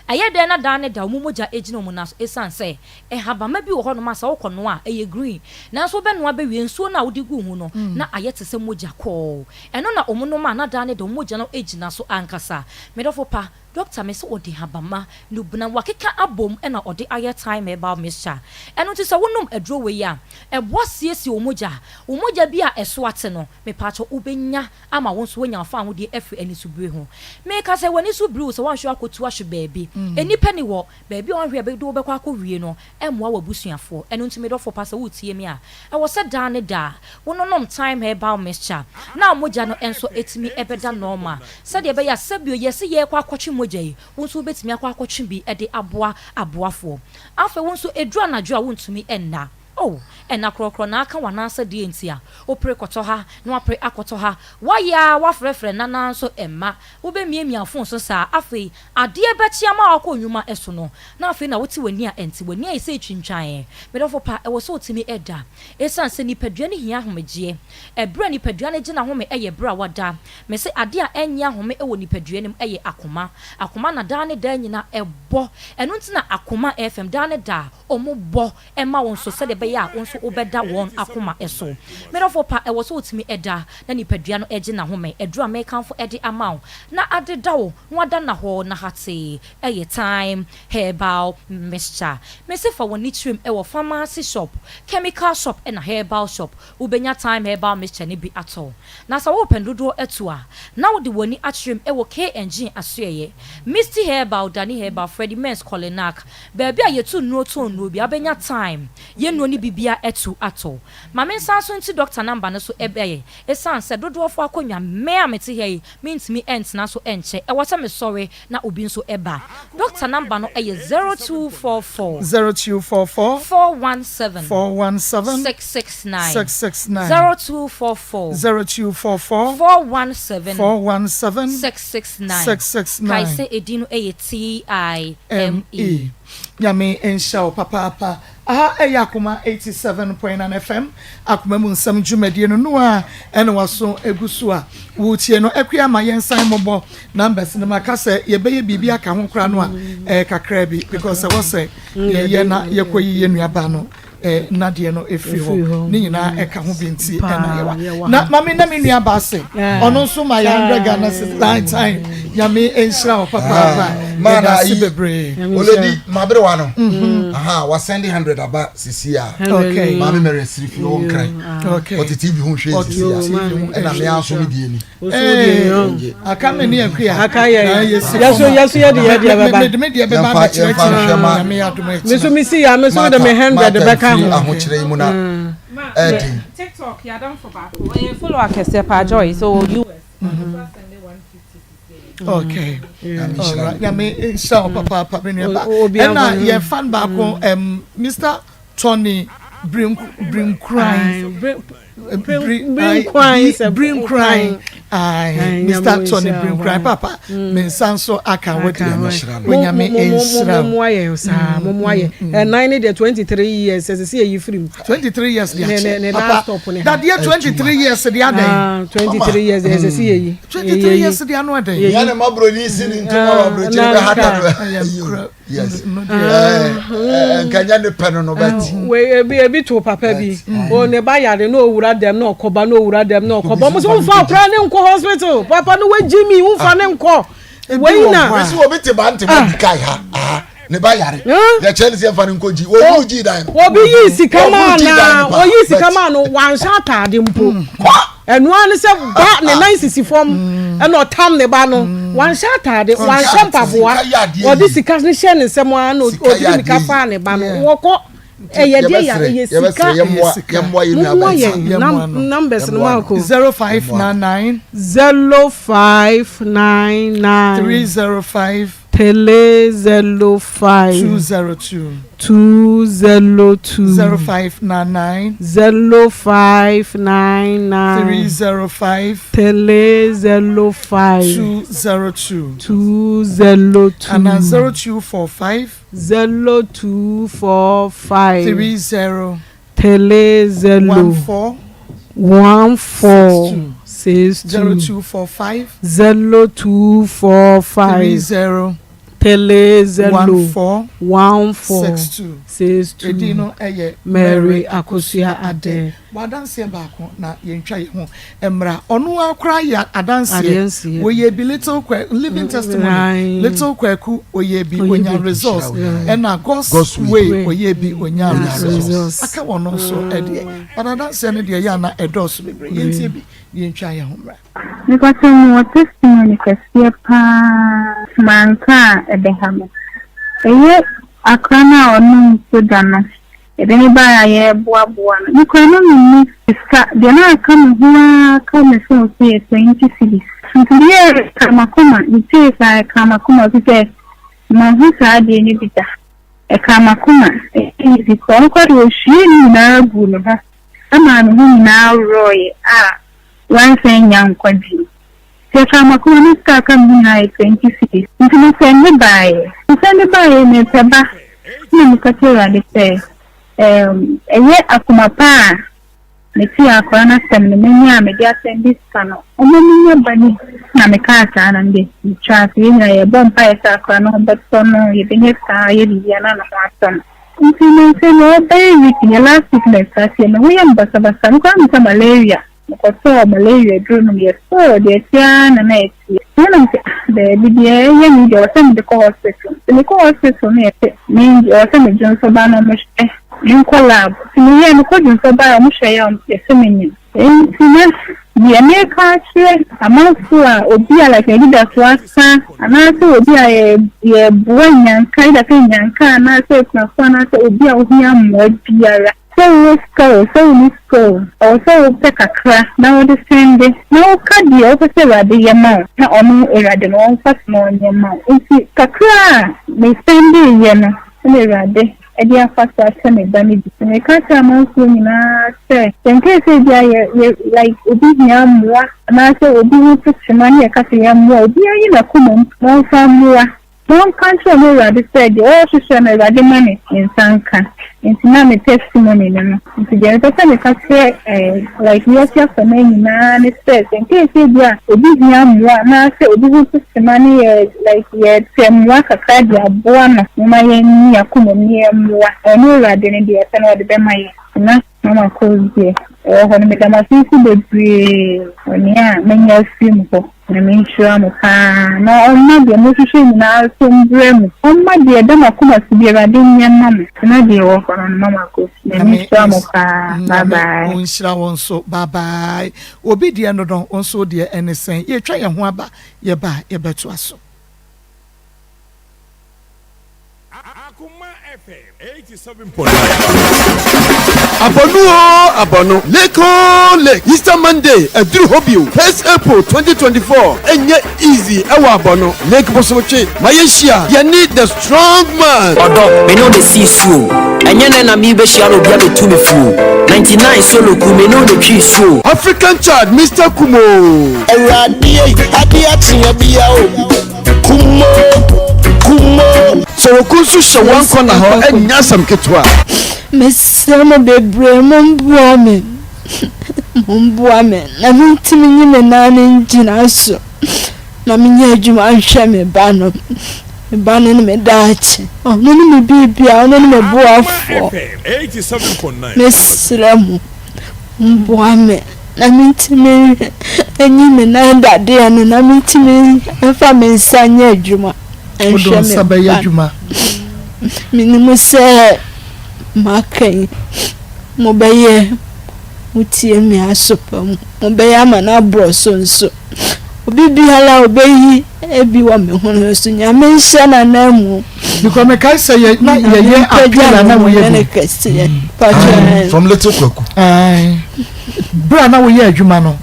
I: Ɛyɛ dɛn na daa ne da wɔn mogya gyina wɔn nan so? Esiane sɛ nhabamma bi wɔ hɔnom a sɛ wokɔnoa a, ɛyɛ green, nanso wobɛnoa bɛwie nsuo no a wode guu ho no, na ayɛ te sɛ mogya kɔɔ. Ɛno na wɔnom a na daa ne da wɔn mogya no gyina so ankasa. Me dɔfo pa, dɔkta me sɛ ɔde nhabamma, nnubena, wakeka abom na ɔde ayɛ thyme herbal mixture. Ɛno nti sɛ wonom aduro wei a, ɛboa siesie wo mogya. Wo mogya bi a ɛso ate no, mepaakyɛw wobɛnya ama wo nso woanya w'fahodie afiri anisobire ho. Meka sɛ w'ani so biri wo sɛ woanhwɛ akɔtu ahwe baabi. Nnipa nni hɔ, baabi a woanhwɛ a ɛbɛde wo bɛkɔ akɔwie no, ɛmmoa w'abusuafoɔ. Ɛno nti me dɔfoɔ pa sɛ woretie me a, ɛwɔ sɛ daa ne daa wononom Thyme Herbal Mixture na wo mogya no nso atumi bɛda normal sɛdeɛ ɛbɛyɛ a sɛbio yɛse yɛrekɔ akɔtwe mogya yi, wo nso wobɛtumi akɔ akɔtwe bi de aboa aboafoɔ. Afei wo nso ɛduru anadwo a wontumi nna. Oh, ɛna korɔkorɔ na aka wo anaasɛ deɛ nti a wopere kɔtɔ ha na wapere akɔtɔ ha, woayɛ ara woafrɛfrɛ nana nso ɛmma, wobɛmiamia fon so saa, afei adeɛ bɛkye ama woakɔ nnwuma so no na afei na wote w'ani a ɛnte, w'ani ayɛ sɛ ɛtwintwan. Me dɔfo pa, ɛwɔ sɛ wotumi da ɛsiane sɛ nipadua no hia ahomegyeɛ. Ɛberɛ a nipadua no gye n'ahome yɛ berɛ a wada. Mese adeɛ a ɛnnye ahome wɔ nipadua no mu yɛ akoma. Akoma na daa ne daa nyinaa ɛbɔ, ɛno nti na akoma ɛfam daa ne daa wɔbɔ. ma wo nso sɛdeɛ ɛbɛyɛ a wo nso wobɛda wɔn akoma so. Me dɔfoɔ pa, ɛwɔ sɛ wotumi da na nipadua no gye n'ahome. Aduro a merekamfo de ama wo na adeda wo na woada nnahɔɔ na hatee yɛ Thyme Herbal Mixture. Mese fa w'ani kyerɛ mu wɔ pharmacy shop, chemical shop na herbal shop. Wobɛnya Thyme Herbal Mixture no bi atɔ. Na sɛ worepɛ no dodoɔ atu a, na wode w'ani akyerɛ mu wɔ K&G asoɛeɛ, Misty Herbal, Dani Herbal, Freddie Merz, Kolinak, Baabi a yɛtu nnuro tɔn nnuro biara, wobɛnya thyme. Yɛn nnuro no ne biribiara atu atɔ. Ma mensan nso nti dɔkta namba no so ɛbɛyɛ ɛsiane sɛ dodoɔfoɔ akonnwa me a mete ha yi mentumi ntena so nkyɛ ɛwɔ sɛ mesɔre na obi nso ba. Dɔkta namba no yɛ 0244.
B: 0244.
I: 417.
B: 417.
I: 669.
B: 669.
I: 0244.
B: 0244.
I: 417.
B: 417.
I: 669.
B: 669.
I: Kae sɛ edin no yɛ TIME.
B: Nyame nhyira wo papaapa. Aha ɛyɛ Akoma 87.9 FM, Akoma mu nsɛm dwumadie no no a ɛna waso egu so a wotie no. Akua ma yɛnsan mmobɔ numbers no maka sɛ yɛbɛyɛ biribi aka ho koraa no a ɛyɛ kakra bi because ɛwɔ sɛ yɛyɛ na yɛkɔyi yɛn nuabaa no nnadeɛ no ɛfiri hɔ ne nyinaa ɛka ho bi nti ɛna yɛwa na mame na me nua ba ase ɔno nso ma yɛ 100 Ghana cedis nine time nyame nhyira wo papaapa yɛda ase bebree
D: oledi maberewa no aha wasɛnde 100 aba sisi a
B: okay
D: maame mary asiri fi ɔwɔ nkran ɔte tv ho hwɛ sisi a ɛna me aso me die ni
B: aka me ne akua
C: aka yɛ yɛso yɛso yɛ de yɛ deɛ bɛba
B: mede me deɛ bɛba abɛkyerɛkyerɛ nyame yɛ adom akyi
C: me so me si ya me so de me 100 bɛka ho
D: ahokyerɛ yi mu na ɛden
H: TikTok yɛ adamfo baako ɔyɛ follower kɛseɛ paa Joy so US
B: Okay. Alright. Nyame nhyira wo papaapa me nua ba. Ɛna yɛn fan baako Mr. Tony Brinkran. Brinkran. Mr. Tony Brinkran papa. Me nsa nso aka wo deɛ. Onyame nhyira wo.
C: Momoa yɛn saa momoa yɛn. Ɛnan ne deɛ 23 years ɛsɛ sɛ yɛyi firi mu.
B: 23 years deɛ akyɛ. Papa dadeɛ 23 years deɛ adɛn.
C: 23 years deɛ ɛsɛ sɛ yɛyi.
B: 23 years deɛ ano ɛdɛn.
D: Yɛn ne ma buroni si ne ntoma wɔ aburokyire bɛ hata no. Yes. Nkanya ne pɛ no no bɛti.
C: Wei ebi ebi to papa bi. O ne ba yare na owura dɛm na ɔkɔba na owura dɛm na ɔkɔba. Ɔmo sɛ nfa akora ne nkɔ hospital. Papa no wagyi mi nfa ne nkɔ. Wei na.
D: Wei si obi te ba ntoma bi kai ha. Aha ne ba yare. Yɛ kyerɛ ne sɛ nfa ne nkɔ gyi. Obi gyi dan no.
C: Obi yi sika maa na oyi sika maa no wanhyɛ ataade mpo. Ɛno ara ne sɛ ba ne nan sisi fam ɛna ɔtam ne ba no wanhyɛ ataade wanhyɛ mpaboa ɔde sika no hyɛ ne nsam ara na ɔde mmirika faa ne ba no wɔkɔ ɛyɛ deɛ yɛ ɛyɛ sika mummoa yɛn numbers no maako.
B: 0599.
C: 0599.
B: 305.
C: 305.
B: 202.
C: 202.
B: 0599.
C: 0599.
B: 305.
C: 305.
B: 202.
C: 202.
B: Ana 0245.
C: 0245.
B: 30.
C: 30.
B: 14.
C: 14. 62.
B: 0245.
C: 0245.
B: 30.
C: 30.
B: 14.
C: 14.
B: 62.
C: 62.
B: Edin no yɛ
C: Mary Akosua Adeh.
B: Bɔ adanseɛ baako na yɛntwa yɛn ho mmra. Ɔno ara koraa yɛ adanseɛ. Wɔyɛ bi little Kwaku, living testimony. Little Kwaku ɔyɛ bi ɔnya results. Ɛna God's way ɔyɛ bi ɔnya results. Aka wɔn nso deɛ. But adanseɛ no deɛ ɛyɛ a na ɛdɔɔso bebree. Yɛntie bi na yɛntwa yɛn ho mmra.
J: Mepakyɛw mewɔ testimony kɛseɛ paa manka a ɛbɛha me. Ɛyɛ akora no a ɔnom soda no yɛde no baeɛ a yɛreboaboa no me koraa na menni sika deɛ na aka me ho ara ka me phone so yɛ 20 cedis nti deɛ ɛkaa m'akoma metee saa ɛkaa m'akoma efisɛ manhu saa adeɛ no bi da ɛkaa m'akoma ɛyɛ easy koraa ɔno koraa deɛ ɔhwiee ne nyinaa guu ne ho ɛmaa ne ho nyinaa worɔeɛ a Wansan annya nkwa bio. Nti ɛkaa m'akoma me sika a aka me ho nyinaa yɛ 20 cedis. Nti me sɛnde baeɛ. Me sɛnde baeɛ mepɛ ba. Ɛna meka kyerɛɛ Awurade sɛ, ɛɛm, ɛyɛ akoma pa a metee akwadaa no asɛm no manya a mede asɛnde sika no, ɔma menya ba no bi. Na mekaa saa na mede metraa ase. Yɛn nyinaa yɛbɔ mpaeɛ sɛ akwadaa no ho bɛtɔ no, yɛbɛnya sika ayɛ biribiara na ne ho atɔ no. Nti nansa yi ɔbɛyɛ week ni last week na ɛstarteɛ me ho yɛ me basabasa me koraa mepɛ malaria mekɔtɔɔ malaria aduro nom yɛ sɔɔ deɛ ɛteɛ ara na na ɛteɛ nti na mese ah daabi deɛ ɛyɛ me yi deɛ ɛwɔ sɛ mede kɔ hospital nti mekɔ hospital no yɛse me ɛwɔ sɛ me dwonsɔ ba na ɔmo hwɛ menkɔ lab nti meyɛɛ mekɔ dwonsɔ baeɛ ɔmo hwɛeɛ a yɛse menyem. Enti na deɛ mereka akyerɛ amanfoɔ a obi a like n'anidasoɔ asa anaasɛ obi a yɛreboa nnyanka either sɛ nnyanka anaasɛ akunafoɔ anaasɛ obi a ohia mmoa biara. Sɛ wowɔ sika o, sɛ wonni sika o, ɛwɔ sɛ wopɛ kakra na wode sɛnde, na woka deɛ wopɛ sɛ Awurade yɛ ma wo, na ɔno Awurade no ɔmfa so na ɔnyɛ mma wo. Nti kakra a me sɛndeeɛ no na Awurade de afa so akyɛ me ba no bi. Nti meka kyerɛ amanfoɔ nyinaa sɛ, sɛ nkɛyɛ sɛ ebia yɛ, yɛ, like obi hia mmoa anaasɛ obi ho to kyema ne yɛka sɛ yɛmmoa a, obiara nyi n'akoma mu na ɔmfa mmoa. Monka nkyerɛ mo Awurade sɛ deɛ ɔrehwehwɛ no, Awurade ma ne nsa nka. Nti na me testimony no no. Nti deɛ mepɛ sɛ meka kyerɛ eh, like wiase afanan nyinaa ne sɛ, sɛ nkɛyɛ sɛ bi a obi hia mmoa anaasɛ obi ho to kyema ne yɛ like yɛpɛ mmoa kakra de aboa no, momma yɛnyi yɛn akoma mu ne yɛmmoa. Ɔno Awurade no deɛ yɛpɛ no ɔde bɛma yɛn. Na Mama Rose deɛ ɛwɔ hɔ no meda mo ase nso bebree wɔ nea manya afiri mo hɔ. Nyame nhyira mo paa na ɔmma deɛ mohwehwɛ nyinaa nso mbrɛ mo. Ɔmma deɛ ɛda mo akoma so biara Awurade nyɛ mma mo. Na deɛ ɛwɔ hɔ no no Mama Rose Nyame nhyira mo paa. Bye
B: Nyame
J: bye.
B: ɔnhyira wo nso bye bye. Obi deɛ no no wo nso wo deɛ ɛne sɛn? Yɛtwa yɛn ho aba yɛba a yɛbɛtoa so.
K: Abɔno oo abɔno, lake oo lake, Easter Monday aduru hɔ bio, First April 2024 ɛnyɛ easy ɛwɔ abɔno, lake bosomtwe ma yɛnhyia yɛne the strong man.
L: Ɔdɔ, me ne wo na esii so o. Ɛnyɛ nnɛ na merebɛhyia na obi abɛtu me fo o. 99 solo ku, me ne wo na etwii so o.
K: African Child Mister Kumoo.
M: Awurade ei, adeɛ akye abia o. Kumo,
K: kumo. Soroku nso hyɛ wɔn kɔna hɔ ɛnyɛ asɛm ketewa.
A: Mesrɛ mo bebree momboa me, momboa me na mentumi nyi me nan no ngyina so na menyɛ adwuma nhwɛ me ba no. Me ba no ne me daakye, ɔno ne me biribiara, ɔno ne me boafoɔ. Mesrɛ mo. Mboa me na mentumi nyi me nan dadeɛ no na mentumi mfa me nsa nyɛ adwuma
B: nhwɛ me ba no.
A: Menim sɛ maka yi mobɛyɛ motie me aso pa mu mobɛyɛ ama no aborɔ so nso. Obi biara a ɔbɛyi bi wɔ me ho no nso, Nyame nhyɛ n'ananmu.
B: Because mekae sɛ yɛ na yɛyɛ appeal a na woyɛ bi.
D: Mm. From little Kwaku.
B: Bere a na woyɛ adwuma no,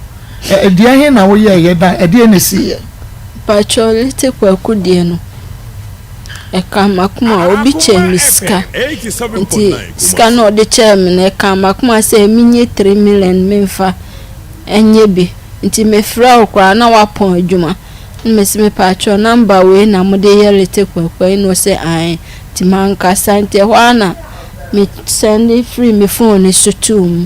B: deɛ he na woyɛɛyɛ na ɛdeɛ na esiiɛ?
A: Patrɔ little Kwaku deɛ no, ɛka m'akoma obi kyɛɛ me sika nti sika no ɔde kyɛɛ me no ɛka m'akoma sɛ menye 3 million memfa ɛnyɛ bi. Nti mefrɛ wo koraa na woapɔn adwuma na mese mepaakyɛw number wei na mode yɛ lete kwaku yi na ɔse ae nti mankasa nti ɛhɔ ara na me sɛnde firi me phone no so too mu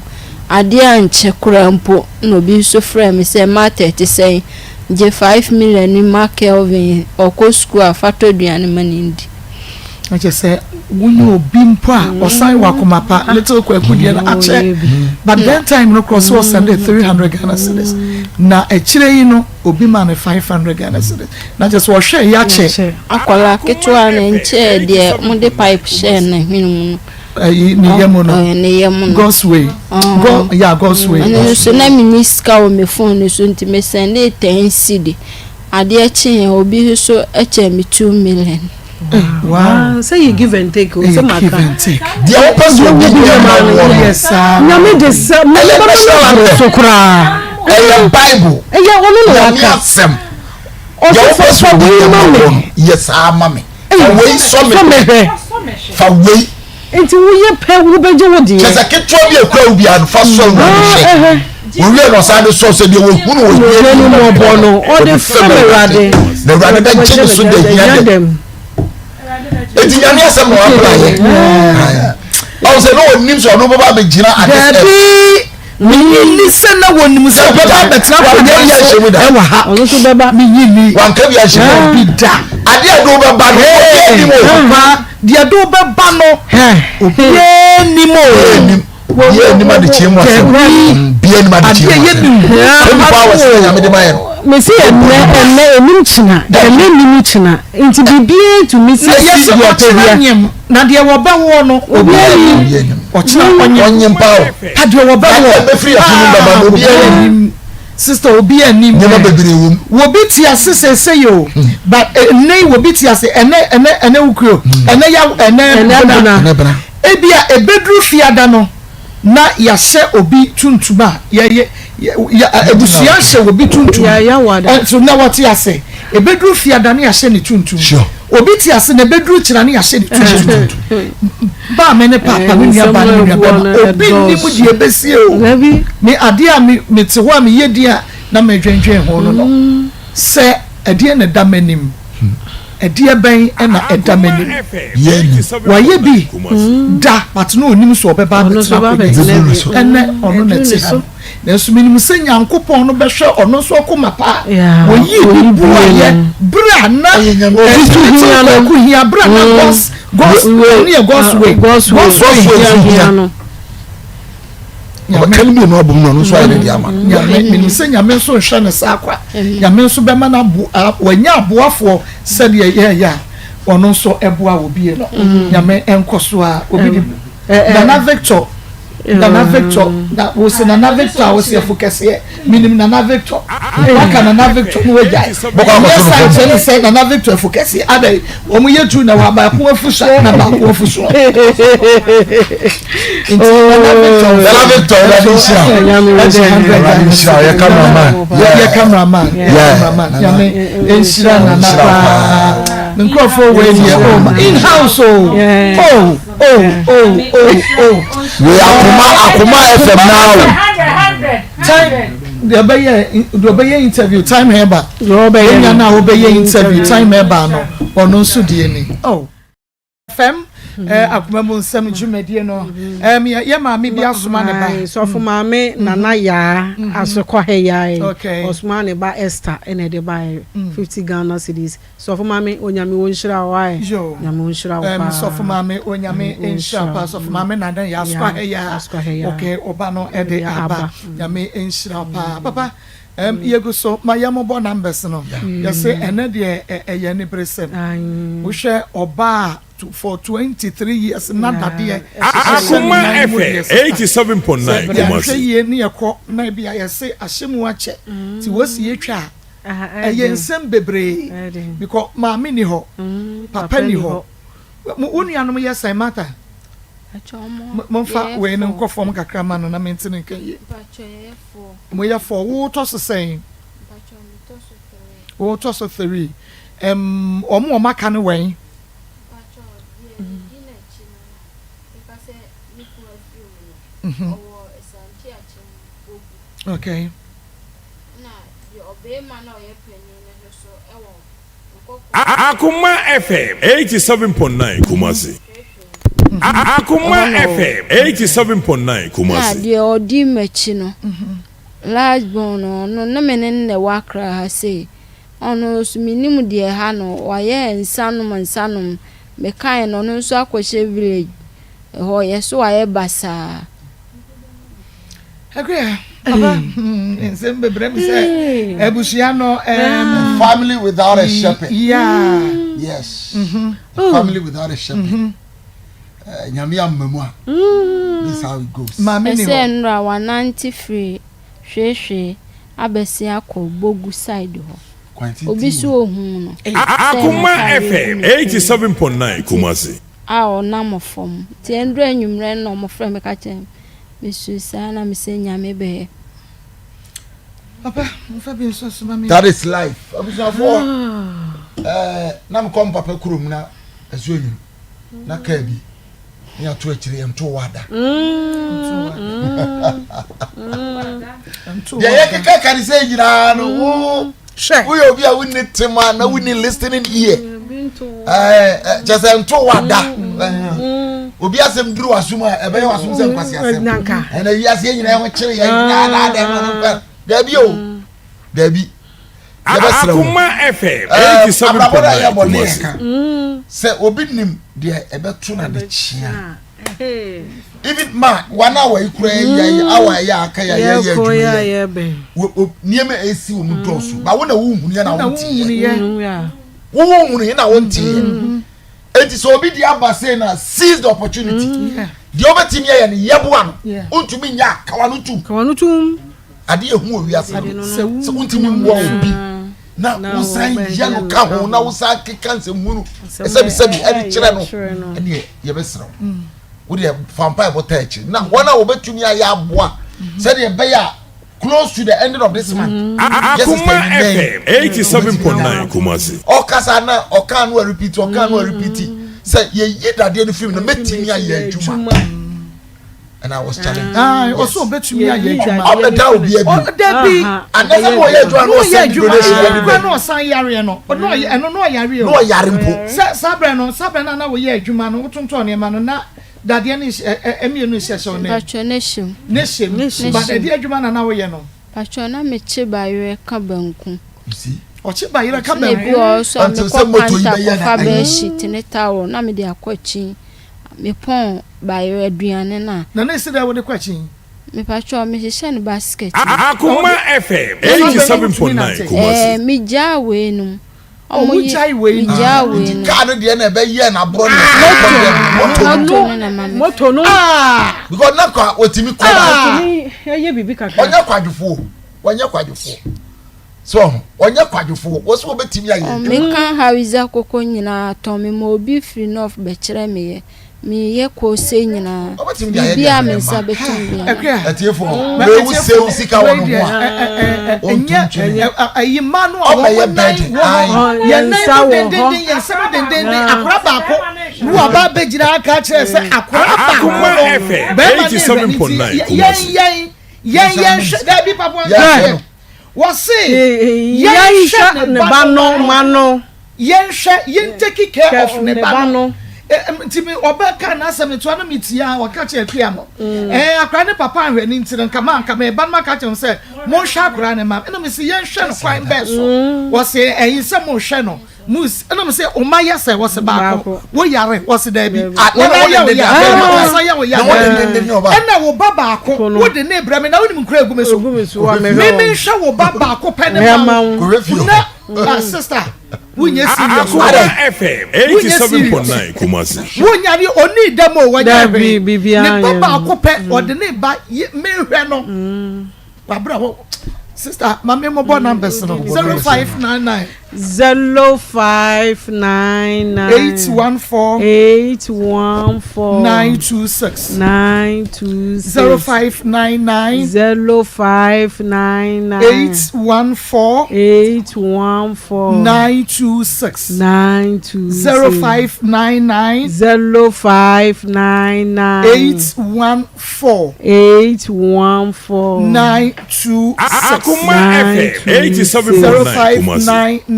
A: adeɛ ankyɛ koraa mpo na obi nso frɛɛ me sɛ Martha ɛte sɛn gye 5 million no ma Kelvin ɔkɔ sukuu a fa tɔ aduane ma no ndi.
B: Na kyerɛ sɛ wonyɛ obi mpo a ɔsan wɔ akoma pa little kwaku deɛ no akyɛ but then time no korɔ so ɔsɛnde 300 Ghana cedis na akyire yi no obi ma no 500 Ghana cedis na kyerɛ sɛ ɔhwɛ yɛ akyɛ.
A: Akwadaa ketewa no nkyɛɛ deɛ wɔde pipe hyɛɛ ne hwene mu no.
B: Ɛyi ne yam no.
A: Ne yam no.
B: God's way. God yeah God's way.
A: Ɛno nso na menni sika wɔ me phone no so nti me sɛndee 10 cedi. Adeɛ kyeeɛ obi nso kyɛɛ me 2 million.
C: Wow. Sɛ yɛ give and take o sɛ ma ka.
D: Deɛ wopɛ sɛ obi yɛ ma woɔ no.
C: Nyame de sɛ
D: ɛyɛ national anthem
C: so koraa.
D: Ɛyɛ bible.
C: Ɛyɛ ɔno na waka.
D: Nyame asɛm. Deɛ wopɛ sɛ obi yɛ ma woɔ no yɛ saa ma me. Fa wei sɔ me hwɛ. Fa wei.
C: Nti woyɛ pɛ wobɛgye wo deɛ.
D: Kyɛ sɛ ketewa bi a ekura wo biara no fa sɔ Awurade hwɛ. Owie na ɔsan de sɔ sɛ deɛ wɔhunu wɔ hia
C: ni mmɔbɔ no ɔde fɛm Awurade.
D: Na Awurade bɛgye ne so da hia dɛm. Eti nyame asɛm na wapra yɛ. Ɔwɔ sɛ na wɔnim sɛ ɔno bɛba abɛgyina ade.
B: Dabi. Minnye nni sɛ na wɔnim sɛ ɔbɛba abɛtena akonnwa so wɔ ha.
C: Ɔno nso bɛba.
B: Minnye nni.
D: Wanka bi ahyɛ mu.
B: Bi da.
D: Adeɛ a ɛde wo bɛba no, obiara nnim o.
B: Papa, deɛ ɛde wo bɛba no, obiara nnim o.
D: Obiara nnim adekyeɛ mu asɛm. Obiara nnim adekyeɛ mu asɛm. 24 hours na Nyame de ma yɛ no.
C: Mesi ɛnɛ ɛnɛ enim kyina ɛnɛ nim kyina nti biribiara tumi si
B: Ɛyɛ sɛ
C: deɛ ɔpɛ
B: ɔkyena
C: bia.
B: nyem na deɛ wɔbɛwoɔ no obiara nim. Ɔkyena ɔnyem.
D: Ɔnyem paa o.
B: Pa deɛ wɔbɛwoɔ.
D: Adeɛ bɛfiri afunu mu bɛba no obiara nim.
B: Sister obiara nim.
D: Nneɛma bebree wɔ mu.
B: Wɔbi te ase seesei o but ɛnɛ yi wɔbi te ase ɛnɛ ɛnɛ ɛnɛ wukuro ɛnɛ yaw ɛnɛ bena.
D: Ɛnɛ bena.
B: Ebia ebeduru fiada no. Na yɛahyɛ obi tuntum a yɛyɛ yɛ abusua ahyɛ obi tuntum nso na wɔte ase ebeduru fiada ne yɛahyɛ ne tuntum obi te ase na ebeduru kyerɛ ne yɛahyɛ ne tuntum maame ne paapa me nua baa ne me nua bɛrima obi nnim deɛ ebesie o me adeɛ a me me te hɔ a meyɛ din a na medwendwen ho no no sɛ ɛdeɛ na ɛda m'anim. Ɛdeɛ bɛn na ɛda m'anim? Wayɛ bi da but na ɔnim sɛ ɔbɛba abɛtena akonnwa yi ɛnɛ ɔno na ɛte ha no. Nanso menim sɛ Nyankopɔn no bɛhwɛ ɔno nso akoma pa a ɔyii bi buaeɛ berɛ a na Espiritu Kwaku hia berɛ a na God's God's ɔno yɛ God's way God's way hia no.
D: Ɔbɛka ne mmienu abom na ɔno nso ayɛ ne deɛ ama no.
B: Nyame, menim sɛ Nyame nso nhwɛ no saa kwa. Nyame nso bɛma no abo, wanya aboafoɔ sɛdeɛ yɛyɛ a ɔno nso ɛboa wɔ bie no. Nyame nkɔ so a obi de Nana Victor, Nana Victor, na wo se Nana Victor a wo se afu kɛseɛ. Menim Nana Victor. Waka Nana Victor no wagyae. Ɛnyɛ saa nkyerɛ ne sɛ Nana Victor afu kɛseɛ. Adɛn, wɔn yɛ tu na wɔ baako afu sa na baako afu soɔ. Nti Nana Victor.
D: Nana Victor Awurade nhyira wo. Awurade nhyira wo. Yɛ cameraman.
B: Yɛ cameraman. Yɛ cameraman. Nyame nhyira Nana paa. Me nkurɔfoɔ wɔ ɛdeɛ oh in house oh oh oh oh oh oh.
D: Wei akoma akoma FM naa o.
B: Time deɛ ɔbɛyɛ deɛ ɔbɛyɛ interview time hɛba. Enya na ɔbɛyɛ interview time hɛba no ɔno nso deɛ ni oh. Fam eh, akoma mu nsɛm dwumadie no um, yɛ maame bi asoma ne ba.
C: Sɔfo maame Nana Yaa Asokɔhɛ Yaa ɔsoma ne ba Esther ɛna ɛde baeɛ 50 Ghana cedis. Sɔfo maame Onyame onhyira wo ae. Nyame onhyira wo paa.
B: Sɔfo maame Onyame nhyira paa. Sɔfo maame Nana Yaa Asokɔhɛ Yaa okay ɔba no ɛde aba. Nyame nhyira paa papa. Um, yɛgu so ma yɛmmobɔ numbers no. Yɛse ɛnɛ deɛ ɛyɛ aniberesɛm. Wohwɛ ɔbaa a for 23 years na dadeɛ hyehyɛ ne nan mu deɛ sista. Sɛ yɛanhwɛ yie ne yɛkɔ na ebi a yɛse ahyɛ mu akyɛ nti wɔsi yɛtwa a ɛyɛ nsɛm bebree because maame ni hɔ, papa ni hɔ. Wo nuanom yɛ sɛn Martha? Momfa wei no nkɔ fam kakra ma no na mente ne nka yie. Mo yɛ four, wo tɔ so sɛn?
A: Mpakyɛw me tɔ so three.
B: Wo tɔ so three, ɛm wɔn a wɔn aka no wɛn?
A: Mpakyɛw deɛ medi n'akyi no na meka sɛ me kunu afiri mu no, ɔwɔ Asante Akyem Bogu.
B: Okay.
A: Ɛna deɛ ɔbeema no a ɔyɛ panin no nso so ɛwɔ
N: Akoma FM 87.9 Kumasi. Akoma FM 87.9
A: Na
N: Kumasi.
A: deɛ ɔdi m'akyi no, last born no, ɔno na me ne no na ɛwɔ Accra ha sei. Ɔno nso mennim deɛ ɛha no, wayɛ nsa nom nsa nom. Mekae no, ɔno nso akɔhyɛ village hɔ, yɛse wayɛ basaa.
B: Akua, papa, nsɛm bebree mi sɛ abusua no.
D: A family without a shepherd.
B: Yeah.
D: Yes. A family without a shepherd. Nyame amma mu a. This is how it goes.
B: Maame ni hɔ.
A: Ɛsɛ nnora wanante firi hwehwee abɛsi akɔ bogu side hɔ. Obi so ohun no.
N: Akoma FM 87.9 Kumasi.
A: A ɔnam fam. Nti ɛndura anwummerɛ no na wɔfrɛ me ka kyerɛ me. Mesuu saa na mesɛ Nyame bɛyɛ.
B: Papa, mfa bi nso soma me.
D: That is life. Abusuafoɔ, ɛɛ na mekɔ me papa kurom na ɛso enwunu na kaa bi ne ato akyire yɛn to wada. Deɛ yɛkeka ka ne sɛ nyinaa no wo woyɛ obi a wonni tema na wonni listening ear. Kyɛ sɛ nto wada. Obi asɛm duru w'asom a ɛbɛyɛ w'asom sɛ nkwasi asɛm. Ɛna wiase yɛn nyinaa ho kyere yɛn nyinaa na adɛn no no daabi o daabi. Yɛbɛsrɛ wo.
N: Akoma FM
D: Abrabɔ no a
N: 87.9
D: yɛbɔ ne
N: Kumasi.
D: yɛka sɛ obi nim deɛ ɛbɛto no adekyea. Even ma one hour yi koraa yi ayi hour yɛ aka yɛ yɛ yɛ adwuma yɛ nneɛma a esi wɔn dɔɔso ba wo na wo nhunu yɛ na wo nti yɛ wo wo nhunu yɛ na wo nti yɛ eti sɛ obi di aba sei na seize the opportunity deɛ ɔbɛtumi ayɛ no yɛboa no wontumi nyɛ a kawa no tum
C: kawa no tum
D: ade ehu wɔ wiase no sɛ wontumi mmoa obi na wosan yɛ no ka ho na wosan keka nsɛmhunu sɛbisɛbi ɛde kyerɛ no ɛneɛ yɛbɛsrɛ wo mm. Wo deɛ fa mpaebɔ taa akyiri na wɔn a wɔbɛtumi ayɛ aboa sɛdeɛ ɛbɛyɛ a close to the ending of this month.
N: Mm-hmm. Akuma FM 87.9 Kumasi.
D: Ɔkasa na ɔka no repeat ɔka no repeat sɛ yɛyi dadeɛ no firi mu no mɛtumi ayɛ adwuma. And I was challenged.
B: Ah, yes. Ɔsɛ ɔbɛtumi ayɛ adwuma.
D: Ɔbɛda obi abi.
B: Dabi.
D: Anasa na ɔyɛ adwuma na ɔsɛn donation ɛdi bɛ.
B: Na ɔsan yareɛ no. Ɛno na ɔyareɛ o.
D: Na ɔyare mpo.
B: Sɛ saa berɛ no saa berɛ no na wɔyɛ adwuma no wotontɔn nneɛma no na dadeɛ no nhyɛ mmienu nhyɛ hyɛ wo nan.
A: Mpakyɛ ne hyɛ mu.
B: Ne hyɛ mu. But ɛdeɛ adwuma na na woyɛ no.
A: Mpakyɛ na mekye bayerɛ ka banku.
D: You see?
B: Ɔkye bayerɛ ka banku.
A: Na ebi wɔ hɔ nso a mekɔ kanta kɔfa bɛɛhyit ne towel na mede akɔ akyi. Mepɔn bayerɛ aduane no a.
B: Na na esi dɛn wode kɔ akyi?
A: Mepakyɛw mehyehyɛ no basket mu.
N: Akoma FM 87.9 Kumasi.
A: Ɛɛ megyaa wei nom.
B: Oh, wogyae wei nom.
A: Megyaa wei nom.
D: Nti kaa no deɛ na ɛbɛyɛ na aborɔ ne
A: moto moto no na ma me.
C: Moto no.
B: Ah.
D: Because na kwa otimi kɔ ba.
C: Otimi ɛyɛ biribi kakra.
D: Ɔnyɛ kwadwofoɔ ɔnyɛ kwadwofoɔ. So ɔho ɔnyɛ kwadwofoɔ wɔ so wɔbɛtumi ayɛ adwuma.
A: Meka Hausa koko nyinaa tɔn me ma obi firi north bɛkyerɛ me yɛ meyɛ kose nyinaa biribiaa me nsa bɛtɔn biara.
D: Atiefoɔ wei wo sɛ wo sika wɔ no ho a ɔntu ntwene
B: ayi mmaa no a
D: ɔbɛyɛ
B: wɔn nan
D: bɛden
B: wɔ hɔ yɛn nan mu dendenden yɛn nsa mu dendenden akora baako ne waba abɛgyina aka akyerɛ sɛ akora baako no bɛrima ne nhwɛ ne ti yɛn yɛn yɛn yɛn hwɛ daabi papa
D: yɛn
B: Wɔse
C: yɛnhwɛ ne ba no ma no.
B: Yɛnhwɛ, yɛn take care of ne ba no. Nti me ɔbɛ ka n'asɛm ntoa no me tia ɔka kyerɛ akua no. Ɛɛ akora ne papa anhwɛ ne nti no nka ma nka me ba no ma ka kyerɛ sɛ monhwɛ akora ne ma. Ɛna me se yɛnhwɛ no kwan bɛɛ so. Wɔse ɛyi sɛ monhwɛ no. Mus ɛna mo sɛ ɔma yɛ sɛ wɔsɛ baako wo yare wɔsɛ daabi wɔn ayɛ wo ya wɔn nsa yɛ wo ya ɛna wo ba baako wo de ne brɛ mi na wonim nkura egu mi so mímí nhwɛ wo ba baako pɛ ne ma wo na ah sista wonyɛ serious wonyɛ serious wonyɛ de oni dɛm o wɔnyɛ hwee ne ba baako pɛ ɔde ne ba mehwɛ no. Wabra hɔ sister maame mo bɔ numbers no 0599.
C: 0599.
B: 814.
C: 814.
B: 926.
C: 926.
B: 0599.
C: 0599.
B: 814.
C: 814.
B: 926.
C: 926.
B: 0599.
C: 0599.
B: 814.
C: 814.
B: 926.
N: Akoma FM 87.9 Kumasi.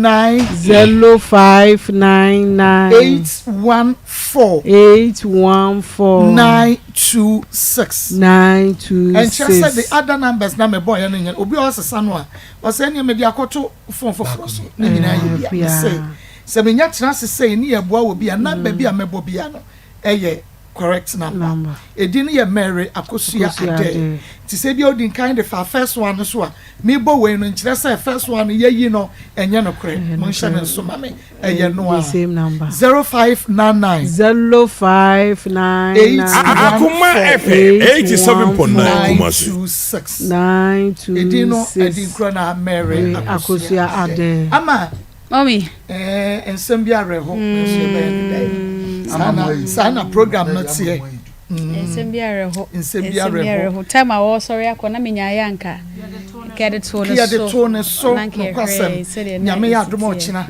B: 0599.
C: 0599.
B: 814.
C: 814.
B: 926.
C: 926.
B: Ɛnkyerɛ sɛ the other numbers na mebɔ yɛ no nyɛ obi a ɔsesa no a ɔsɛ ɛnneɛ mede akɔto phone foforɔ so ne nyinaa yɛ bia sɛ sɛ menya tena ase sɛ ne yɛboa wɔ bi a number bi a mɛbɔ bia no ɛyɛ correct number. Edin no yɛ Mary Akosua Adeh. Nti sɛ ebia wodi nkan de fa first one no so a, mebɔ wei no nkyerɛ sɛ first one no yɛayi no ɛnyɛ nokorɛ. Monhyɛ no nso ma me. Ɛyɛ no ara. 0599.
C: 0599.
N: Akoma FM 87.9 Kumasi.
B: 926.
C: 926.
B: Edin no ɛdi nkura na Mary Akosua Adeh. Ama.
H: Mummy.
B: Ɛɛ nsɛm bi awerɛho nso yɛbɛyɛ ne dɛn. Saa na saa na program no teɛ.
H: Nsɛm bi awerɛho.
B: Nsɛm bi awerɛho.
H: Time a wɔresɔre akɔ na menya ayɛ anka. Nka yɛde too ne so.
B: Yɛde too ne so nokwasɛm. Nyame yɛ adom a ɔkyena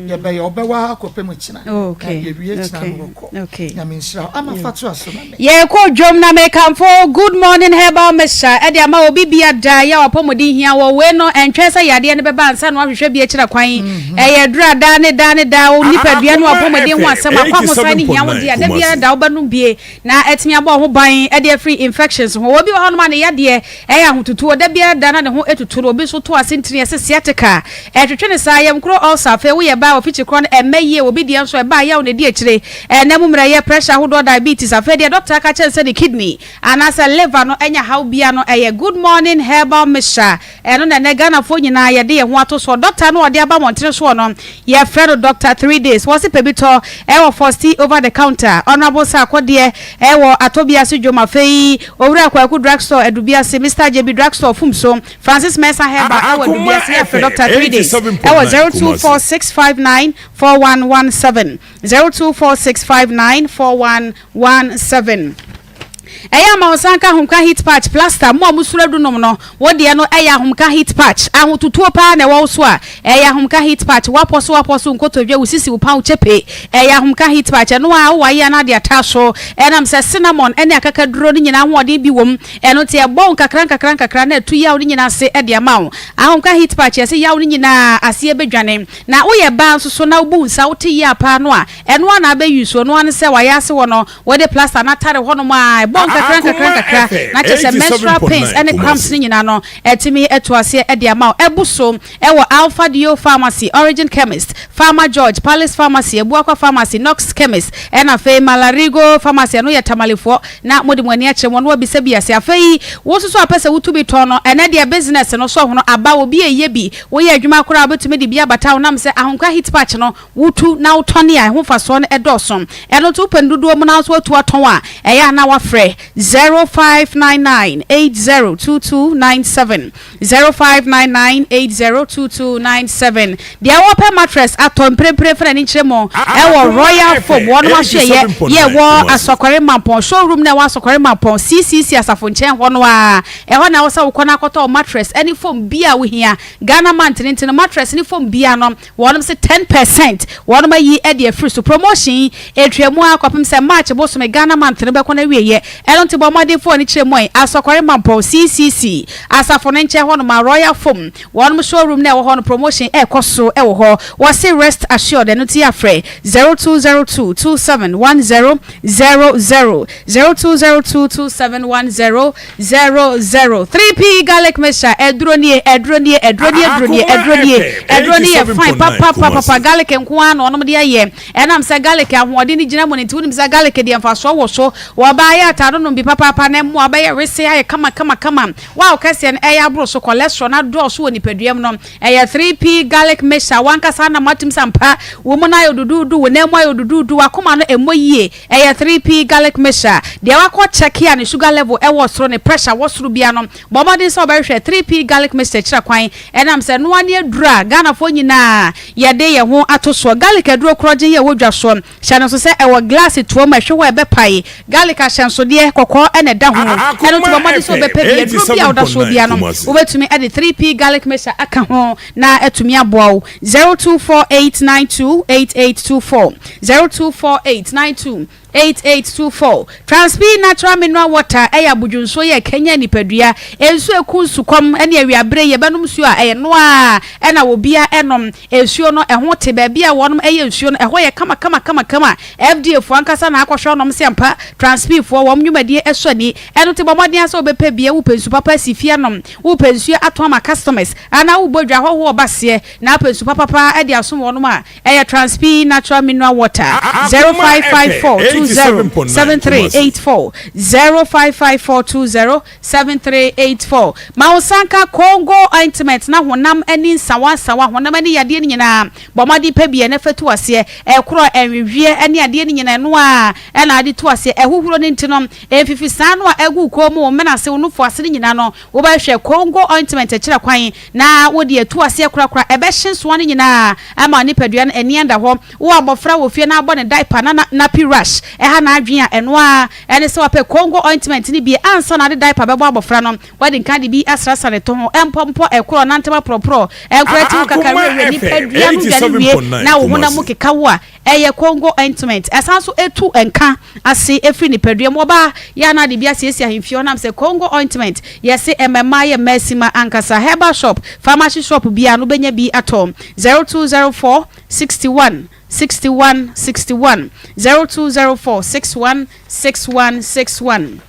B: yɛbɛyɛ ɔbɛwɔ ha akɔpem kyena.
H: Okay.
B: Na yɛwie kyena no wɔkɔ. Nyame nhyira wo. Ama fa to aso ma me.
H: Yɛrekɔ dwom na mekamfo Good Morning Herbal Mixture de ama obi bia da yɛ a w'apɔmuden hia wɔ wei no ɛntwɛn sɛ yadeɛ no bɛba ansa na wahwehwɛ bi akyira kwan ɛyɛ aduru a daa ne daa ne daa wo nipadua ne w'apɔmuden ho asɛm akwahosan ne hia wo deɛ da biara da wobɛnom bie na atumi abɔ wo ho ban de afiri infections ho obi wɔ hɔnom a ne yadeɛ ɛyɛ ahotutuo da biara da na ne ho tutu no obi nso to ase ntini ɛse sciatica ɛtwetwe no saa yamkuro ulcer afei woyɛ baa ofikyi korɔ no ɛmmɛ yie obi deɛ nso ɛba a yaw na ɛdi akyire Ɛnna mu mmerɛyɛ, pressure ahodoɔ, diabetes, afei deɛ dɔkta aka kyerɛ no sɛ ne kidney anaasɛ liver no anya haw bia no, ɛyɛ Good Morning Herbal Mixture. Ɛno na ɛnnɛ Ghanafoɔ nyinaa yɛde yɛn ho ato soɔ. Dɔkta no a ɔde aba mmɔntene soɔ no, yɛfrɛ no Dɔkta Three Days. Wɔse pɛ bi tɔ ɛwɔ Fosti Over the Counter, Honourable Sarkodie ɛwɔ Atɔbiase Dwom, afei Owura Kwaku Drugstore Adubiase, Mister Gyebi Drugstore Fumso, Francis Mensah Herbal ɛwɔ
N: Akoma
H: Adubiase, yɛfrɛ
N: FM
H: Dɔkta Three Days ɛwɔ
N: 87.9 Kumasi.
H: 024659 4117. 0246594117. Ɛyɛ a ma wo nsa nka ahomka heat patch, plaster, mo a mosuro adu nom no, wo deɛ no ɛyɛ ahomka heat patch. Ahototuo paa na ɛwɔ wo so a, ɛyɛ ahomka heat patch. Woapɔ so woapɔ so, wo nkotodwe, wo sisi, wo pa, wo kyepe, ɛyɛ ahomka heat patch. Ɛno ara wowɔ ayɛ a na ade ataa so. Ɛnam sɛ cinnamon ne akakaduro no nyinaa ahoɔden bi wɔ mu, ɛno nti ɛbɔ wo nkakra nkakra nkakra na atu yaw no nyinaa ase de ama wo. Ahomka heat patch, yɛse yaw no nyinaa aseɛ bɛdwane. Na woyɛ baa nso so na wobu wo nsa, wote yea paa no a, ɛno ara na abɛ use, ɛno ara ne sɛ wayɛ ase hɔ no, Wɔde plaster no atare hɔnom a, ɛbɔ nkakra nkakra nkakra, na kyerɛ sɛ menstrual pains ne cramps no nyinaa no, atumi atu aseɛ de ama wo. Abu so wɔ Alpha Dio Pharmacy, Origin Chemist, Pharma George, Palace Pharmacy, Abuakwa Pharmacy, Knox Chemist, ɛna afei Malarigo Pharmacy, ɛno yɛ Tamalefoɔ, na mode mo ani akyerɛ mu, ɔno abisa bi ase. Afei, wo nso so a wopɛ sɛ wotu bi tɔn no, ɛnnɛ deɛ business no so ahono aba, obi reyɛ bi, woyɛ adwuma koraa a, wobɛtumi de bi abata wo, nam sɛ Ahomka Heat Patch no, Wotu na wotɔn a, ɛho mfasoɔ no dɔɔso. Ɛno nti wopɛ no dodoɔ mu na nso woatu atɔn a, ɛyɛ a na woafrɛ 0599 802297, 0599 802297. Deɛ wɔpɛ mattress atɔ mprempren fa n'ani nkyerɛ mu ɛwɔ Royal Foam wɔnom asoɛeɛ yɛ ɛwɔ Asɔkware Mampɔn showroom no a ɛwɔ Asɔkware Mampɔn CCC asafo nkyɛn hɔ no ara. Ɛhɔ na ɛwɔ sɛ wokɔ na akɔtɔ wo mattress ne foam biara a wohia. Ghana mantene nti no mattress ne foam biara no Wɔnom se 10 percent wɔnom ayi de afiri so. Promotion yi ɛtwa mu ara kɔpem sɛ March bosome Ghana month no bɛkɔ n'awieɛ. Ɛno nti bɔ mmɔden fa w'ani kyerɛ mu ɛ. Asɔkɔre Mampɔn CCC asafo no nkyɛn hɔnom a Royal Foam wɔnom showroom no a ɛwɔ hɔ no promotion ɛrekɔ so wɔ hɔ. Wɔse rest assured ɛno nti yɛafrɛ 0202 2710 00 0202 2710 00 3P garlic mixture aduro nie aduro nie aduro nie aduro nie aduro nie aduro nie yɛ fine papapapapa garlic nko ara na ɔnom de ayɛ ɛnam sɛ garlic ahoɔden no gyina mu no nti wonim sɛ garlic deɛ mfasoɔ wɔ so wɔbaa yɛ ataado nom bi papaapa na mmoa bɛyɛ wese ayɛ kama kama kama wa kɛseɛ no ɛyɛ aboro so cholesterol no adɔɔso wɔ nipadua mu no ɛyɛ 3P garlic mixture wankasa nam atum sɛ ampa wo mu no ayɛ oduduudu wo nan mu ayɛ oduduudu wakoma no ɛmmɔ yie Ɛyɛ 3P garlic mixture. Deɛ wakɔ check a ne sugar level wɔ soro, ne pressure wɔ soro biara no, bɔ mmɔden sɛ wobɛhwehwɛ 3P garlic mixture kyerɛ kwan. Ɛnam sɛ ɛnoa ne aduro a Ghanafoɔ nyinaa yɛde yɛn ho ato soɔ. Garlic aduro korɔgyen yi a ɛwɔ dwa soɔ. Hyɛ no nso sɛ ɛwɔ glass toa mu a ɛhwe hɔ a ɛbɛpae. Garlic ahyɛnsodeɛ, kɔkɔɔ na ɛda ho. Ɛno nti bɔ mmɔden sɛ wobɛpɛ bi. Aduro bi a woda soɔ biara no, wobɛtumi de 3P garlic mixture aka ho na atumi aboa wo. 0248928824. 0248928824 Transpi Natural Mineral Water yɛ abodwo nsuo yɛ ɛkanyan nipadua, nsuo ɛku nsukɔm ne awiaberɛ yi yɛbɛnom nsuo a ɛyɛ noa ɛna obia ɛnom nsuo no ɛho te baabi a wɔnom ɛyɛ nsuo no ɛhɔ yɛ kama kama kama kama FDA foɔ ankasa na akɔhwɛ ɔnom sɛ ampa Transpi foɔ wɔn nnwumadie ɛsɔ ani ɛno nti bɔ mmɔden ara sɛ wobɛpɛ bia wopɛ nsu papa asi fie anom wopɛ nsuo atɔn ama customers anaa wobɔ dwa ahɔhoɔ ba seɛ na apɛ nsu papa paa de asom wɔnom a Ɛyɛ Transpi Natural Mineral Water, 0554 20 7384, 0554 20 7384. Ma wo nsa nka Congo Ointment na honam ani nsawansawa, honam ani yadeɛ no nyinaa, bɔ mmɔden pɛ bi na fa tu aseɛ. Ɛkorɔ, ɛnweweɛ ne adeɛ no nyinaa, ɛno ara na wode tu aseɛ. Ahuhuro no nti no, mfifisaa no a ɛgu wo kɔn mu, wo mene ase, wo nufu ase no nyinaa no, Wobɛhwɛ Congo ointment akyira kwan na wode atu aseɛ korakora. Ɛbɛhye nsoa no nyinaa ama nipadua no ani ada hɔ. Wowɔ abɔfra wɔ fie na abɔ no diaper na nappy rash ɛha n'adwene a, ɛno ara ne sɛ wapɛ Congo ointment no bi ansa na wode diaper bɛbɔ abɔfra no. Woadi nkan de bi asrasra ne to ho, mpɔmpɔ, ɛkorɔ, nantam aporɔporɔ, nkora ti ho kaka werɛwerɛ, nipadua no dwane wie na wo honam mu keka wo a, Ɛyɛ Congo ointment. Ɛsan nso tu nka ase firi nipadua mu. Ɔbaa yɛ a na ade bi asiesie ahemfie hɔ nam sɛ Congo ointment. Yɛse ɛma mmaa yɛ mmaasima ankasa. Herbal shop, pharmacy shop biara no wobɛnya bi atɔ. 0204 61 61 61 0204 61 61 61.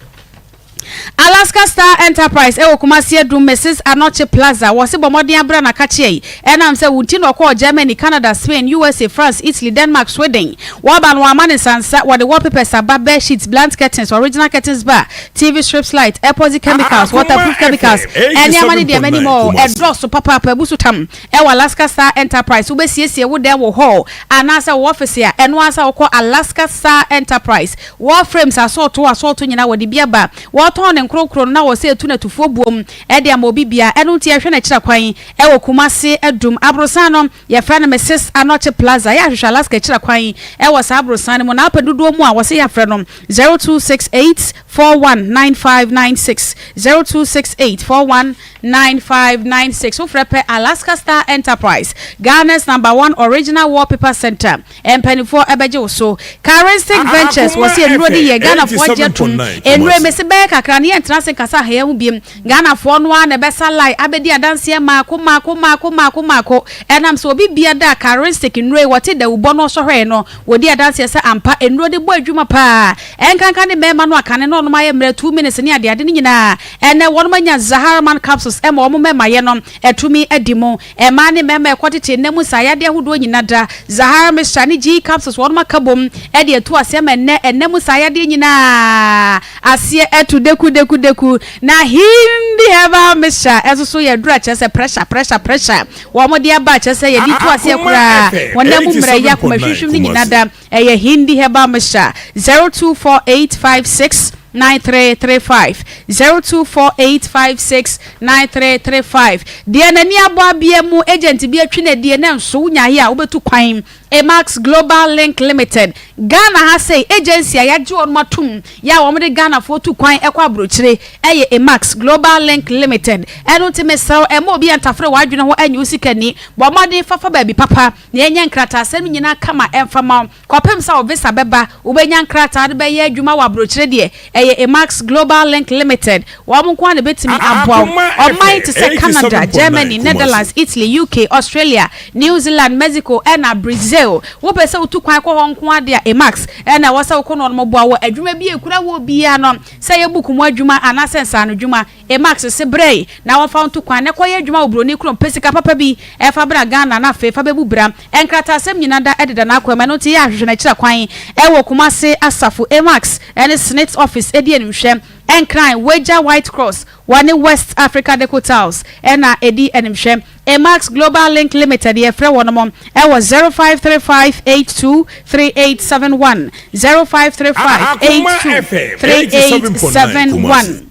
H: Alaska Star Enterprise wɔ Kumasi Adum Mrs Anokye Plaza wɔse bɔ mmɔden abra na kakyeɛ yi ɛnam sɛ wo nti na ɔkɔɔ Germany, Canada, Spain, usa, France, Italy, Denmark, Sweden wɔba no wɔama no nsansa wɔde wallpapers aba, bed sheets, blunt curtains, original curtains bar, TV strips light, epoxy chemicals, waterproof chemicals, nneɛma ne deɛ m'anim ɔ ɛdɔɔso papaapa abu so tam ɛwɔ Alaska Star Enterprise wobɛsiesie wo dan wo hall anaasɛ wo office a ɛno ara sɛ wokɔ Alaska Star Enterprise Wall frames asɔɔto asɔɔto nyinaa wɔde bi aba. Wall. Ɔtɔn ne nkorokoro no na wɔ sɛ etu no atufoɔ buom de ama obi bia. Ɛno nti yɛhwɛ no akyira kwan wɔ Kumasi Adum aborosan no yɛfrɛ no Mrs Anokye Plaza. Yɛ ahwehwɛ Alaska akyira kwan wɔ saa aborosan no mu na wopɛ dodoɔ mu a wɔse yɛafrɛ no 0268 419596 0268 419596 Wofrɛ pɛ Alaska Star Enterprise, Ghana's number one original wallpaper center. Mpaninfoɔ ɛbɛgye wo so. Charistic Ventures wɔ se nnuro de yɛ Ghanafoɔ gye atum. Nnuro yi mese bɛyɛ kakra no yɛntena ase nkasa ha yɛn ho biem. Ghanafoɔ no ara na ɛbɛsa line abɛdi adanseɛ mmaako mmaako mmaako mmaako mmaako. Ɛnam sɛ obi bia da a Charistic nnuro yi wɔte dawubɔ no ɔsɔhwɛɛ no wɔdi adanseɛ sɛ ampa nnuro de bɔ adwuma paa. Ɛnkanka ne mmarima no a kane na wɔnom ayɛ mmerɛ 2 minutes ne adeade no nyinaa ɛnɛ wɔnom anya Zaharman capsules ɛma wɔn mmarima yɛ no atumi adi mu. Mmaa ne mmarima a ɛkɔ tete nna mu nsaeyadeɛ ahodoɔ nyina da Zahara Mixture ne G capsules wɔnom aka bom de atu aseɛ ma ɛnnɛ nna mu nsaeyadeɛ nyinaa aseɛ atu deku deku deku. Na Hindi Herbal Mixture nso so yɛ aduro a kyerɛ sɛ pressure pressure pressure wɔn de aba a kyerɛ sɛ yɛde tu aseɛ koraa honam mu mmerɛyɛ akomahwimhwim no nyina da. Ɛyɛ Hindi Herbal Mixture, 024856 9335, 024856 9335. Deɛ n'ani abɔ abea mu agent bi atwi no adie na nso wonyaeɛ a wobɛtu kwan. Emax Global Link Limited, Ghana ha sei agency a yɛagye wɔn atom yɛ a wɔde Ghanafoɔ tu kwan kɔ aburokyire ɛyɛ Emax Global Link Limited. Ɛno nti mesrɛ wo mma obi ntafere w'adwene ho nnye wo sika nni. Bɔ mmɔden fa fa baabi papa. Na yɛnyɛ nkrataasɛm no nyinaa kama ɛmfa mma wo kɔpem sɛ wo visa bɛba. Wobɛnya nkrataa de bɛyɛ adwuma wɔ aburokyire deɛ, ɛyɛ Emax Global Link Limited. Wɔn nko ara na ɛbɛtumi aboa wo. Ɔman te sɛ Canada, Germany, Netherlands, Italy, UK, Australia, New Zealand, Mexico ɛna Brazil. Wopɛ sɛ wotu kwan kɔ hɔ nko ara deɛ a, Emax na ɛwɔ sɛ wokɔ na wɔn boa wo wɔ adwuma bi a ɛkura woɔ biara no, sɛ ɛyɛ book mu adwuma anaasɛ nsaanodwuma. Emax se brɛ yi na wɔmfa wo nto kwan na kɔyɛ adwuma wɔ broni kurom, pɛ sika papa bi fa bra Ghana na afei fa bɛbu bra. Nkrataasɛm nyina da deda n'akwan mu, ɛno nti yɛ a hwehwɛ no akyira kwan wɔ Kumase Asafo Emax ne Snit office di animhwɛ, Nkran, Wagya White Cross wɔne West Africa Deco Tiles na ɛdi animhwɛ. Emax Global Link Limited yɛfrɛ wɔnom wɔ 0535823871, 0535823871.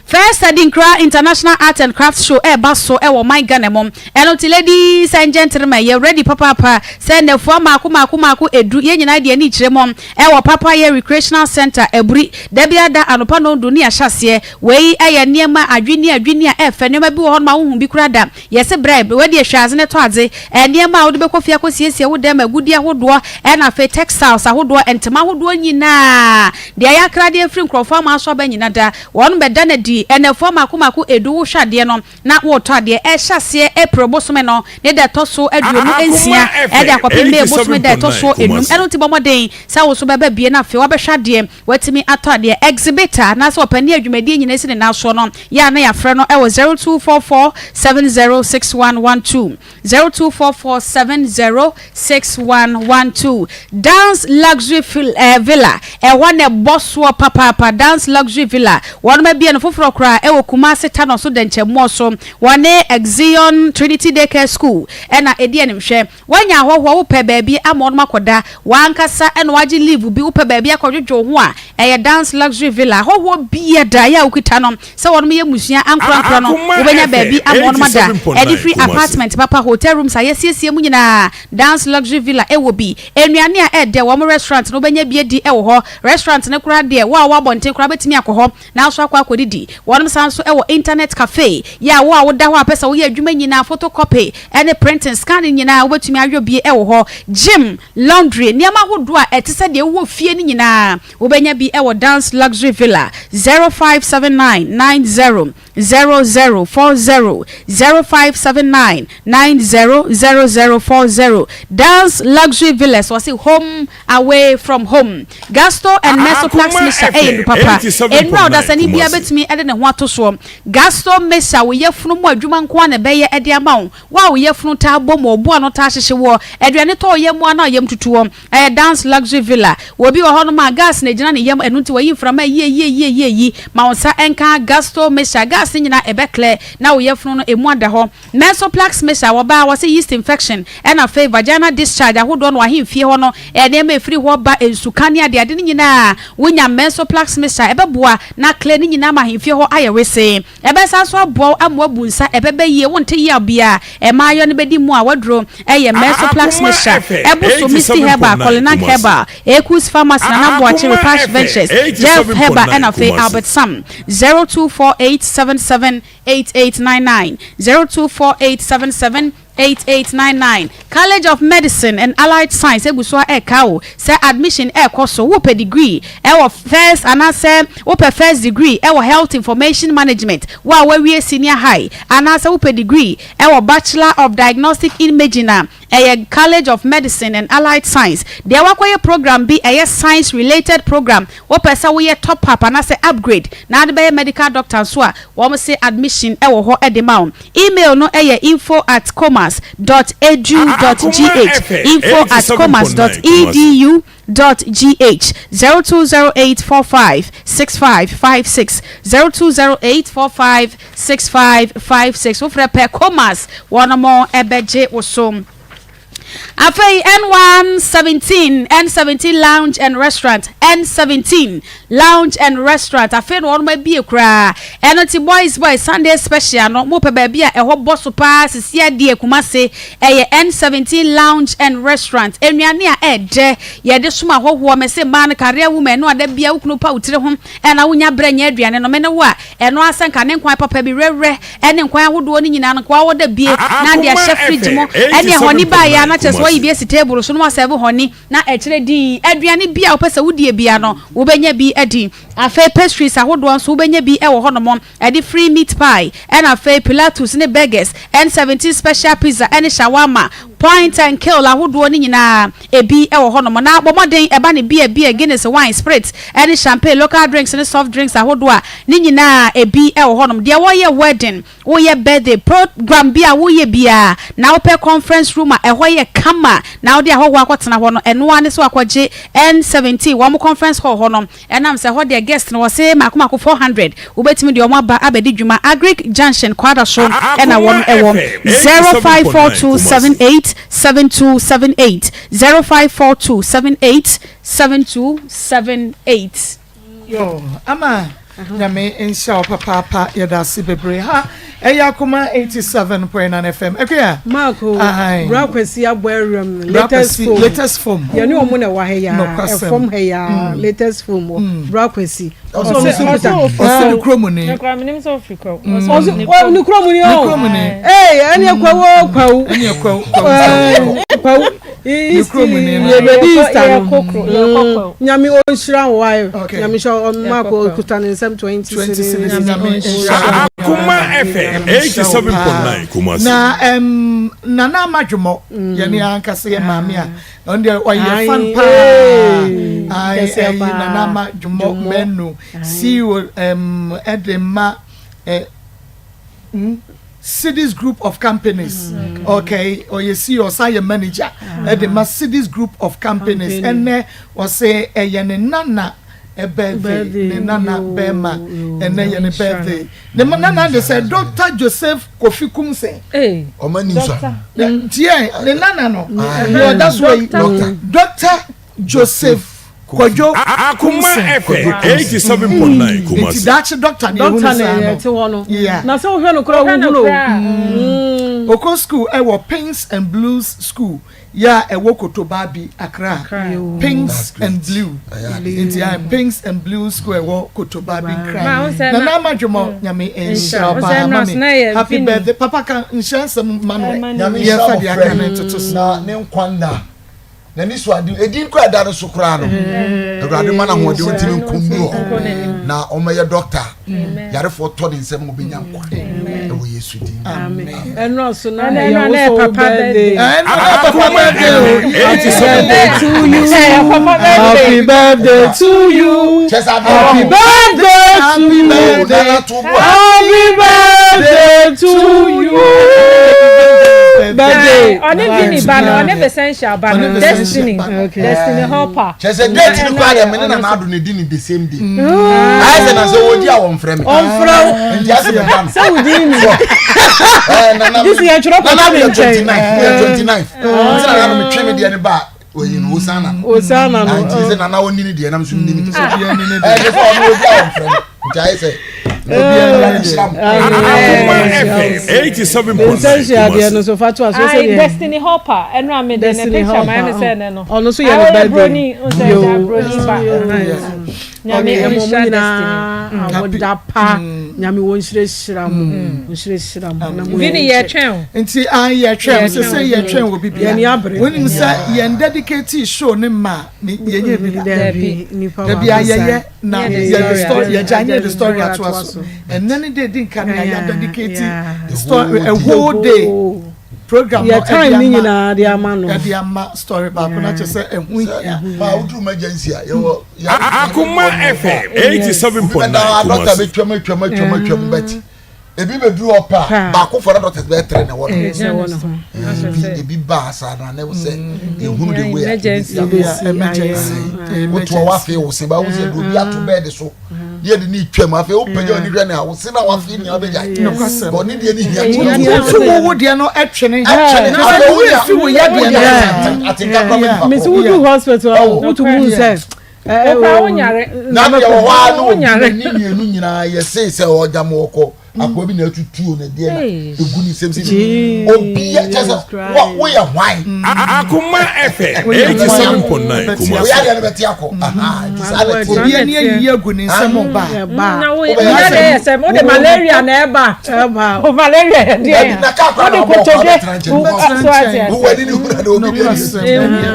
H: First Adinkra International Art and Craft Show ɛreba so wɔ ɔman Ghana mu. Ɛno nti ladies and gentlemen yɛ ready papaapa sɛ nnafua mmaako mmaako mmaako edu yɛn nyinaa de ani kyerɛ mu wɔ Papayɛ Recreational Centre Aburi da biara da anɔpa nnɔndu ne yɛahyɛ aseɛ. Wei yɛ nneɛma adwinni adwinni a ɛfɛ nneɛma bi wɔ hɔnom a wonhu bi koraa da. Yɛse brɛ, wei deɛ hwɛ adze na tɔ adze. Nneɛma a wode bɛkɔ fie akɔsiesie wo dan mu, agudeɛ ahodoɔ, ɛna afei textiles ahodoɔ, ntoma ahodoɔ nyinaa. Deɛ yɛakra de afiri nkurɔfoɔ aman so aba nyina da, wɔn bɛda no adi nnafua mmaako mmaako edu. Wohwɛ adeɛ no na woretɔ adeɛ. Ɛhyɛ aseɛ April bosome no ne da ɛtɔ so 26 de akɔpem May bosome da ɛtɔ so enum. Ɛno nti bɔ mmɔden sɛ wo nso bɛba bie na afei woabɛhwɛ adeɛ. Watumi atɔ adeɛ. Exhibitor anaasɛ ɔpanin a dwumadie nyinaa si ne nan soɔ no yɛ a na yɛafrɛ no wɔ 0244 706112, 0244 706112. Dance Luxury Villa, ɛhɔ na ɛbɔ soɔ papaapa. Dance Luxury Villa, wɔnom abue no foforɔ koraa wɔ Kumasi Tanɔ so Dɛnkyɛmmoɔ so. Wɔne Exeon Trinity Day Care School na ɛdi animhwɛ. Woanya ahɔhoɔ, wopɛ baabi ama wɔnom akɔda, w'ankasa na wagye leave bi, wopɛ baabi akɔdwodwo wo ho a, ɛyɛ Dance Luxury Villa. Ahɔhoɔ biara da yɛ a wokita no, sɛ wɔnom yɛ mmusua ankorankora no, wobɛnya baabi ama wɔnom ada. Ɛde firi apartment papa, hotel rooms a yɛasiesie mu nyinaa, Dance Luxury Villa wɔ bi. Nnuane a ɛɛdɛ, wɔn restaurant no wobɛnya bi adi wɔ hɔ. Restaurant no koraa deɛ, wo a wowɔ abɔnten koraa wobɛtumi akɔ hɔ. Nanso akɔ akɔdidi. Wɔnom san nso wɔ internet cafe yɛ a wo a woda hɔ a pɛ sɛ woyɛ adwuma nyinaa photocopy ne printing, scanning nyinaa wobɛtumi ayɔ bi wɔ hɔ. Gym, laundry, nneɛma ahodoɔ a ɛte sɛ deɛ wowɔ fie no nyinaa wobɛnya bi wɔ Dance Luxury Villa. 0579 90 00 40 0579 90 00 40 Dance Luxury Villas wɔse home away from home. Gasto and Mesoplax mixture yɛ nnuru papa. Nnuru a ɔdasani biara betumi de ne. ne ho ato soɔ. Gasto Mesa, wo yafunu mu adwuma nko ara na ɛbɛyɛ de ama wo. Wo a wo yafunu taa bɔ mu, ɔbo ano taa hyehye woɔ, aduane tɔ wo yam a na wo yam tutu woɔ, ɛyɛ Dance Luxury Villa. Wɔ obi wɔ hɔnom a, gas na ɛgyina ne yam, ɛno nti wayi mframa yie-yie-yie-yie-yi. Ma wo nsa nka Gasto Mesa. Gas no nyinaa ɛbɛ clear na wo yafunu no ɛmu ada hɔ. Mensoplax Mesa, wɔ baa wɔse yeast infection, ɛna afei vaginal discharge ahodoɔ no wɔ ahemfie hɔ no, nneɛma a ɛfiri hɔ ba, nsuka ne adeade no nyinaa, wonya Mensoplax Mesa a, ɛbɛboa na clear ne nyinaa ma ahemfie hɔ ayɛ wesee. Ɛbɛsan nso aboa wo ama woabu nsa, ɛbɛba yie, wonte yaw biara, mmaayɔ no bɛdi mu a waduro yɛ Mensoplax
N: Akoma
H: Mixture,
N: FM
H: Ɛboso, Misty Herbal,
N: 87.9
H: Kɔlenank
N: Kumasi.
H: Herbal, Ekus Pharmacy, Nana Boakye,
N: Akoma
H: Repash
N: FM
H: Ventures, Jeff Herbal
N: 87.9
H: ɛna afei
N: Kumasi.
H: Albert Sam, 024877 8899, 024877 8899 College of Medicine and Allied Science gu so ara ɛreka wo sɛ admission ɛrekɔ so, wopɛ degree ɛwɔ first anaasɛ wopɛ first degree ɛwɔ Health Information Management, wo a woawie senior high anaasɛ wopɛ degree ɛwɔ Bachelor of Diagnostic Imaging a, ɛyɛ College of Medicine and Allied Science. Deɛ woakɔyɛ program bi ɛyɛ science related program, wopɛ sɛ woyɛ top up anaasɛ upgrade na wode bɛyɛ medical doctor nso a, wɔn se admission ɛwɔ hɔ de ma wo. Email no yɛ info at comas dot edu dot
N: Akoma
H: gh,
N: FM
H: info at comas dot
N: 87.9 Kumasi.
H: edu dot gh, 0208456556, 0208456556. Wofrɛ pɛ Comas, wɔnom bɛgye wo so. Afei N117, N17 Lounge and Restaurant, N17 Lounge and Restaurant, afei na wɔnom abie koraa. Ɛno nti Boys Boys Sunday Special no, mopɛ baabi a ɛhɔ bɔ so paa sisi adeɛ Kumasi, ɛyɛ N17 Lounge and Restaurant. Nnuane a ɛɛdɛ, yɛde som ahɔhoɔ, mese mmaa no, career women no a da biara wo kunu pa wo tiri ho na wonya berɛ nyɛ aduane no, me ne wo a, Ɛno ara sɛ nka ne nkwan papa bi, werɛwerɛ ne nkwan ahodoɔ no nyinaa no, nka wawɔ da bie na de
N: Akoma
H: ahyɛ fridge mu.
N: FM
H: Ɛnneɛ hɔni baeɛ a,
N: 87.9
H: na kyerɛ sɛ wayi
N: Kumasi.
H: bi asi table so na wasɛɛve hɔni na ɛkyerɛ dinn. Aduane biara a wopɛ sɛ wodie biara no, wobɛnya bi adi. Afei pastries ahodoɔ nso, wobɛnya bi wɔ hɔnom. Ɛde firi meat pie, ɛna afei pilatus ne burgers, N17 special pizza ne shawarma, point and kill ahodoɔ no nyinaa. Ebi wɔ hɔnom. Na bɔ mmɔden ɛba ne beer, beer, Guinness, wine, spirit, ne champagne, local drinks ne soft drinks ahodoɔ a, ne nyinaa ebi wɔ hɔnom. Deɛ wɔyɛ wedding, woyɛ birthday, program bi a woyɛ biara, na wopɛ conference room a ɛhɔ yɛ kama na wode ahɔhoɔ akɔtena hɔ no, ɛno ara ne sɛ woakɔgye N17 wɔn conference hall hɔ no. Ɛnam sɛ hɔ deɛ guest no wɔse mako mako 400 wobɛtumi de wɔn aba abɛdi dwuma. Agric Junction Kwadaso na
N: Akoma
H: wɔn wɔ.
N: FM 87.9 Kumasi.
H: 0542787278, 0542787278.
B: Yoo ama Nyame nhyira wo papaapa yɛdase bebree ha ɛyɛ akoma 87.9 FM Akua
C: Mark o
B: ahan
C: bra Kwasi abɔ awuram no
B: Bra
C: latest
B: Kwasi
C: foam
B: latest foam
C: yɛne ɔmo na ɛwɔ ha yi ara
B: nokwasɛm
C: ɛfam ha yi ara latest foam wɔ bra Kwasi ɔsɛ ɔno nso kuta
B: ɔsɛ ne kurom ni
O: Mekura menim sɛ ofiri kwawu.
C: ɔsɛ wɔ ne kurom ni
B: ne
C: o
B: kurom ni
C: ee ɛne kwawu o kwawu
B: ɛne kwawu kwawu
C: ɛɛ kwawu
B: ne kurom ni no
C: yɛbɛdi
O: Yɛkɔ
C: Easter no
O: yɛkɔ kuro yɛkɔ kwawu.
C: Nyame ɔnhyira wo wae
B: Okay.
C: Nyame hyɛ ɔ Mark
O: Yɛkɔ kwawu.
C: ɔkuta ne nsɛm 20
B: 20
C: cedis
B: cedis
C: Nyame
B: Nyame
C: ɔnhyira
B: nhyira
C: wo.
N: Akoma FM
B: Nyame nhyira wo paa
N: 87.9 Kumasi.
B: na ɛm Nana Ama Dwomɔ yɛne ankasa yɛ maame a ɔno deɛ ɔyɛ fan
C: Ae,
B: paa
C: ee,
B: ae
C: kɛseɛ
B: ɛyi
C: paa.
B: Nana Ama Dwomɔ
C: Dwomɔ.
B: Manu CEO ɛm ɛde ma ɛ mm Cities Group of Companies okay ɔyɛ CEO ɔsan yɛ manager ɛde ma Cities Group of Companies ɛnɛ ɔsɛ ɛyɛ ne nana birthday ne nana bɛrima ɛnɛ yɛ ne birthday ne nana de sɛ Dr. Joseph Kofi Kumsen
D: ɔma ni nsa
B: tiɛ ne nana no deɛ ɔda so yi Dr. Joseph Kwadwo
N: Akoma
B: Kumsen.
N: FM 87.9
B: Nti
N: Kumasi.
B: daakye doctor na ehu
C: Doctor
B: no
C: na
B: saa
C: ɛte
B: no.
C: hɔ no.
B: Yeah.
C: Na sɛ wohwɛ no koraa
O: Wohwɛ no
C: wohunu o.
O: koraa.
B: Ɔkɔ school ɛwɔ Pinks and Blues School yɛ a ɛwɔ Kotobabi, Accra. Pinks
D: That's great.
B: and Blue.
D: Ɛyɛ ade.
B: Nti ayɛ Pinks and Blue School ɛwɔ Kotobabi, Accra.
O: Ma wo sɛ
B: Nana
O: na
B: Ama Dwomɔ, Nyame nhyira
O: nhyira
B: wo
O: wo
B: paa
O: sɛ
B: ma
O: nurse
B: me.
O: na yɛ
B: Happy
O: Vini.
B: birthday. Papa ka nhyira nsɛm ma no ɛ.
O: Ɛma no.
D: Nyame nhyira
B: Yɛmfa deɛ aka
D: abɔfra
B: no
D: yi
B: ntoto so.
D: na ne nkwa nna n'ani so ade edin kora da no so koraa no awurade ma no ahoɔden ntumi nko nnuru hɔ na ɔmɛyɛ dɔkta yarefoɔ tɔ ne nsɛm ɔbɛnya nkwa. Ɛwɔ Yesu din mu.
C: Amen. Ɛnora so na ɛyɛ wo so wo birthday.
B: Ɛnora na papa birthday o.
C: Happy birthday to you. Happy birthday to you. Happy birthday to you. Happy birthday to you. Birthday.
H: Ɔne Vini ba no, ɔne Vicentia ba no, Destiny, Destiny Helper.
D: Kyɛ sɛ date no koraa deɛ me ne Nana Addo na ɛdi ne the same day. Ayɛ sɛ na sɛ wɔdi a wɔmfrɛ me.
C: Ɔmfrɛ wo.
D: Nti asɛ meda no.
C: Sɛ wodi ni.
D: Nana
C: Gye sɛ yɛtwerɛ kɔto
D: Nana
C: ne
D: yɛ
C: nkyɛn.
D: 29 yɛ 29. Nti na Nana metwe me deɛ no ba oyi no Osana.
C: Osana no.
D: Nti sɛ Nana ɔni ne deɛ nam so nni me deɛ. Ɛɛ sɛ ɔno ɔdi a wɔmfrɛ me. Nti ayɛ sɛ obiara nhyira mo.
N: Akoma FM 87.9
C: Nhyɛ adeɛ no so fa to aso sɛ deɛ.
H: Destiny Hopper ɛno a mede ne picture ma ɛne sɛ ɛnɛ no.
C: Ɔno nso yɛ ne birthday.
H: Broni nsɛ ɛgya broni ba. Nyame
C: nhyira
H: Destiny.
C: Awoda pa Nyame wɔ nhyirahyira mo nhyirahyira mo na mo.
H: Vini yɛ twɛn o.
B: Nti an yɛ twɛn sɛ sɛ yɛ twɛn wɔ bibia.
C: Yɛn ni abere.
B: Wonim sɛ yɛn dedicate show ne ma yɛnyɛ bi da.
C: Dabi nipa
B: Dabi ayɛyɛ na yɛde story yɛgya ne yɛde story atoa so. Ɛnɛ ne de di nka ne yɛ dedicate story a whole day program no
C: yɛ time ne nyinaa de ama no.
B: Ɛde ama story baako na kyerɛ sɛ ɛho hia.
D: Ma woduru emergency a yɛwɔ.
N: Akoma FM 87.9
D: Kumasi. Doctor bɛ twɛm atwam atwam atwam bɛti ebi bɛ duru hɔ pa baako fɔ na doctors bɛyɛ tere na ɛwɔ no ebi ebi ba asa na ne sɛ ehunu de wei a
B: emergency
D: wotu ɔwɔ afei wò se ba wò se obi ato bɛɛdi so ne yɛ de ne twam afei wò pɛgya wò ni hwɛ ne a wò se na wafei nea ɔbɛgya bɔ ne deɛ ne hia kyerɛ
B: wò wotu wo wo deɛ no ɛtwene
D: ɛtwene afei wò
B: yɛ fi wò yɛ deɛ
D: no atenka kora bɛ nipa
C: mesi wodu hospital a wotu mu nsɛ
H: Okura wo nyare.
D: Na deɛ wɔ hɔ a na obi ne mmienu nyinaa yɛ sei sɛ ɔgya ma ɔkɔ akoa bi na atutu o na deɛ na egu ne nsam si obi yɛ kyɛ sɛ wɔ woyɛ hwan.
N: Akoma FM 87.9 Kumasi.
D: Woyɛ adeɛ no bɛte akɔ. Nti saa na ɛteɛ.
B: Obi ani ayiyi agu ne nsam ɔba.
H: Na wo na de yɛ sɛ wode malaria na ɛba. O malaria yɛ deɛ.
D: Na kaa kora na
H: Wode
D: ɔbɔ ɔkɔ
H: kotodwe.
D: abɛtena nkyɛn.
H: So ate ase.
D: Wowɔ ani ne hura na obi deɛ
H: ni.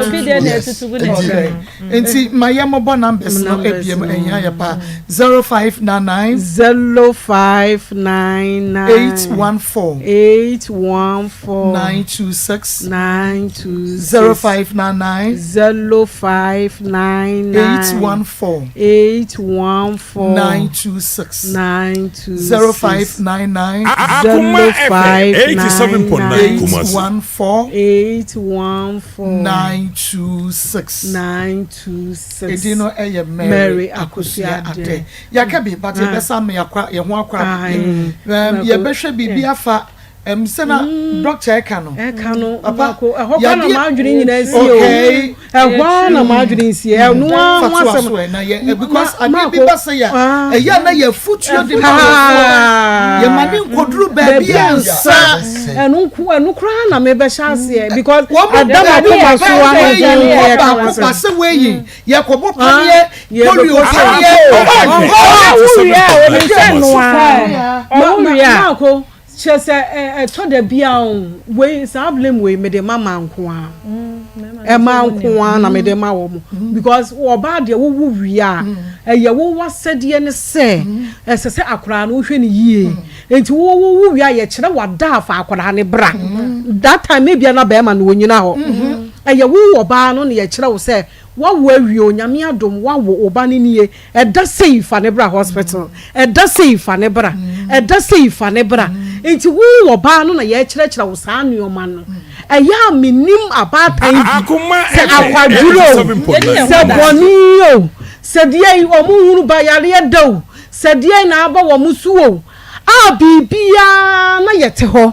H: Obi deɛ na ɛtutu gu ne nsam.
B: Nti ma yɛ mɔbɔ numbers no ebiem ɛhia yɛ paa 0599.
C: 0599.
B: 814.
C: 814.
B: 926.
C: 926.
B: 0599.
C: 0599.
B: 814.
C: 814.
B: 926.
C: 926.
B: 0599.
N: Akoma FM 87.9 Kumasi.
B: 814.
C: 814.
B: 926.
C: 926.
B: Edin no yɛ Mary Akosua Adeh. Yɛaka bi but yɛbɛsa ama yɛakɔ yɛn ho akɔ abien. Yɛbɛhwɛ biribi afa um, sɛ na doctor ɛka no.
C: Ɛka no
B: Papa,
C: ɛhɔ kora na
B: yadeɛ-
C: m'adwene nyinaa sie o.
B: Okay.
C: Ɛhɔ ara na m'adwene sie. Ɛno ara ho
B: Fa to
C: asɛm.
B: aso ɛ na yɛ eh, because
C: Ma-
B: adeɛ bi
C: Marco,
B: ba sɛ yɛ
C: ah.
B: ɛyɛ a na yɛ afutuo de ma
C: Ah.
B: wɔfoɔ yɛma ne nkɔduru baabi a nsa
C: Ɛno nko ɛno koraa na mebɛhyɛ aseɛ because
B: wɔn mu
C: ada
B: baabi
C: m'akoma
B: a
C: so ara
B: wei
C: nso
B: nkɔ
C: yɛka ho
B: baako
C: asɛm.
B: ba sɛ wei yi yɛkɔbɔ paneɛ
C: yɛbɛkɔ
B: polio
C: sɛ-
B: paneɛ
H: Ɔwo wie a onim sɛ noa. Ɔwo wie a.
C: Marco, kyerɛ sɛ ɛtɔ da bi a o, wei saa blame wei mede ma ma nko ara. Ɛma nko ara na mede ma wɔn because ɔbaa deɛ wowo wie a ɛyɛ wo wasɛdeɛ ne sɛ ɛsɛ sɛ akwadaa no wohwɛ no yie. Nti wo wowo wie a yɛkyerɛ wada afa akwadaa no bra. That time ebia na bɛrima no ɔnyina hɔ. Ɛyɛ wo ɔbaa no na yɛkyerɛ wo sɛ Wawo awie o Nyame adom wawo wo ba no nie ɛda sei fa no bra hospital ɛda sei fa no bra ɛda sei fa no bra nti wo ɔbaa no na yɛkyerɛkyerɛ wo saa nnoɔma no ɛyɛ a menim abaatan bi sɛ akwadworɔ o sɛ bɔne o sɛ deɛ ɔmo hunu ba yareɛ da o sɛ deɛ na aba wɔn so o a biribiara na yɛte hɔ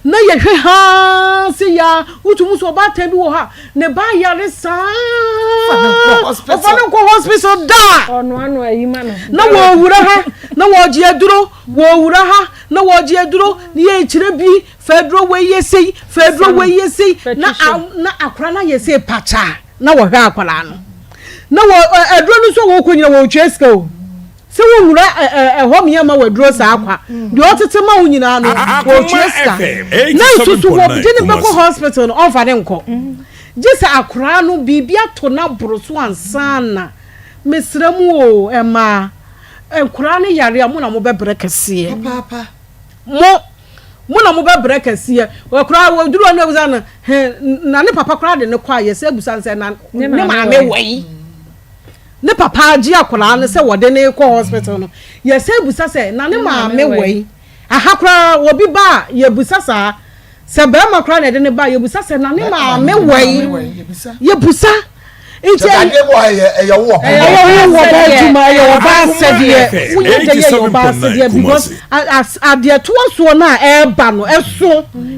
C: na yɛhwɛ haa sɛ yɛ wotumi so ɔbaatan bi wɔ hɔ a Ne ba yare saa. Ɔfa no nkɔ hospital da. Na wɔwura ha na wɔgye aduro wɔwura ha na wɔgye aduro na yɛkyerɛ bi fa aduro wei yɛ sei fa aduro wei yɛ sei na na akora no ayɛ sei pakyaa na wɔhwɛ akwadaa no na wɔ aduro no nso wɔkɔ nyina wɔtwa sika o. Sɛ wo nwura ɛhɔ mia ma waduro saa kwa deɛ ɔtete ma wo nyinaa no ɔtua sika na nsusu wɔ gye ne bɛkɔ hospital no ɔnfa ne nkɔ gye sɛ akoraa no biribi ato no aboro so ansa na mesrɛ mu o ɛmaa nkoraa no yare a mo na mo bɛbrɛ kɛseɛ mo. Mo na mobɛbrɛ kɛseɛ. Koraa wɔduru hɔ no na wɔbisa no, he, na ne papa koraa de no kɔ a, yɛsɛ bisa no sɛ, na ne maame wɔ yi? Ne papa agye akwadaa no sɛ wɔde no rekɔ hospital no, yɛsɛ bisa sɛ, na ne maame wɔ yi? Aha koraa, obi ba a, yɛbisa saa. Sɛ barima koraa na ɛde no ba a, yɛbisa sɛ, na ne maame wɔ yi? Yɛbisa. Nti
D: ɛyɛ wo ɛyɛ wo
C: ɔbaa adwuma, ɛyɛ ɔbaa asɛdeɛ. Woyɛ dɛ yɛ ɔbaa asɛdeɛ because adeɛ toa soɔ no a ɛreba no ɛso,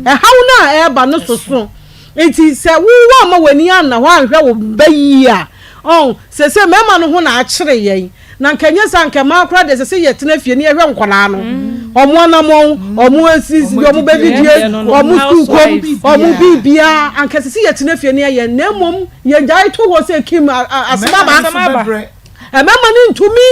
C: ɛhaw no a ɛreba no soso. Nti sɛ wowɔ ama w'ani anna hɔ anhwɛ wo ba yie a, ɔn, sese mmarima no ho na akyere yɛn. Na nka ɛnyɛ saa nka mmaa koraa deɛ ɛsɛ sɛ yɛtena fie na yɛhwɛ nkwadaa no wɔn anamɔn wɔn asisi wɔn bɛdidie wɔn sukuu kɔm wɔn biribiara anka ɛsɛ sɛ yɛtena fie na yɛyɛ na mmom yɛgyae to hɔ sɛ kim asɛm aba mmarima no ntumi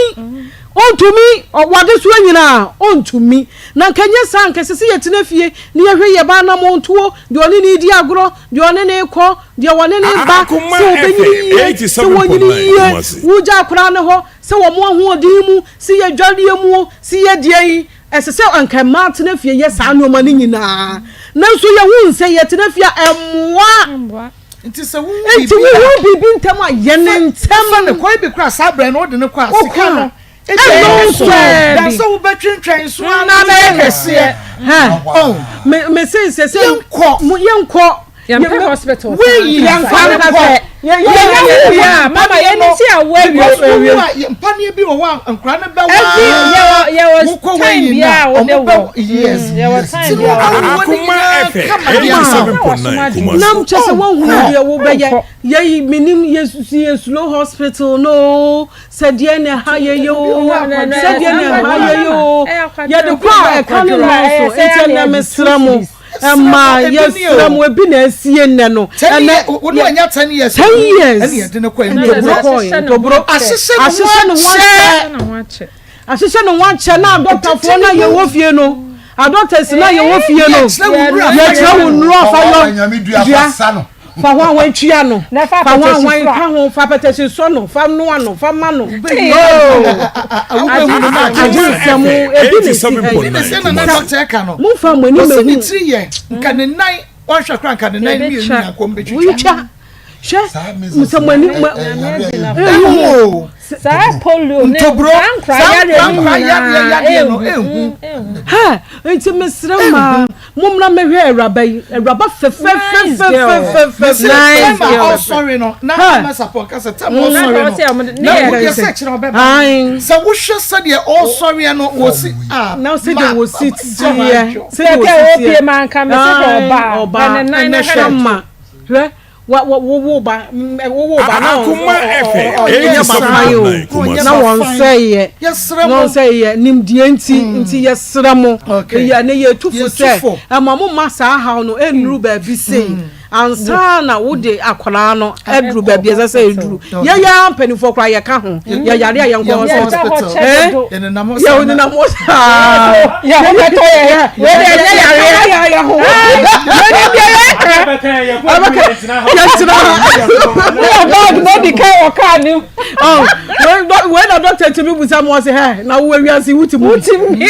C: ɔntumi wɔde soɔ nyinaa ɔntumi na nka ɛnyɛ saa nka ɛsɛ sɛ yɛtena fie na yɛhwɛ yɛ ba anamɔntuo deɛ ɔne ne di agorɔ deɛ ɔne ne kɔ Deɛ wɔne no ba, sɛ wɔbɛnyini yie, sɛ wɔnyini yie, wogya akwadaa no hɔ, sɛ wɔn ahoɔden mu, sɛ yɛ dwareɛ mu o, sɛ yɛ deɛ yi, ɛsɛ sɛ anka mmaa tena fie yɛ saa nneɛma no nyinaa. Nanso yɛhu sɛ yɛtena fie a, ɛmmoa.
B: Nti sɛ wohu
C: biribi ntɛm a, yɛ no ntɛm.
B: Fa no kɔ, ebi koraa saa berɛ no wode no kɔ a, sika no
C: Ɛno nso
B: Dan sɛ wobɛtwentwɛn so ara na bɛyɛ kɛseɛ.
C: Me se sɛ sɛ
B: yɛnkɔ
C: yɛnkɔ
H: yɛmpɛ hospital
B: weyi
H: yɛnkɔ ankasa yɛnyɛ wo a mama yɛn ti awo
B: awie mpaneɛ bi wɔ hɔ a nkora no bɛ
H: waa yɛwɔ time bi a wode wɔ
B: yes
H: yɛwɔ time bi a
N: Akoma FM 87.9 Kumasi
C: nam kyɛ sɛ woahunu deɛ wobɛyɛ yɛyi menim yɛ slow hospital no Sɛ deɛ na ɛha yɛ yɛ oo, sɛ deɛ na ɛha yɛ yɛ oo, yɛde kɔ a ɛka no nnɔɔso, nti ɛnɛ mesrɛ mo, ɛma yɛsrɛ mo, ebi na asie nnɛ no, ɛnɛ
B: ten years,
C: ten years, ntoburo, ahyehyɛ ne ho akyɛ, ahyehyɛ ne ho akyɛ, na adɔktafoɔ na yɛwɔ fie no, adɔktas na yɛwɔ fie no, yɛkyerɛ wo nnuro afa yɔ dua. Fa ho ahwan tua no. Fa ho ahwan ka ho. Fa apɛtɛhye sɔ no. Fa noa no. Fa ma no. Agye nsɛm ebi na esi ha yi. Momfa mo ani mmehu.
B: Ne tiri yɛ nka ne nan wɔnhwɛ kora nka ne nan mmienu nyinaa kɔn bɛtwitwa.
C: Hwɛ sɛ mo ani mo
B: ehu o.
H: Saa polio ne
B: ntoburo
H: saa nkora yareɛ no nyinaa
B: ehu ehu.
C: Ha nti mesrɛ maa. Mommra mmɛhwɛ awuraba yi, awuraba fɛfɛfɛfɛfɛfɛ.
B: Nice girl. Tɛma ɔsɔre no, na ama sapɔ kasa tɛma ɔsɔre no, na wodeɛ sɛ kyerɛ ɔbɛba. Sɛ wohwɛ sɛdeɛ ɔsɔreɛ no, wɔsi a
C: na sɛdeɛ wɔsi teɛ,
H: sɛdeɛ wɔsi teɛ. Ɔbaa, ɛnɛ
C: hwɛ ma hwɛ. Wa wa wo wo ba wo wo ba na
N: Akoma FM
C: ɔnyɛ bakan o na wɔn sɛ yɛ na wɔn sɛ yɛ nimdeɛ nti nti yɛsrɛ mo yɛ ne yɛ tu fo sɛ ɛma mo ma saa haw no ɛnuru baabi sei ansa na wode akwadaa no aduru baabi ɛsɛ sɛ ɛduru yɛyɛ mpanimfoɔ koraa yɛka ho yɛyare a yɛnkɔ hospital yɛ nenam hɔ saa
H: yɛ ho bɛtɔ yɛ yɛ de ɛnyɛ yareɛ
C: yɛ ho
H: yɛ de deɛ yɛ ka
C: ɔbɛka yɛtena
H: ha bag na ɔdi ka wɔ kaa ne mu
C: wei na dɔkta tumi busa mu ɔse hɛ na wo awiase wo ti mu bi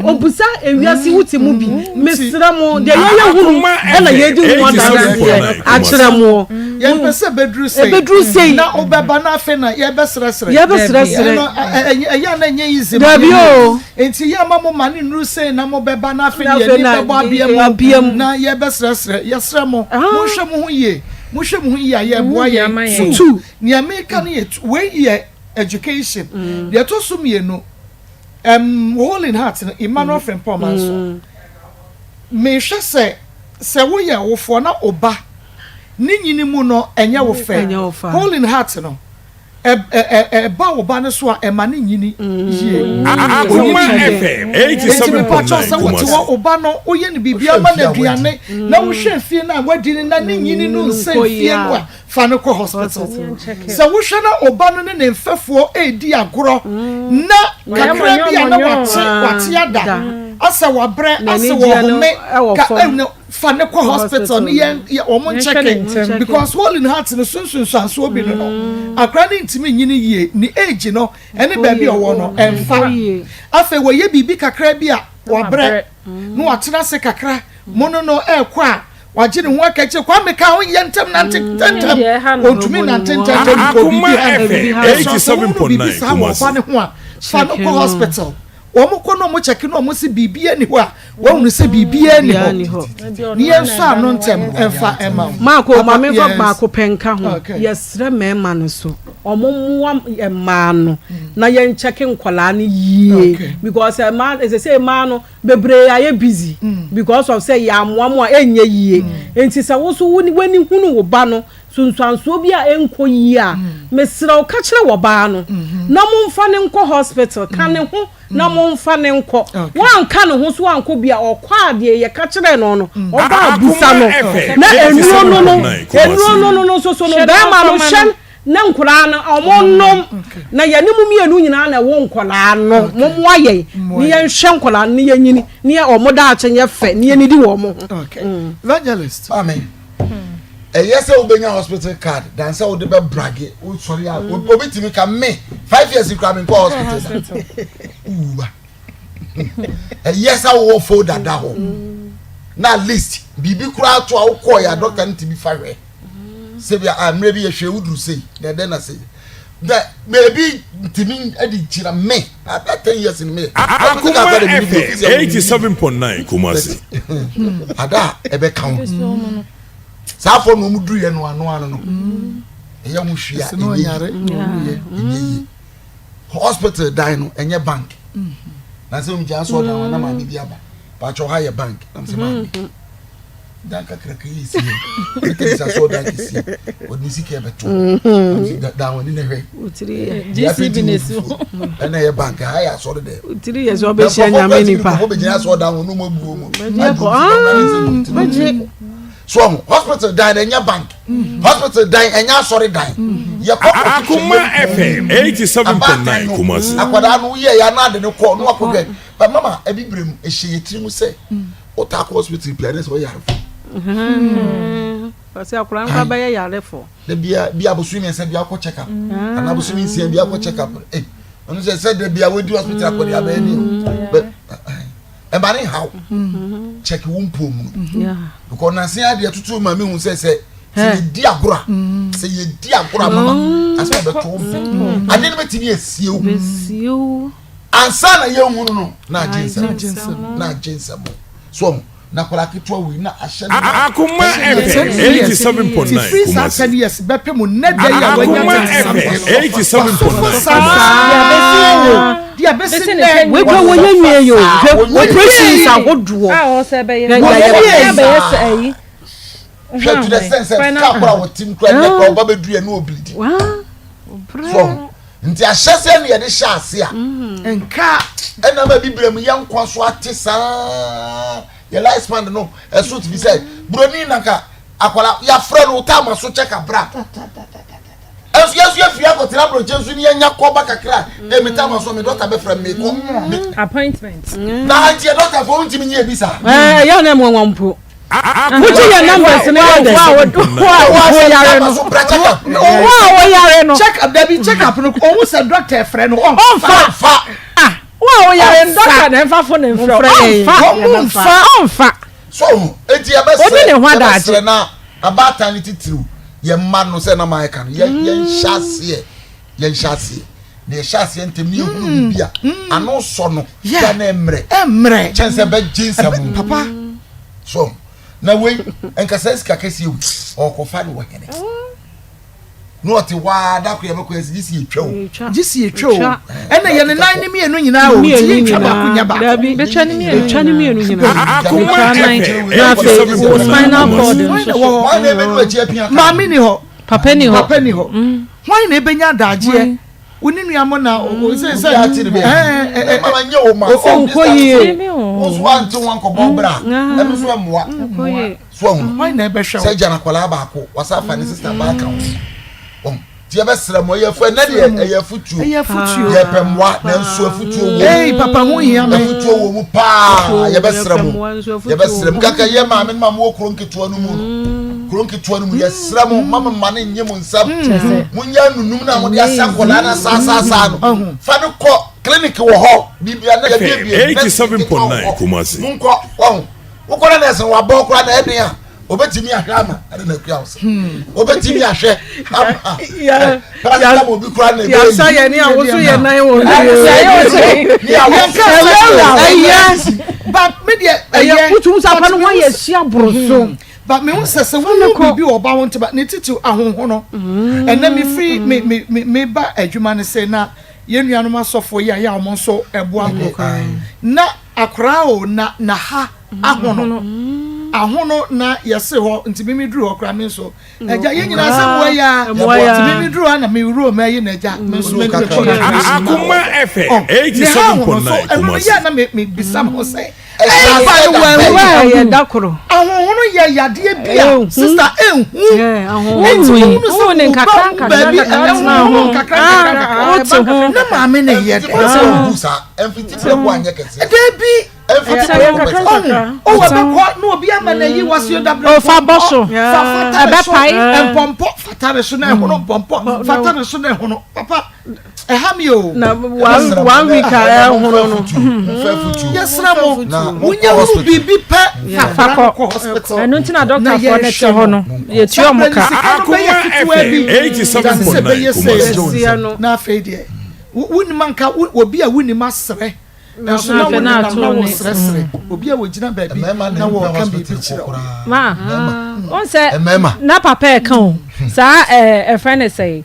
C: obusa ewiase wo ti mu bi mesrɛ mo deɛ yɛyɛ hunu ɛna yɛdi ho adanseɛ akyerɛ mo
B: Yɛmpɛ sɛ ɛbɛduru sei.
C: Ɛbɛduru sei.
B: Na wobɛba na afei na yɛbɛsrɛsrɛ.
C: Yɛbɛsrɛsrɛ.
B: Ɛno ɛyɛ a na ɛnyɛ easy ma
C: Dabi o.
B: Nti yɛ ama mo ma ne nnuru sei na mobɛba na afei na yɛn ani bɛbɔ abea mu na yɛbɛsrɛsrɛ. Yɛsrɛ mo, monhwɛ mo ho yie. Mohwɛ mo ho yie a yɛboa yɛn. Two, nea meka no yɛ wei yɛ education. Deɛ ɛtɔ so mmienu, um, Hole in Heart no, Emmanuel Frimpong Manso. Mehwɛ sɛ sɛ woyɛ awofoɔ na wo ba ne nyini mu no ɛnyɛ wo fɛ. Hole in Heart no, ɛba wo ba no so a ɛma ne nyini yie.
N: Akoma FM
B: Enti mepakyɛw sɛ wote hɔ wo ba no woyɛ no biribiara ma no aduane na wohwɛ mfie no a wadi no na ne nyini no nsɛ mfie no a, fa no kɔ hospital. Sɛ wohwɛ na wo ba no ne ne mfɛfoɔ redi agorɔ na kakra bi a na wate wate ada asɛ wabrɛ asɛ wɔhome ka ɛna fa no kɔ hospital ne yɛn wɔn nkyɛke because hole in heart no sunsunsuansoɔ bi no no akora no ntumi nyini yie ne age no ɛne baabi ɔwɔ no ɛnfa afei wɔyɛ biribi kakra bi a. Wabrɛ na watena ase kakra. Mo no no ɛrekɔ a, wagye ne ho aka akyire. Kwame ka ho yɛ ntɛm nante ntɛntɛm. Ɔntumi nante ntɛntɛm because biribi ha no. Ɛsɛ sɛ wohunu biribi saa wɔ ɔba no ho a, fa no kɔ hospital. Wɔn kɔ na wɔn kyɛke na wɔn se biribiara nni hɔ a, wɔahunu sɛ biribiara nni hɔ. Ne yɛn nsɔ ano ntɛm mfa mma wo.
C: Maako, ma memfa baako pɛ nka ho. Yɛsrɛ mmarima no so. Ɔmo mmoa mmaa no na yɛn check nkwadaa no yie because mmaa sɛsɛ mmaa no bebree ayɛ busy because of sɛ yɛamoa mo a ɛnyɛ yie nti sɛ wo so w'ani hunu wo ba no sunsuansoɔ bi a ɛnkɔ yie a mesrɛ wo ka kyerɛ wɔ baa no na momfa no nkɔ hospital ka ne ho na momfa no nkɔ. Woanka ne ho so ankɔ bi a, ɔkɔ a deɛ yɛka kyerɛɛ no no, ɔba abusa no. Na nnuro no no, nnuro no no nso so no, bɛrima no hyɛ ne nkwadaa no, wɔn nom. Na yɛne mo mmienu nyinaa na ɛwɔ nkwadaa no. Mommoa yɛn ne yɛnhwɛ nkwadaa no ne yɛnyini ne wɔn daakye nyɛ fɛ ne yɛnidi wɔn ho.
B: Evangelist.
D: Amen. Ɛyɛ sɛ wobɛnya hospital card dan sɛ wode bɛ brage wosɔre a mm. obi tumi ka me five years kura me nkɔ hospital da wuwa ɛyɛ sɛ wowɔ folder da hɔ mm. na at least biribi koraa to a wokɔɔ yɛ a doctor no tumi fa hwɛ sɛ bi a mmerɛ bi yɛhwɛ woduru sei na ɛdɛn na sei na baabi ntumi de gyina me about ten years ni me.
N: Akuma FM 87.9 Kumasi.
D: Ada a ɛbɛka ho saa afɔ na wɔn duru yɛ no ano ano no ɛyɛ ho hwee a ɛnyɛ yie ɛnyɛ yie hospital dan no ɛnyɛ bank na sɛ wɔn gyina asɔ dan wɔn na maame bi aba pàtó ha yɛ bank na sɛ maame. Dan kakraka yi si yɛ ɛtɛ sɛ asɔ dan kɛseɛ wɔde ne sika ɛbɛto dan wɔn ani na hwɛ
H: GCB na esi hɔ
D: ɛna ɛyɛ bank ha yɛ asɔre dɛ
C: tiri yɛ sɛ ɔbɛhyia nyame nipa
D: nkɔfo bɛgyina asɔ dan wɔn mu abu wɔn mu so ɔmo hospital dan na ɛnyɛ bank hospital dan ɛnyɛ asɔre dan yɛ kɔ
N: Akoma FM 87.9 Kumasi
D: akwadaa no yɛ yɛ anaade no kɔ no akɔ hwɛ but mama ebi brɛ mu ehyɛ yɛ tiri mu sɛ. Wotaa kɔ hospital pii a ne sɛ ɔyɛ yarefo.
C: Ɔsɛ akwadaa no kora bɛyɛ yarefo.
D: Da bia bia abosomi mmiɛnsa bia akɔ check up. Mm. Anaa abosomi nsia bia akɔ check up. Eh, ɔno sɛ sɛ da bia wadi hospital akɔ de abɛyɛ ne o. But ɛma ne haw. Check wo mpo mu. Because nansi adeɛ tutu ma mi hu sɛ sɛ sɛ yɛdi agorɔ a sɛ yɛdi agorɔ a mama asɛ ɔbɛto wo mpo. Adeɛ no bɛtumi asie wo. Ansa na yɛnhunu no, na agye nsam. Na agye nsam. So ɔho, na akwadaa ketewa wei na ahyɛ no.
N: Akoma FM 87.9
B: Firi saa
N: Kumasi.
B: 10 years bɛpem nnɛ da yi a wanya
N: Akoma
B: 30
N: FM
B: something no,
N: 87.9
B: wasofo saa
N: Kumasi.
B: deɛ bɛsi nnɛ.
C: Wei kura wɔnyɛ nwie yi o. Hwɛ operations ahodoɔ.
H: A ɔsɛ bɛyɛ.
B: Wɔyɛ
H: bɛyɛ sɛ ayi.
D: Hwɛ to the sense sɛ kaa kora wɔtim kora nnɛ kora ɔba bɛduru yɛ ne ɔbilidi. So ɔho. Nti ahyɛseɛ no yɛde hyɛ ase a.
B: Nka.
D: Ɛna ma bibire mu yɛn nkwa so ate saa yɛ life span no ɛso ti fi sɛ buroni nanka akwara yafrɛ no taa ma so kyɛ kabra. Ɛnso yɛn nso yɛfiri akɔtena aburokye nso ne yɛnya kɔba kakra ɛmi taa ma so mi dɔkta bɛfrɛ mi kɔ.
H: Appointment.
D: Na nti yɛ dɔkta fo ntumi nyɛ bi saa.
C: Ɛɛ ɛyɛ anam wɔn wɔn mpo. Wogye yɛ numbers no yɛ dɛ.
H: Wo a woyare no. Wo a woyare no.
B: Check up dabi check up no ohun sɛ doctor frɛ no
H: ɔnfa.
D: Ɔnfa.
H: Ah wo a woyare no doctor na ɛnfa fo ne nfrɛ ɔnfa.
B: Wɔn nfa.
H: Ɔnfa.
D: So eti yɛbɛsrɛ
H: Oni ne ho adagye.
D: yɛbɛsrɛ na abaatan no titiriw yɛn mma no sɛ na maa ɛka no yɛn yɛn hyɛ aseɛ yɛn hyɛ aseɛ na yɛhyɛ aseɛ ntɛm ne yɛhunu biribi a ano sɔ no ya na ɛmmerɛ
B: ɛmmerɛ
D: kyɛn sɛ bɛgye nsɛm
B: papa
D: so na wei nkasa sika kɛseɛ wu ɔkɔfa no wɔ hene na ɔte hɔ a da koro yɛbɛkɔ yɛsɛ gye si yɛtwa o
B: gye si yɛtwa o ɛna yɛ ne nan ne mmienu nyinaa o nti yɛntwa baako nya baako
H: bɛtwa ne mmienu
C: twa ne mmienu nyinaa
N: Akoma FM
H: na afei wo spinal cord nso so
B: maame ni hɔ
H: papa ni hɔ
B: papa ni hɔ hwan na ebenya adagyeɛ wo ne nua mo na o sɛ sɛ
D: ɛɛ mama nye wo ma
C: sɛ nkɔ yie
D: wo so ante wɔn nkɔbɔ bra ɛno so ɛmoa so ɔho
B: hwan na ɛbɛhwɛ
D: sɛ gyana akwadaa baako wasa afa ne sista baaka ho wɔn ti ɛbɛsrɛ mo ɛyɛ fo ɛnɛ deɛ ɛyɛ afutuo
B: ɛyɛ afutuo
D: yɛpɛ mmoa nanso afutuo wɔ mu
B: ee papa ho hia me
D: afutuo wɔ mu paa yɛbɛsrɛ mo yɛbɛsrɛ mo kaka yɛ maame no ma mo wɔ kuro nketewa no mu no kuro nketewa no mu yɛsrɛ mo ma mo ma no nye mo nsam mo nyɛ nunum na mo de asɛ akwadaa no asaasaasa no fa no kɔ. Clinic wɔ hɔ, biribiara na yɛabiebie, nurse ketewa wɔ hɔ. Monkɔ, wahu. Wokɔ na nurse no wabɔ koraa na ɛden a, obetumi ahwɛ ama ɛde na akua wo sɛ. Obetumi ahwɛ ama paracetamol bi koraa na ɛbɛyɛ.
C: Yasa yɛ ne awoso yɛ nan wɔ
B: ɛyɛ but me deɛ ɛyɛ
C: wotum sɛ apa no ho ayɛ hyia boro so.
B: But mehu sɛ sɛ wohu biribi wɔ ɔba ho ntoma ne titiw ahonhono ɛnɛ mefiri me me me meba adwuma no sɛ na yɛn nuanom asɔfoɔ yi a yɛ a wɔn nso ɛboa nkurɔfoɔ na akwaraa o na na ha ahono ahono na yɛse hɔ nti mimi duru hɔ koraa me nso agya yɛn nyinaa sɛ mmoa yi a nti mimi duru hɔ na me wuro ma yi na agya me nso me kɔ na
N: Akoma FM
B: ne ha ahono so
N: 87.9
B: ɛno no
N: Kumasi.
B: yɛ na me me bisa me ho sɛ
D: Ɛfa
B: ɛfa
D: no
B: no
D: wanwu.
C: Ɛyɛ da koro.
B: Ahonhono yɛ yadeɛ bi a sista enhu. Enti
H: Wonhui.
B: wohunu sɛ
H: Wohu ne
B: wo ba
H: nkakra
B: wu
H: nkakra
B: baabi
H: nkakra
B: ɛnɛ
H: tena
B: wohunu
H: ho.
B: nkakra nkakra nkakra.
H: Wote ho.
B: Na maame na ɛyɛ dɛ.
D: Ɛnhu saa. Ɛmfiti prɛko anyɛ kɛseɛ.
B: Dabi.
D: Ɛmfiti prɛko pɛ.
B: Ɔhu. O wɔbɛkɔ na obi ama na yi wasuo dabrɛ
H: O fa bɔ so.
B: Fa fata ne so.
H: Ɛbɛpae.
B: Mpɔmpɔ fata ne so na ɛhono mpɔmpɔ fata ne so na ɛhono. Papa. Ɛha mi o.
C: Na one one week a ɛhono no.
B: Yɛsrɛ mo, wonya hunu biribi pɛ fa kɔ hospital.
H: Ɛno nti na dɔktafoɔ no te hɔ no, yɛtua ɔmo ka.
B: Akoma
N: FM 87.9 Kumasi.
B: Na afei deɛ, wonim anka obi a wonim asrɛ. Nanso na wɔnenam na wɔsrɛsrɛ obi a wɔgyina baabi na wɔreka biribi kyerɛ wo.
H: Ma, wohu sɛ na papa ɛka o, saa ɛfrɛ ne sɛ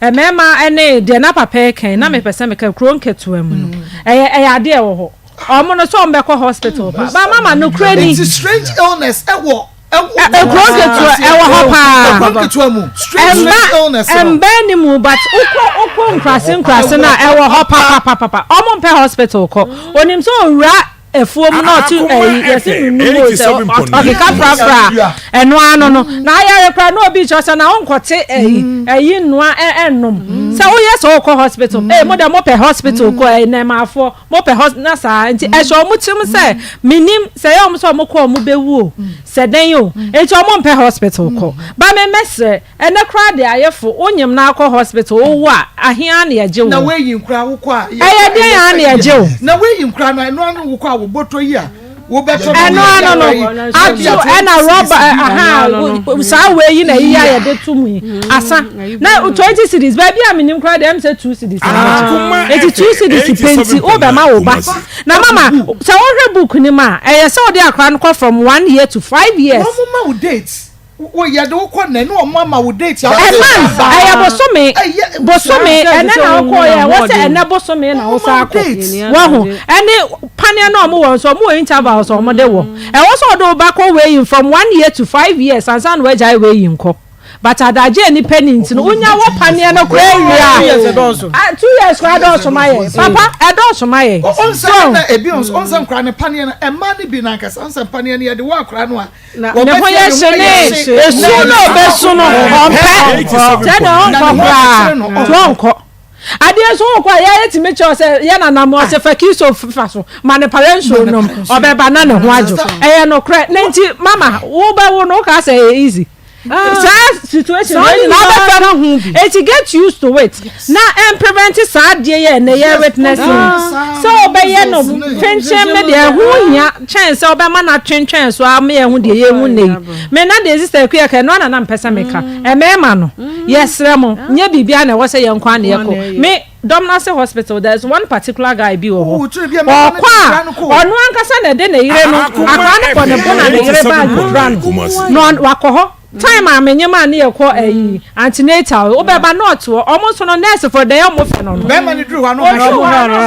H: mmarima ne deɛ na papa ɛka yi, na mepɛ sɛ meka kuro nketewa mu no, ɛyɛ ɛyɛ adeɛ ɛwɔ hɔ. Ɔmo no sɛ ɔmo bɛkɔ hospital pa, ba mama nokorɛ ni.
B: Nti strange illness ɛwɔ
H: Ekuro nketewa ɛwɔ hɔ paa.
B: Ekuro nketewa mu.
H: Ɛmba ɛmba ni mu but wokɔ wokɔ nkurase nkurase na ɛwɔ hɔ papapapa. Ɔmo mpɛ hospital kɔ. Onim sɛ owura efuo mu na ɔte ɛyi yɛsi nunu o sɛ ɔkeka frafra ɛno ano no na ayare koraa na obi kyerɛ sɛ na ɔnkɔte ɛyi ɛyi nnoa ɛnnom sɛ woyɛ sɛ ɔkɔ hospital ee mo dɛ mo pɛ hospital kɔ ɛyi nɛɛmafoɔ. Mo pɛ hɔ na saa nti ɛhyɛ ɔmo tirim sɛ menim sɛ ɛyɛ ɔmo sɛ ɔmo kɔ ɔmo bɛwu o sɛ dɛn o nti ɔmo mpɛ hospital kɔ ba me mɛsrɛ ɛnɛ koraa deɛ ayɛ fo wo nyem na akɔ hospital wo wo a ahe ara na yɛgye wo
B: Na woayi nkura wokɔ a
H: ɛyɛ dɛn ara na yɛgye wo.
B: Na woayi nkura no ɛno ano wokɔ a wo bɔtɔ yi a wobɛtɔ no
H: ɛno ano no ato ɛna rɔba aha saa wei yi na eyi a yɛde to mu yi asa na 20 cedis baabi a menim koraa deɛ ɛm sɛ 2 cedis eti 2 cedis pɛ nti wobɛma wo ba na mama sɛ wohwɛ book no mu a ɛyɛ sɛ wode akora no kɔ from 1 year to 5 years.
B: Wɔn ma wo date. Wo yɛde wo kɔ nnɛ ne wɔn ama wo date.
H: A month ɛyɛ bosome bosome ɛnɛ na wokɔ yɛ wɔ sɛ ɛnɛ bosome na wosan akɔ wahu ɛne paneɛ na wɔn wɔ nso wɔn wɔ intervals wɔn de wɔ ɛwɔ sɛ ɔde wo ba kɔ weighing from one year to 5 years ansa na wagyae weighing kɔ but adagye a nipa ni nti no wonya wɔ paneɛ no koraa wie a 2 years koraa dɔɔso ma yɛ papa ɛdɔɔso ma yɛ.
B: Ɔnsɛ ɛna ebi ɔnsɛ nkora ne paneɛ no ɛmaa ne bi nankasa ɔnsɛ paneɛ no yɛde wɔ akora no a.
H: Ne ho yɛ hye ne esu na obesu no ɔmpɛ kyɛ na ɔnkɔ koraa to ɔnkɔ adeɛ nso wokɔ a yɛayɛ tumi kyerɛ sɛ yɛ nanam ɔsɛ fa kiso fa so ma ne pare nsuo nom ɔbɛba na ne ho adwo ɛyɛ nokorɛ na nti mama wobɛwo no wokaa sɛ ɛyɛ easy saa situation wei nyinaa wobɛfa mu eti get used to it na ɛn prevent saa adeɛ yɛ ɛnɛ yɛ witness sɛ wobɛyɛ no kyenkyen ne deɛ ɛho hia kyɛn sɛ wobɛma no atwentwɛn so ama yɛhu deɛ yɛhu nnɛ yi me na deɛ sister Akua ka ɛno ara na na mpɛ sɛ meka mmarima no yɛsrɛ mo nyɛ biribiara na ɛwɔ sɛ yɛn nko ara na yɛkɔ me dɔm no ase hospital there is one particular guy bi wɔ hɔ ɔkɔ a ɔno ankasa na ɛde ne yere no akwadaa no bɔ ne bo na ne yere bag kura no na wakɔ hɔ Time a menye maa ne yɛkɔ ayi antenatal wobɛba na ɔte hɔ ɔmo nso no nurse fo deɛ ɔmo fɛ no no.
B: Bɛrima no duru hɔ a na ɔmo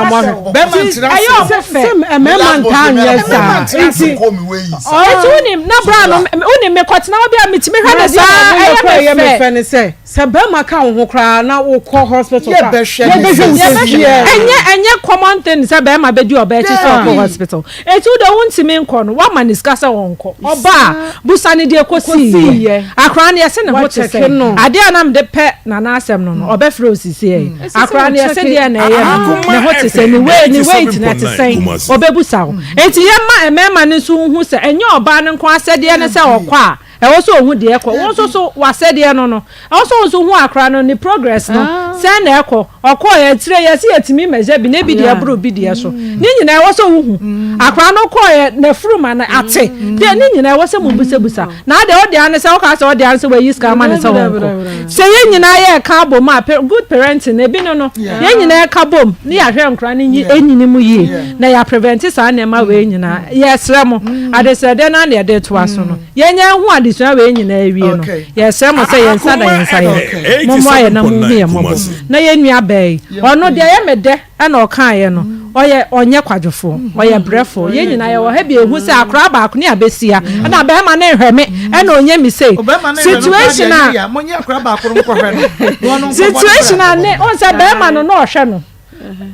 B: hwɛ wo. Bɛrima ntena ase.
H: Ɛyɛ ɔmo fɛ.
C: Sɛ mmarima ntaa nyɛ saa nti.
H: Eti wonim na bra no wonim mekɔtena hɔ bi a metumi hwɛ no saa ɛyɛ me fɛ.
C: Ɛyɛ me fɛ ne sɛ sɛ bɛrima ka wo ho koraa na wokɔ hospital koraa
B: yɛbɛhwɛ
C: yɛbɛhwɛ wo sɛ yɛ.
H: Ɛnyɛ ɛnyɛ common thing sɛ bɛrima bɛdi ɔbaa akyi sɛ ɔkɔ hospital. Enti wo deɛ wontumi nkɔ no, woama no sika sɛ ɔnkɔ. Ɔba a, busa no deɛ ɛkɔsiiɛ. Akwadaa no yɛse ne ho te sɛn? Adeɛ a na mede pɛ Nana asɛm no no, ɔbɛfrɛ wo sisiɛ. Akwadaa no yɛse deɛn na ɛyɛ no? Ne ho te sɛn? Ne wei, ne weight no ɛte sɛn? Ɔbɛbusa wo. Enti yɛmma mmarima no nso nhu sɛ ɛnyɛ ɔbaa no nko asɛdeɛ ne sɛ ɔkɔ a. Ɛwɔ sɛ ɔhu deɛ ɛkɔ. Wo nso so w'asɛdeɛ no no, ɛwɔ sɛ wo nso hu akora no ne progress no sɛn na ɛkɔ. Ɔkɔɔɛ akyire yɛse yɛtumi measure bi na ebi deɛ ɛboro bi deɛ so. Ne nyinaa ɛwɔ sɛ wohu. Akora no kɔɔɛ n'afuru ma no ate. Deɛ ne nyinaa ɛwɔ sɛ mobusabusa. Na adeɛ wo dea ne sɛ wokaa sɛ wo dea ne sɛ wayi sika ama no sɛ ɔnkɔ. Sɛ yɛn nyinaa yɛreka abom a, good parenting no ebi ne no. Yɛn nyinaa ɛka bom ne yɛahwɛ nkora no nyi ɛnyini mu yie na yɛ prevent saa nneɛma wei nyinaa. Yɛsrɛ mo, adesrɛdeɛ no ara na yɛde retoa so no. Yɛnya ahu adesua wei nyinaa awie no, yɛsrɛ mo sɛ yɛn nsa da yɛn nsa yɛn. Mommoa yɛn na monhu yɛn mmɔbɔ. Na yɛn nua baa yi, ɔno deɛ ɛyɛ me dɛ ɛna ɔkaeɛ no, ɔyɛ ɔnyɛ kwadwofoɔ, ɔyɛ brɛfoɔ. Yɛn nyinaa yɛwɔ ha bi ɛhu sɛ akoraa baako ne abɛsia, ɛna bɛrima no nhwɛ me, ɛna ɔnyɛ me sei. Situation a, situation a ne, wohu sɛ bɛrima no na ɔhwɛ no.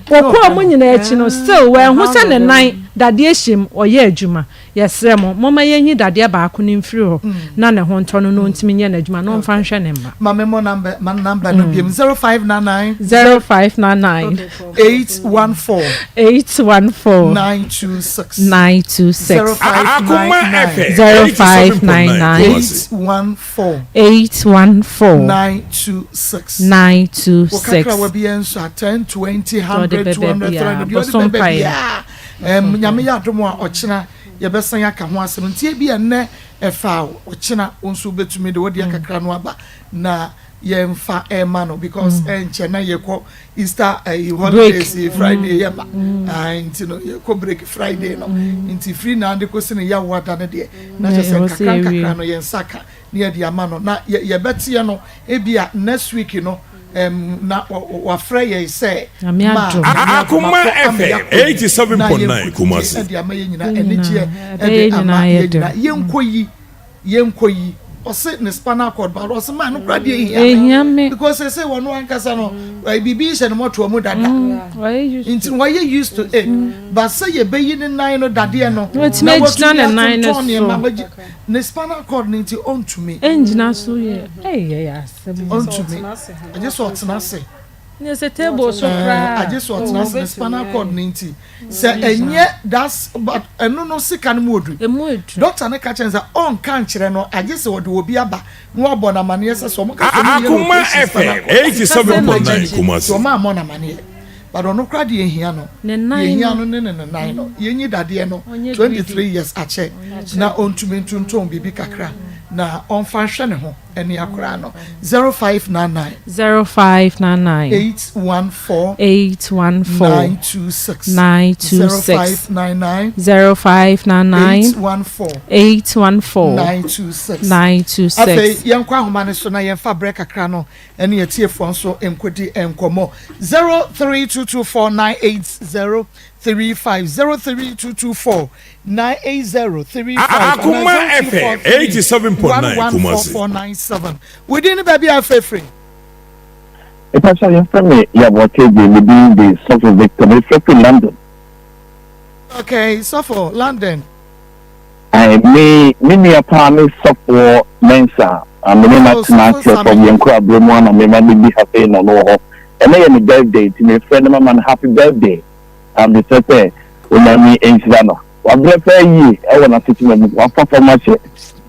H: Ɔkɔɔ mu nyinaa akyi no, still wanhu sɛ ne nan dadeɛ hyɛ mu, ɔyɛ adwuma. Yɛsrɛ mo, momma yɛnyi dadeɛ baako no mfiri hɔ na ne ho ntɔ no na ɔntumi nyɛ n'adwuma na ɔmfa nhwɛ ne mma.
B: Ma me mmɔ number, ma number no biom, 0599.
H: 0599.
B: 814.
H: 814.
B: 926.
H: 926.
B: 0599.
H: 0599.
B: 814.
H: 814.
B: 926.
H: 926.
B: Wɔkakra wa bi nso a 10, 20, 100, 200, 300, deɛ ɔde bɛbɛ biara. Ɛm, Nyame yɛ adom a, ɔkyena yɛbɛsan aka ho asɛm. Nti ebia nnɛ ɛfa wo, ɔkyena wo nso wobɛtumi de wo deɛ kakra no aba na yɛmfa ɛma no because ɛnkyɛ na yɛkɔ Easter ɛyi holidays yi Friday yɛba. Ae, nti no yɛkɔ break Friday no. Nti firi naa de kɔsi no Yawoada no deɛ, na kyerɛ sɛ nkakra nkakra no yɛn nsa ka. na yɛde ama no na yɛbɛteɛ no ebia next week no um, na wafrɛ yɛn sɛ
H: Nyame
B: ma
H: adom.
B: Nyame adom
N: Akoma
B: akɔ ama
N: FM
B: yɛakɔ yi na
N: 87.9
B: yɛnkɔdidi
N: Kumasi.
B: de ama yɛn nyinaa anigyeɛ
H: Ɛbɛyɛ
B: de ama
H: nyinaa yɛ
B: yɛn
H: dɛ.
B: nyinaa yɛnkɔ yi yɛnkɔ yi ɔse ne spinal cord ba ɔse maa no kora deɛ
H: Ehia
B: ehia
H: me.
B: me because sɛ wɔn ankasa no biribi hyɛ ne mɔtoa mu dada
H: Wayɛ used
B: nti
H: to.
B: wɔyɛ used to it but sɛ yɛbɛyi ne nan no dadeɛ no
H: Watumi
B: na
H: agyina
B: watumi
H: ne nan no
B: atontɔn nneɛma
H: so.
B: wagyi Ne spinal cord no nti ɔntumi.
H: Ɛngyina so yɛ ei ɛyɛ asɛm o.
B: Ɔntumi agye sɛ ɔtena ase.
H: Nyɛ sɛ table so koraa.
B: Agye sɛ ɔtena ase ne spinal cord no nti sɛ ɛnyɛ that's but ɛno no sika no mu odu.
H: Emu edu.
B: Doctor no ka kyerɛ no sɛ ɔnka nkyerɛ no agye sɛ ɔde obi aba na wabɔ no amaneɛ sɛ sɛ ɔmo ka sɛ ɔmo yɛ no
N: Akoma
B: operation spinal
N: FM
B: cord.
N: 87.9
B: Nti
N: Kumasi.
B: ɔmo ammɔ no amaneɛ. But ɔno koraa deɛ ehia no.
H: Ne nan
B: Deɛ ehia
H: no.
B: no ne ne ne nan no. Yɛnyi dadeɛ no
H: Ɔnyɛ
B: 23
H: greedy.
B: years akyɛ na ɔntumi ntontɔn biribi kakra na ɔmfa nhwɛ ne ho ne akoraa no. 0599.
H: 0599.
B: 814.
H: 814.
B: 926.
H: 926.
B: 0599.
H: 0599.
B: 814.
H: 814.
B: 926.
H: 926.
B: Afei yɛnkɔ ahoma no so na yɛmfa berɛ kakra no ne atiefoɔ nso nkɔdi nkɔmmɔ. 0322498035 0322498035 anaa
N: Akoma FM 87.9 Kumasi.
B: 0243114497. Wo din ne baabi a afrɛfiri?
P: Mepakyɛw yɛfrɛ me Yaboah Tegye, me din de Sɔfo Victor, mefrɛ firi London.
B: Okay, Sɔfo, London.
P: Ae, me me nua paa ne Sɔfoɔ Mensah a me ne no
B: Oh,
P: atena
B: Sɔfo
P: aseɛ
B: Sammy.
P: from yɛn nkorabere mu a na me ma bɛdi ha sei na ɔno wɔ hɔ. Ɛnɛ yɛ ne birthday nti mefrɛ no mama no happy birthday na mesrɛ sɛ Onyame nhyira no. Wabrɛ paa yie wɔ n'asetena mu, wafa fam ahyɛ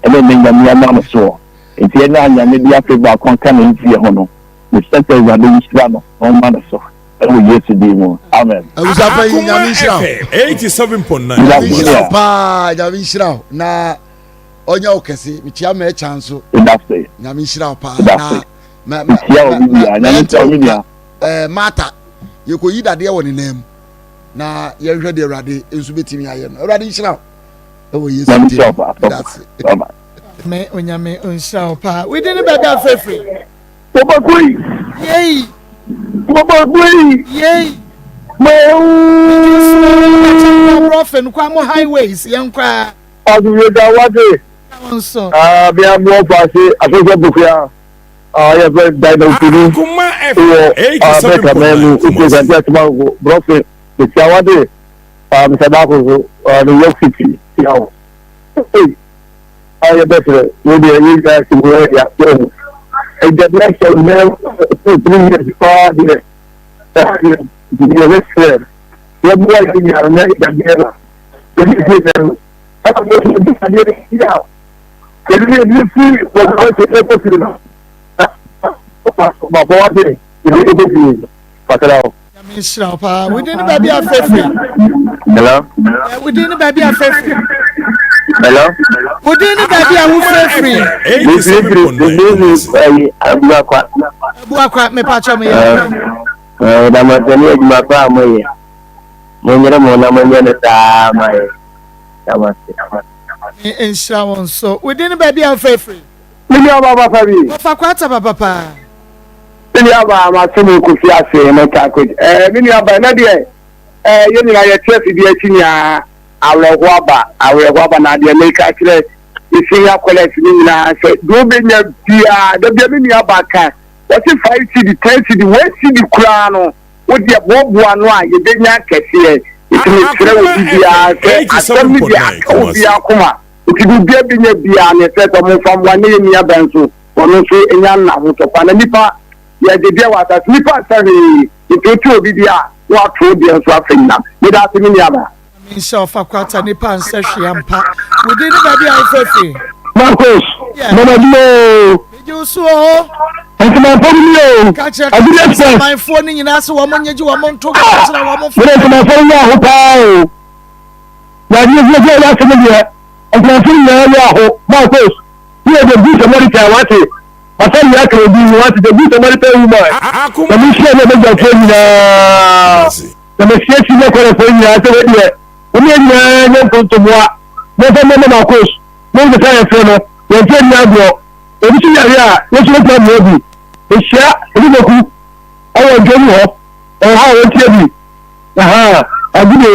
P: ɛna ɛnɛ Nyame ama no soɔ. Nti ɛnɛ a Nyame de afe baako aka ne mfeɛ ho no, mesrɛ sɛ Awurade nhyira no na ɔmma no so. Ɛwɔ Yesu din mu, amen.
D: Abusuapanyin
N: Akoma
D: Nyame nhyira wo.
N: FM 87.9
D: Nyame nhyira wo
N: Kumasi.
D: paa, Nyame nhyira wo na ɔnyɛ wo kɛse. Mekyia mɛɛkya nso.
P: Medase.
D: Nyame nhyira wo paa
P: Medase.
D: na mɛ mɛ
P: Mekyia
D: mɛ
P: obi
D: mɛ
P: biara. Nyame nhyira wo me
D: mɛɛtew
P: nua.
D: ɛɛ Martha yɛkɔyi dadeɛ wɔ ne nan mu na yɛnhwɛ deɛ Awurade nso bɛtumi ayɛ no. Awurade nhyira wo ɛwɔ Yesu
P: Nyame
D: din
P: nhyira
D: mu.
P: wo paa.
D: Medase.
P: Bye bye.
B: Me Onyame nhyira wo paa. Wo din ne baabi a afrɛfiri?
P: Wɔbɛkoi.
B: Yei.
P: Wɔbɛkoi.
B: Yei.
P: Mɛwu.
B: Brɔfin kwa mo highways yɛn kwa.
P: Asomdwe da wate.
B: Nso.
P: Ah, bia mo faase asosɔ bukua. Ah, yɛ fɛ Dina Otuni.
N: Akoma FM
P: Wɔ Amerika man mu
N: 87.9
P: otu
N: Kumasi.
P: Asante Atimanko Brɔfin. Mesia wate. Ah, Mr. Baako so. Ah, New York City. Sia wo. Hey. a yɛbɛsrɛ wo deɛ yɛn nyinaa si mu yɛ ya yɛ ho ɛgya bi ahyɛ mɛ 3 years paa deɛ ɛha deɛ nti yɛbɛsrɛ yɛboa yɛn nyinaa na ɛgya deɛ na yɛde sie nɛ no ɛna mo nso bi adeɛ no si a Yɛde ne yɛde firi wɔn ɛkɔ firi no. Bɔbɔ wa se yɛde ɛkɔ firi fakra o.
B: Nyame nhyira wo paa. Wo din ne baabi a frɛ firi?
P: Hello.
B: Wo din ne baabi a frɛ firi?
P: Hello.
B: Wo din ne baabi a wo frɛ firi?
P: Me firi firi me firi firi ɛyi Abuakwa.
B: Abuakwa mepa kyɛw me yɛ.
P: Ɛɛ damasɛ ne adwuma pa a mo yɛ. Mo nyere mo na mo nyɛ ne saa ma yɛ. Damasɛ.
B: Me nhyira wo nso. Wo din ne baabi a wo frɛ firi?
P: Me nua ba papa bi.
B: Wɔfa kwata papa paa.
P: Me nua ba ma se me kofi ase ne takwet. Eh me nua ba ɛnɛ deɛ eh yɛn nyinaa yɛte afidie akyi nyinaa awerɛho aba awerɛho aba na adeɛ meka kyerɛ me senior colleagues ne nyinaa sɛ deɛ wobɛnya biara da bia me nua ba ka wɔse 5 cedi 10 cedi 1 cedi koraa no wodeɛ boaboa no a yɛbɛnya kɛseɛ nti mesrɛ wɔ bibiara sɛ asɛm no deɛ aka wɔ biara koma. Nti biribiara bi nya biara no yɛsrɛ sɛ ɔmo nfa mmoa ne yɛn nua bɛn nso ɔno nso nya nna ahotɔ pa na nipa yɛ gye deɛ wɔ asase nipa nsa hwee nti wote obi deɛ a na wato wo deɛ nso afa nyina meda ase me nua baa.
B: Nyame nhyira wo fa kwata nipa nsɛ hwee ampa wo din ne baabi a wofrɛ firi.
P: Marcos,
B: Yeah.
P: mama adwuma oo.
B: Megye wo so oo.
P: Nsamanfoɔ no ni oo.
B: Ka kyerɛ
P: Agudi Express.
B: nsamanfoɔ no nyinaa sɛ wɔn nyegye wɔn nto ka kyerɛ wɔn
P: Mede nsamanfoɔ no nyɛ aho paa oo. Na adeɛ bi sɛ ɛyɛ asɛm deɛ nkurɔfo nyinaa yɛ aho. Marcos, woyɛ the good Samaritan wate. Papa nyɛ aka obi ho wate the good Samaritan woman. Na mehyia ne abadwafoɔ nyinaa. Na mehyia senior kɔrɔfoɔ nyinaa sɛ wei deɛ wɔn yɛ nyinaa nyɛ nkontomoa. Momfa mmɔ Marcos. Monkeka yɛn frɛ no. Yɛn mfɛ nni agorɔ. Obi so yare a yɛn nso yɛtumi amoa bi. Mehyia Obi Poku ɛwɔ dwom hɔ. Ɔwɔ hɔ a wɔntie bi. Ahaa, agu de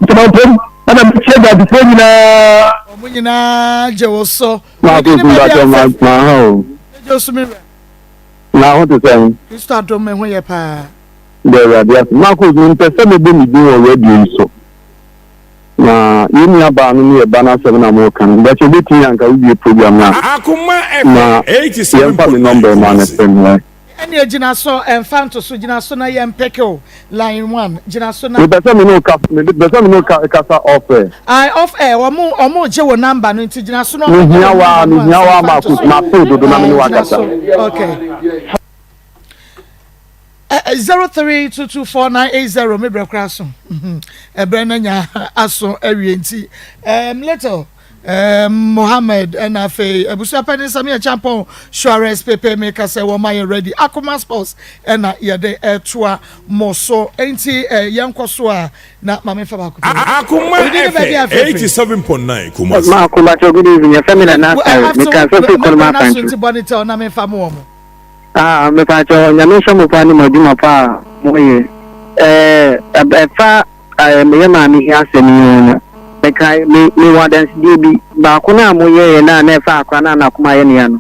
P: ntamampom ɛna mekyia gyadefoɔ nyinaa.
B: Wɔn nyinaa gye wo so.
P: Maako
B: Wodi ne baabi
P: mpakyɛ ma
B: afɛfɛ.
P: ma ha o.
B: Megye wo so me wura.
P: Na ho te sɛn?
B: Kristo adom me ho yɛ paa.
P: Da Awurade ase. Marcus, mempɛ sɛ mɛbɔ me din wɔ radio yi so. Na yɛn nua baa no ne yɛ ba no asɛm na moreka no. Mpakyɛ wobɛtumi anka wowie program no a
N: Akoma
P: na
N: FM
P: yɛmfa me number
N: 87.9
P: ma no
N: Kumasi.
P: frɛ me wai.
B: Ɛneɛ gyina so ɛnfa nto so gyina so na yɛn peke o line one gyina so na.
P: Mepɛ sɛ me ne wo ka mepɛ sɛ me ne wo ka kasa off air.
B: Ae off air wɔn wɔn regye wo number no nti gyina so na wɔn
P: Mehia
B: gye wo
P: wo aa
B: number no
P: mehia wo
B: ansa
P: aa
B: nfa nto
P: Marcus
B: so
P: mafe dodo na me
B: ae
P: ne wo
B: gyina
P: akasa.
B: so okay. 03224980 me brɛ koraa so ɛbrɛ no anya aso awie nti um, little um, Mohammed ɛna afei abusua panyin Samia Champon Suarez Pepe meka sɛ wɔma yɛ ready Akoma Sports ɛna yɛde ɛtoa mo so nti eh, yɛnkɔ so a na maame fa baako pɛ
N: Akoma
B: Wodi ne baabi
N: FM
B: afeefee.
N: 87.9 Kumasi.
Q: Maako Bacho, good evening. Yɛfrɛ me Nana Asare. Meka sɛ firi Kɔnoma
B: Mɛbrɛ no aso
Q: Afantwo.
B: nti bɔ ne tɛw na memfa mo wɔ mo.
Q: Ah, mepakyɛw, Nyame nhyɛ mo paa ne mo adwuma pa a moyɛ. Ɛɛ, ɛfa ɛɛ meyɛ maame yi asɛm yi ho no, mekae, me, mewɔ adansedie bi. Baako no a moyɛeɛ no a na ɛfa akora no a n'akoma ayɛ no ya no,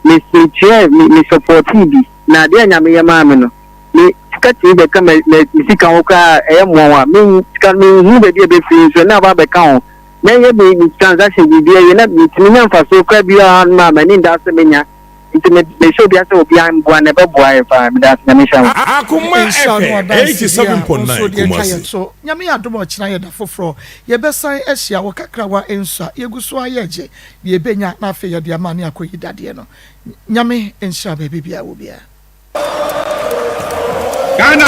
Q: me, metuae, me, me sɔpɔtee bi, na adeɛ a Nyame yɛ maa me no, me sika tumi bɛka me, me, me sika ho koraa a, ɛyɛ mmoawa. Me, sika no, menhunu baabi a ɛbɛfiri nso, na aba abɛka ho. Mɛyɛ me, me transaction biribi awie na metumi nya mfasoɔ koraa bi a ma m'ani nda so sɛ menya. Nti me mehyɛ obia sɛ obia mboa no ɛbɛboa yɛ paa meda ase nyame nhyira mo.
N: Akoma
B: Nhyira no
N: FM
B: adansedie a wo nso
N: 87.9
B: wode atwa yɛn
N: Kumasi.
B: so. Nyame yɛ adom a ɔkyena yɛ da foforɔ yɛbɛsan ahyia wɔ kakrawa nso a yɛgu so ara yɛregye deɛ yɛbɛnya na afei yɛde ama ne akɔyi dadeɛ no. Nyame nhyira baabi biara wɔ biara.
R: Ghana.